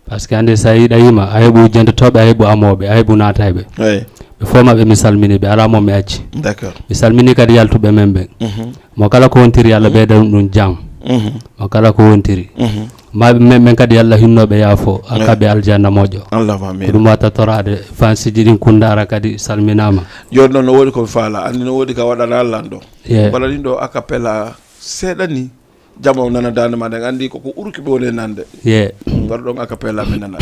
Parce que ande sa yiɗa yima, a heɓu jentotooɓe, a heɓu amooɓe, a heɓu naatayɓe. Oui. Ɓe fof maɓɓe mi salmini ɓe, alaa mo mi acci. D'accord. Mi salmini kadi yaltuɓe men ɓen. Mhm. Mo kala ko wontiri, Allah, mhm, ɓeyda ɗum ɗum jam. Mhm. Mo kala ko wontiri. Mhm. Maaɓe men ɓen kadi, Allah hinno ɓe yaafo, a, oui, kaɓe aljanna moƴƴo. Allahumma amin. Ko ɗum watta toraade fans ji ɗin Koundara kadi salminama. Joni noon no woodi ko mi faala, andi no woodi ka waɗana Allah ɗo. Yeah. Mbaɗa ɗin ɗo a cappella seeɗa ni. Jama o nana daande ma, ɗen anndi ko, ko ɓurki ɓe woni e nande. Ye. Mbaɗa ɗon a cappella, mi nana.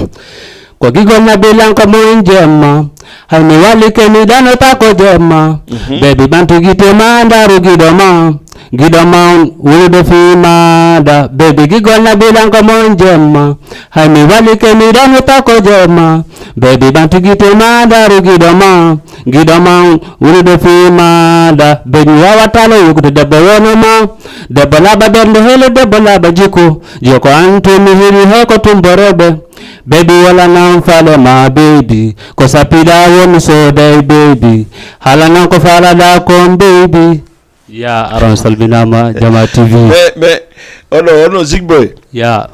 Ko gigol nabilan ko mon jemma. Hay mi wallike mi ɗanota ko jemma. Mhm. Baby ɓantu gite ma ndaru giɗo ma. Giɗo ma on wulude fii maada. Baby gigol nabilan ko mon jemma. Hay mi wallike mi ɗanota ko jemma. Baby ɓantu gite ma ndaru giɗo ma. Giɗo ma on wulude fii maada. Baby wawatalo yogude debbo wono ma. Debbo laaɓa ɓernde, hele debbo laaɓa jikku. Joko an tun mi hiri hay ko tumbo rewɓe. Baby wala nan faale ma baby. Ko sappiɗa woni sooday baby. Hala nan ko faalaɗa kon baby. Ya, aron salminaama, Jama T V. Mais, mais, ono, ono Zigboy. Ya.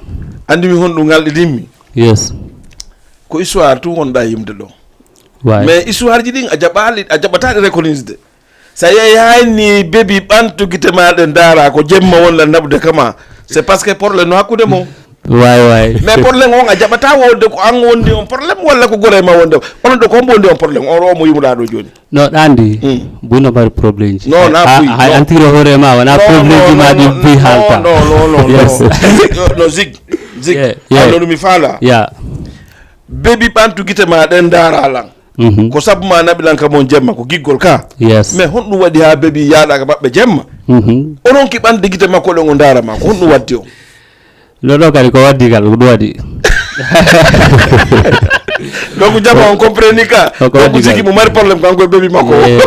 Andi mi honɗum ngal ɗi dimmi. Yes. Ko histoire tun wonɗa yimde ɗo. Waay. Mais histoire ji ɗin a jaɓali, a jaɓata ɗi reconnaître. Sa yehi hayni bebi ɓantu gite ma ɗe ndaara ko jemma wonla naɓude kama. C'est parce que problème no hakkude mo. Waay, waay. Mais problème on a jaɓata wonde ko an wondi on problème walla ko gore ma wonde. Onon ɗo ko hombo wondi on problème? On o mo yimɗa ɗo joni. No ɗandi. Mm. Buy no mari problème ji. Non, na buy. Hay antiro hoore ma wona problème ji ma ɗi buy halta. Non, non, non, non. Yes. No Zig, Zig. Yeah, yeah. Ano mi fala. Yeah. Bebi ɓantu gite ma ɗen ndaara lan. Mhm. Ko sabu ma naɓi lan ka mon jemma ko giggol ka. Yes. Mais honɗum waɗi ha bebi yaɗa ka maɓɓe jemma? Mhm. Onon ki ɓantu gite makko ɗen o ndaara ma ko honɗum waddi on? No ɗo kadi ko waddi kala ko ɗum waɗi. Donc jama on compreni ka. Ko waddi kala. Sigi mo mari problème kanko e bebi makko. Yeah.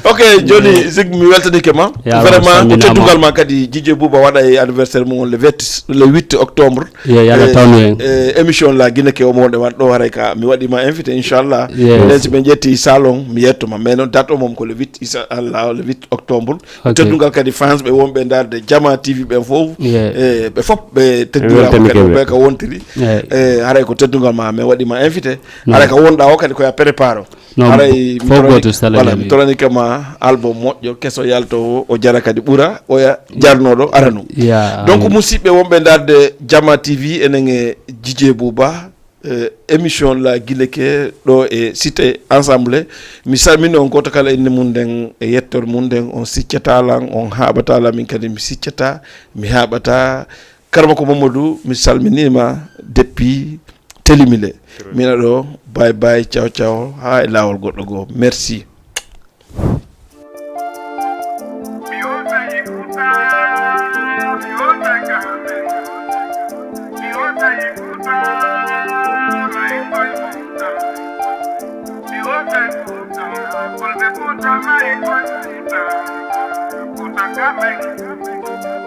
Ok, joni Zig mi weltanike ma. Vraiment ko teddungal ma kadi Jijee Buuba waɗa e anniversaire mum on le vingt, le huit octobre. Yo Allah tawnu en. Eh, émission la Guinée ke omo wonde wan ɗo haray ka mi waɗi ma invité inchallah. Yes. Nden si ɓe ƴetti salon mi yetto ma mais noon date o mom ko le huit inchallah le huit octobre. Ok. Teddungal kadi fans ɓe wonɓe darde Jama T V ɓen fof. Yeah. Eh, ɓe fof ɓe teddungal kadi ɓe ka wontiri. Yeah. Eh, haray ko teddungal ma mi waɗi ma invité. No. Haray ka wonɗa o kadi ko ya préparo. No, haray mi fof torani- goto sala voilà, mi torani kama album moƴƴo keso yalto o jara kadi ɓura oya jarnoɗo aranu. Ya, donc amin. Musidɓe wonɓe darde Jama T V enen e Jijee Buuba, eh, émission la Guileke ɗo e cité ensemble. Mi salmini on goto kala inde mum nden e yettor mum nden on siccata lan on haɓata lan min kadi mi siccata mi haɓata. Karma ko Mamadou mi salminima depuis Telimile. Mina ɗo, bye bye, ciao ciao, ha e lawol goɗɗo goo. Merci.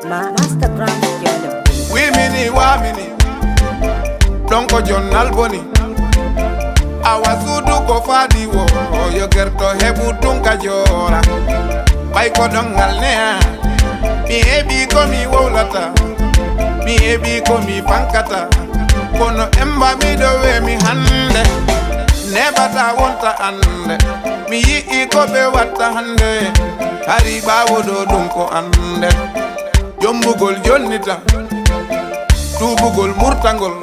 Ma Master Brand Girl. Wimini wamini ɗon ko jonnal boni. Awa suudu ko faadi wo yo gerto heɓu tun ka joora. Ɓay ko ɗon ngal neya mi heɓi ko mi wowlata. Mi heɓi ko mi fankata. Kono emba miɗo wemi hande. Neɓata wonta ande. Mi yi'i ko ɓe watta hande. Hari ɓawo ɗo ɗum ko ande. Jombugol jonnita. Tuubugol murtangol.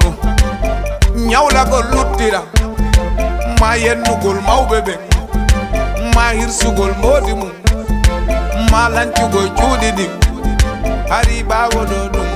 Ñawlagol luttira. Ma yennugol mawɓe ɓen. Ma hirsugol moodi mum. Ma lancugol cuuɗi ɗin. Hari ɓawo ɗo ɗum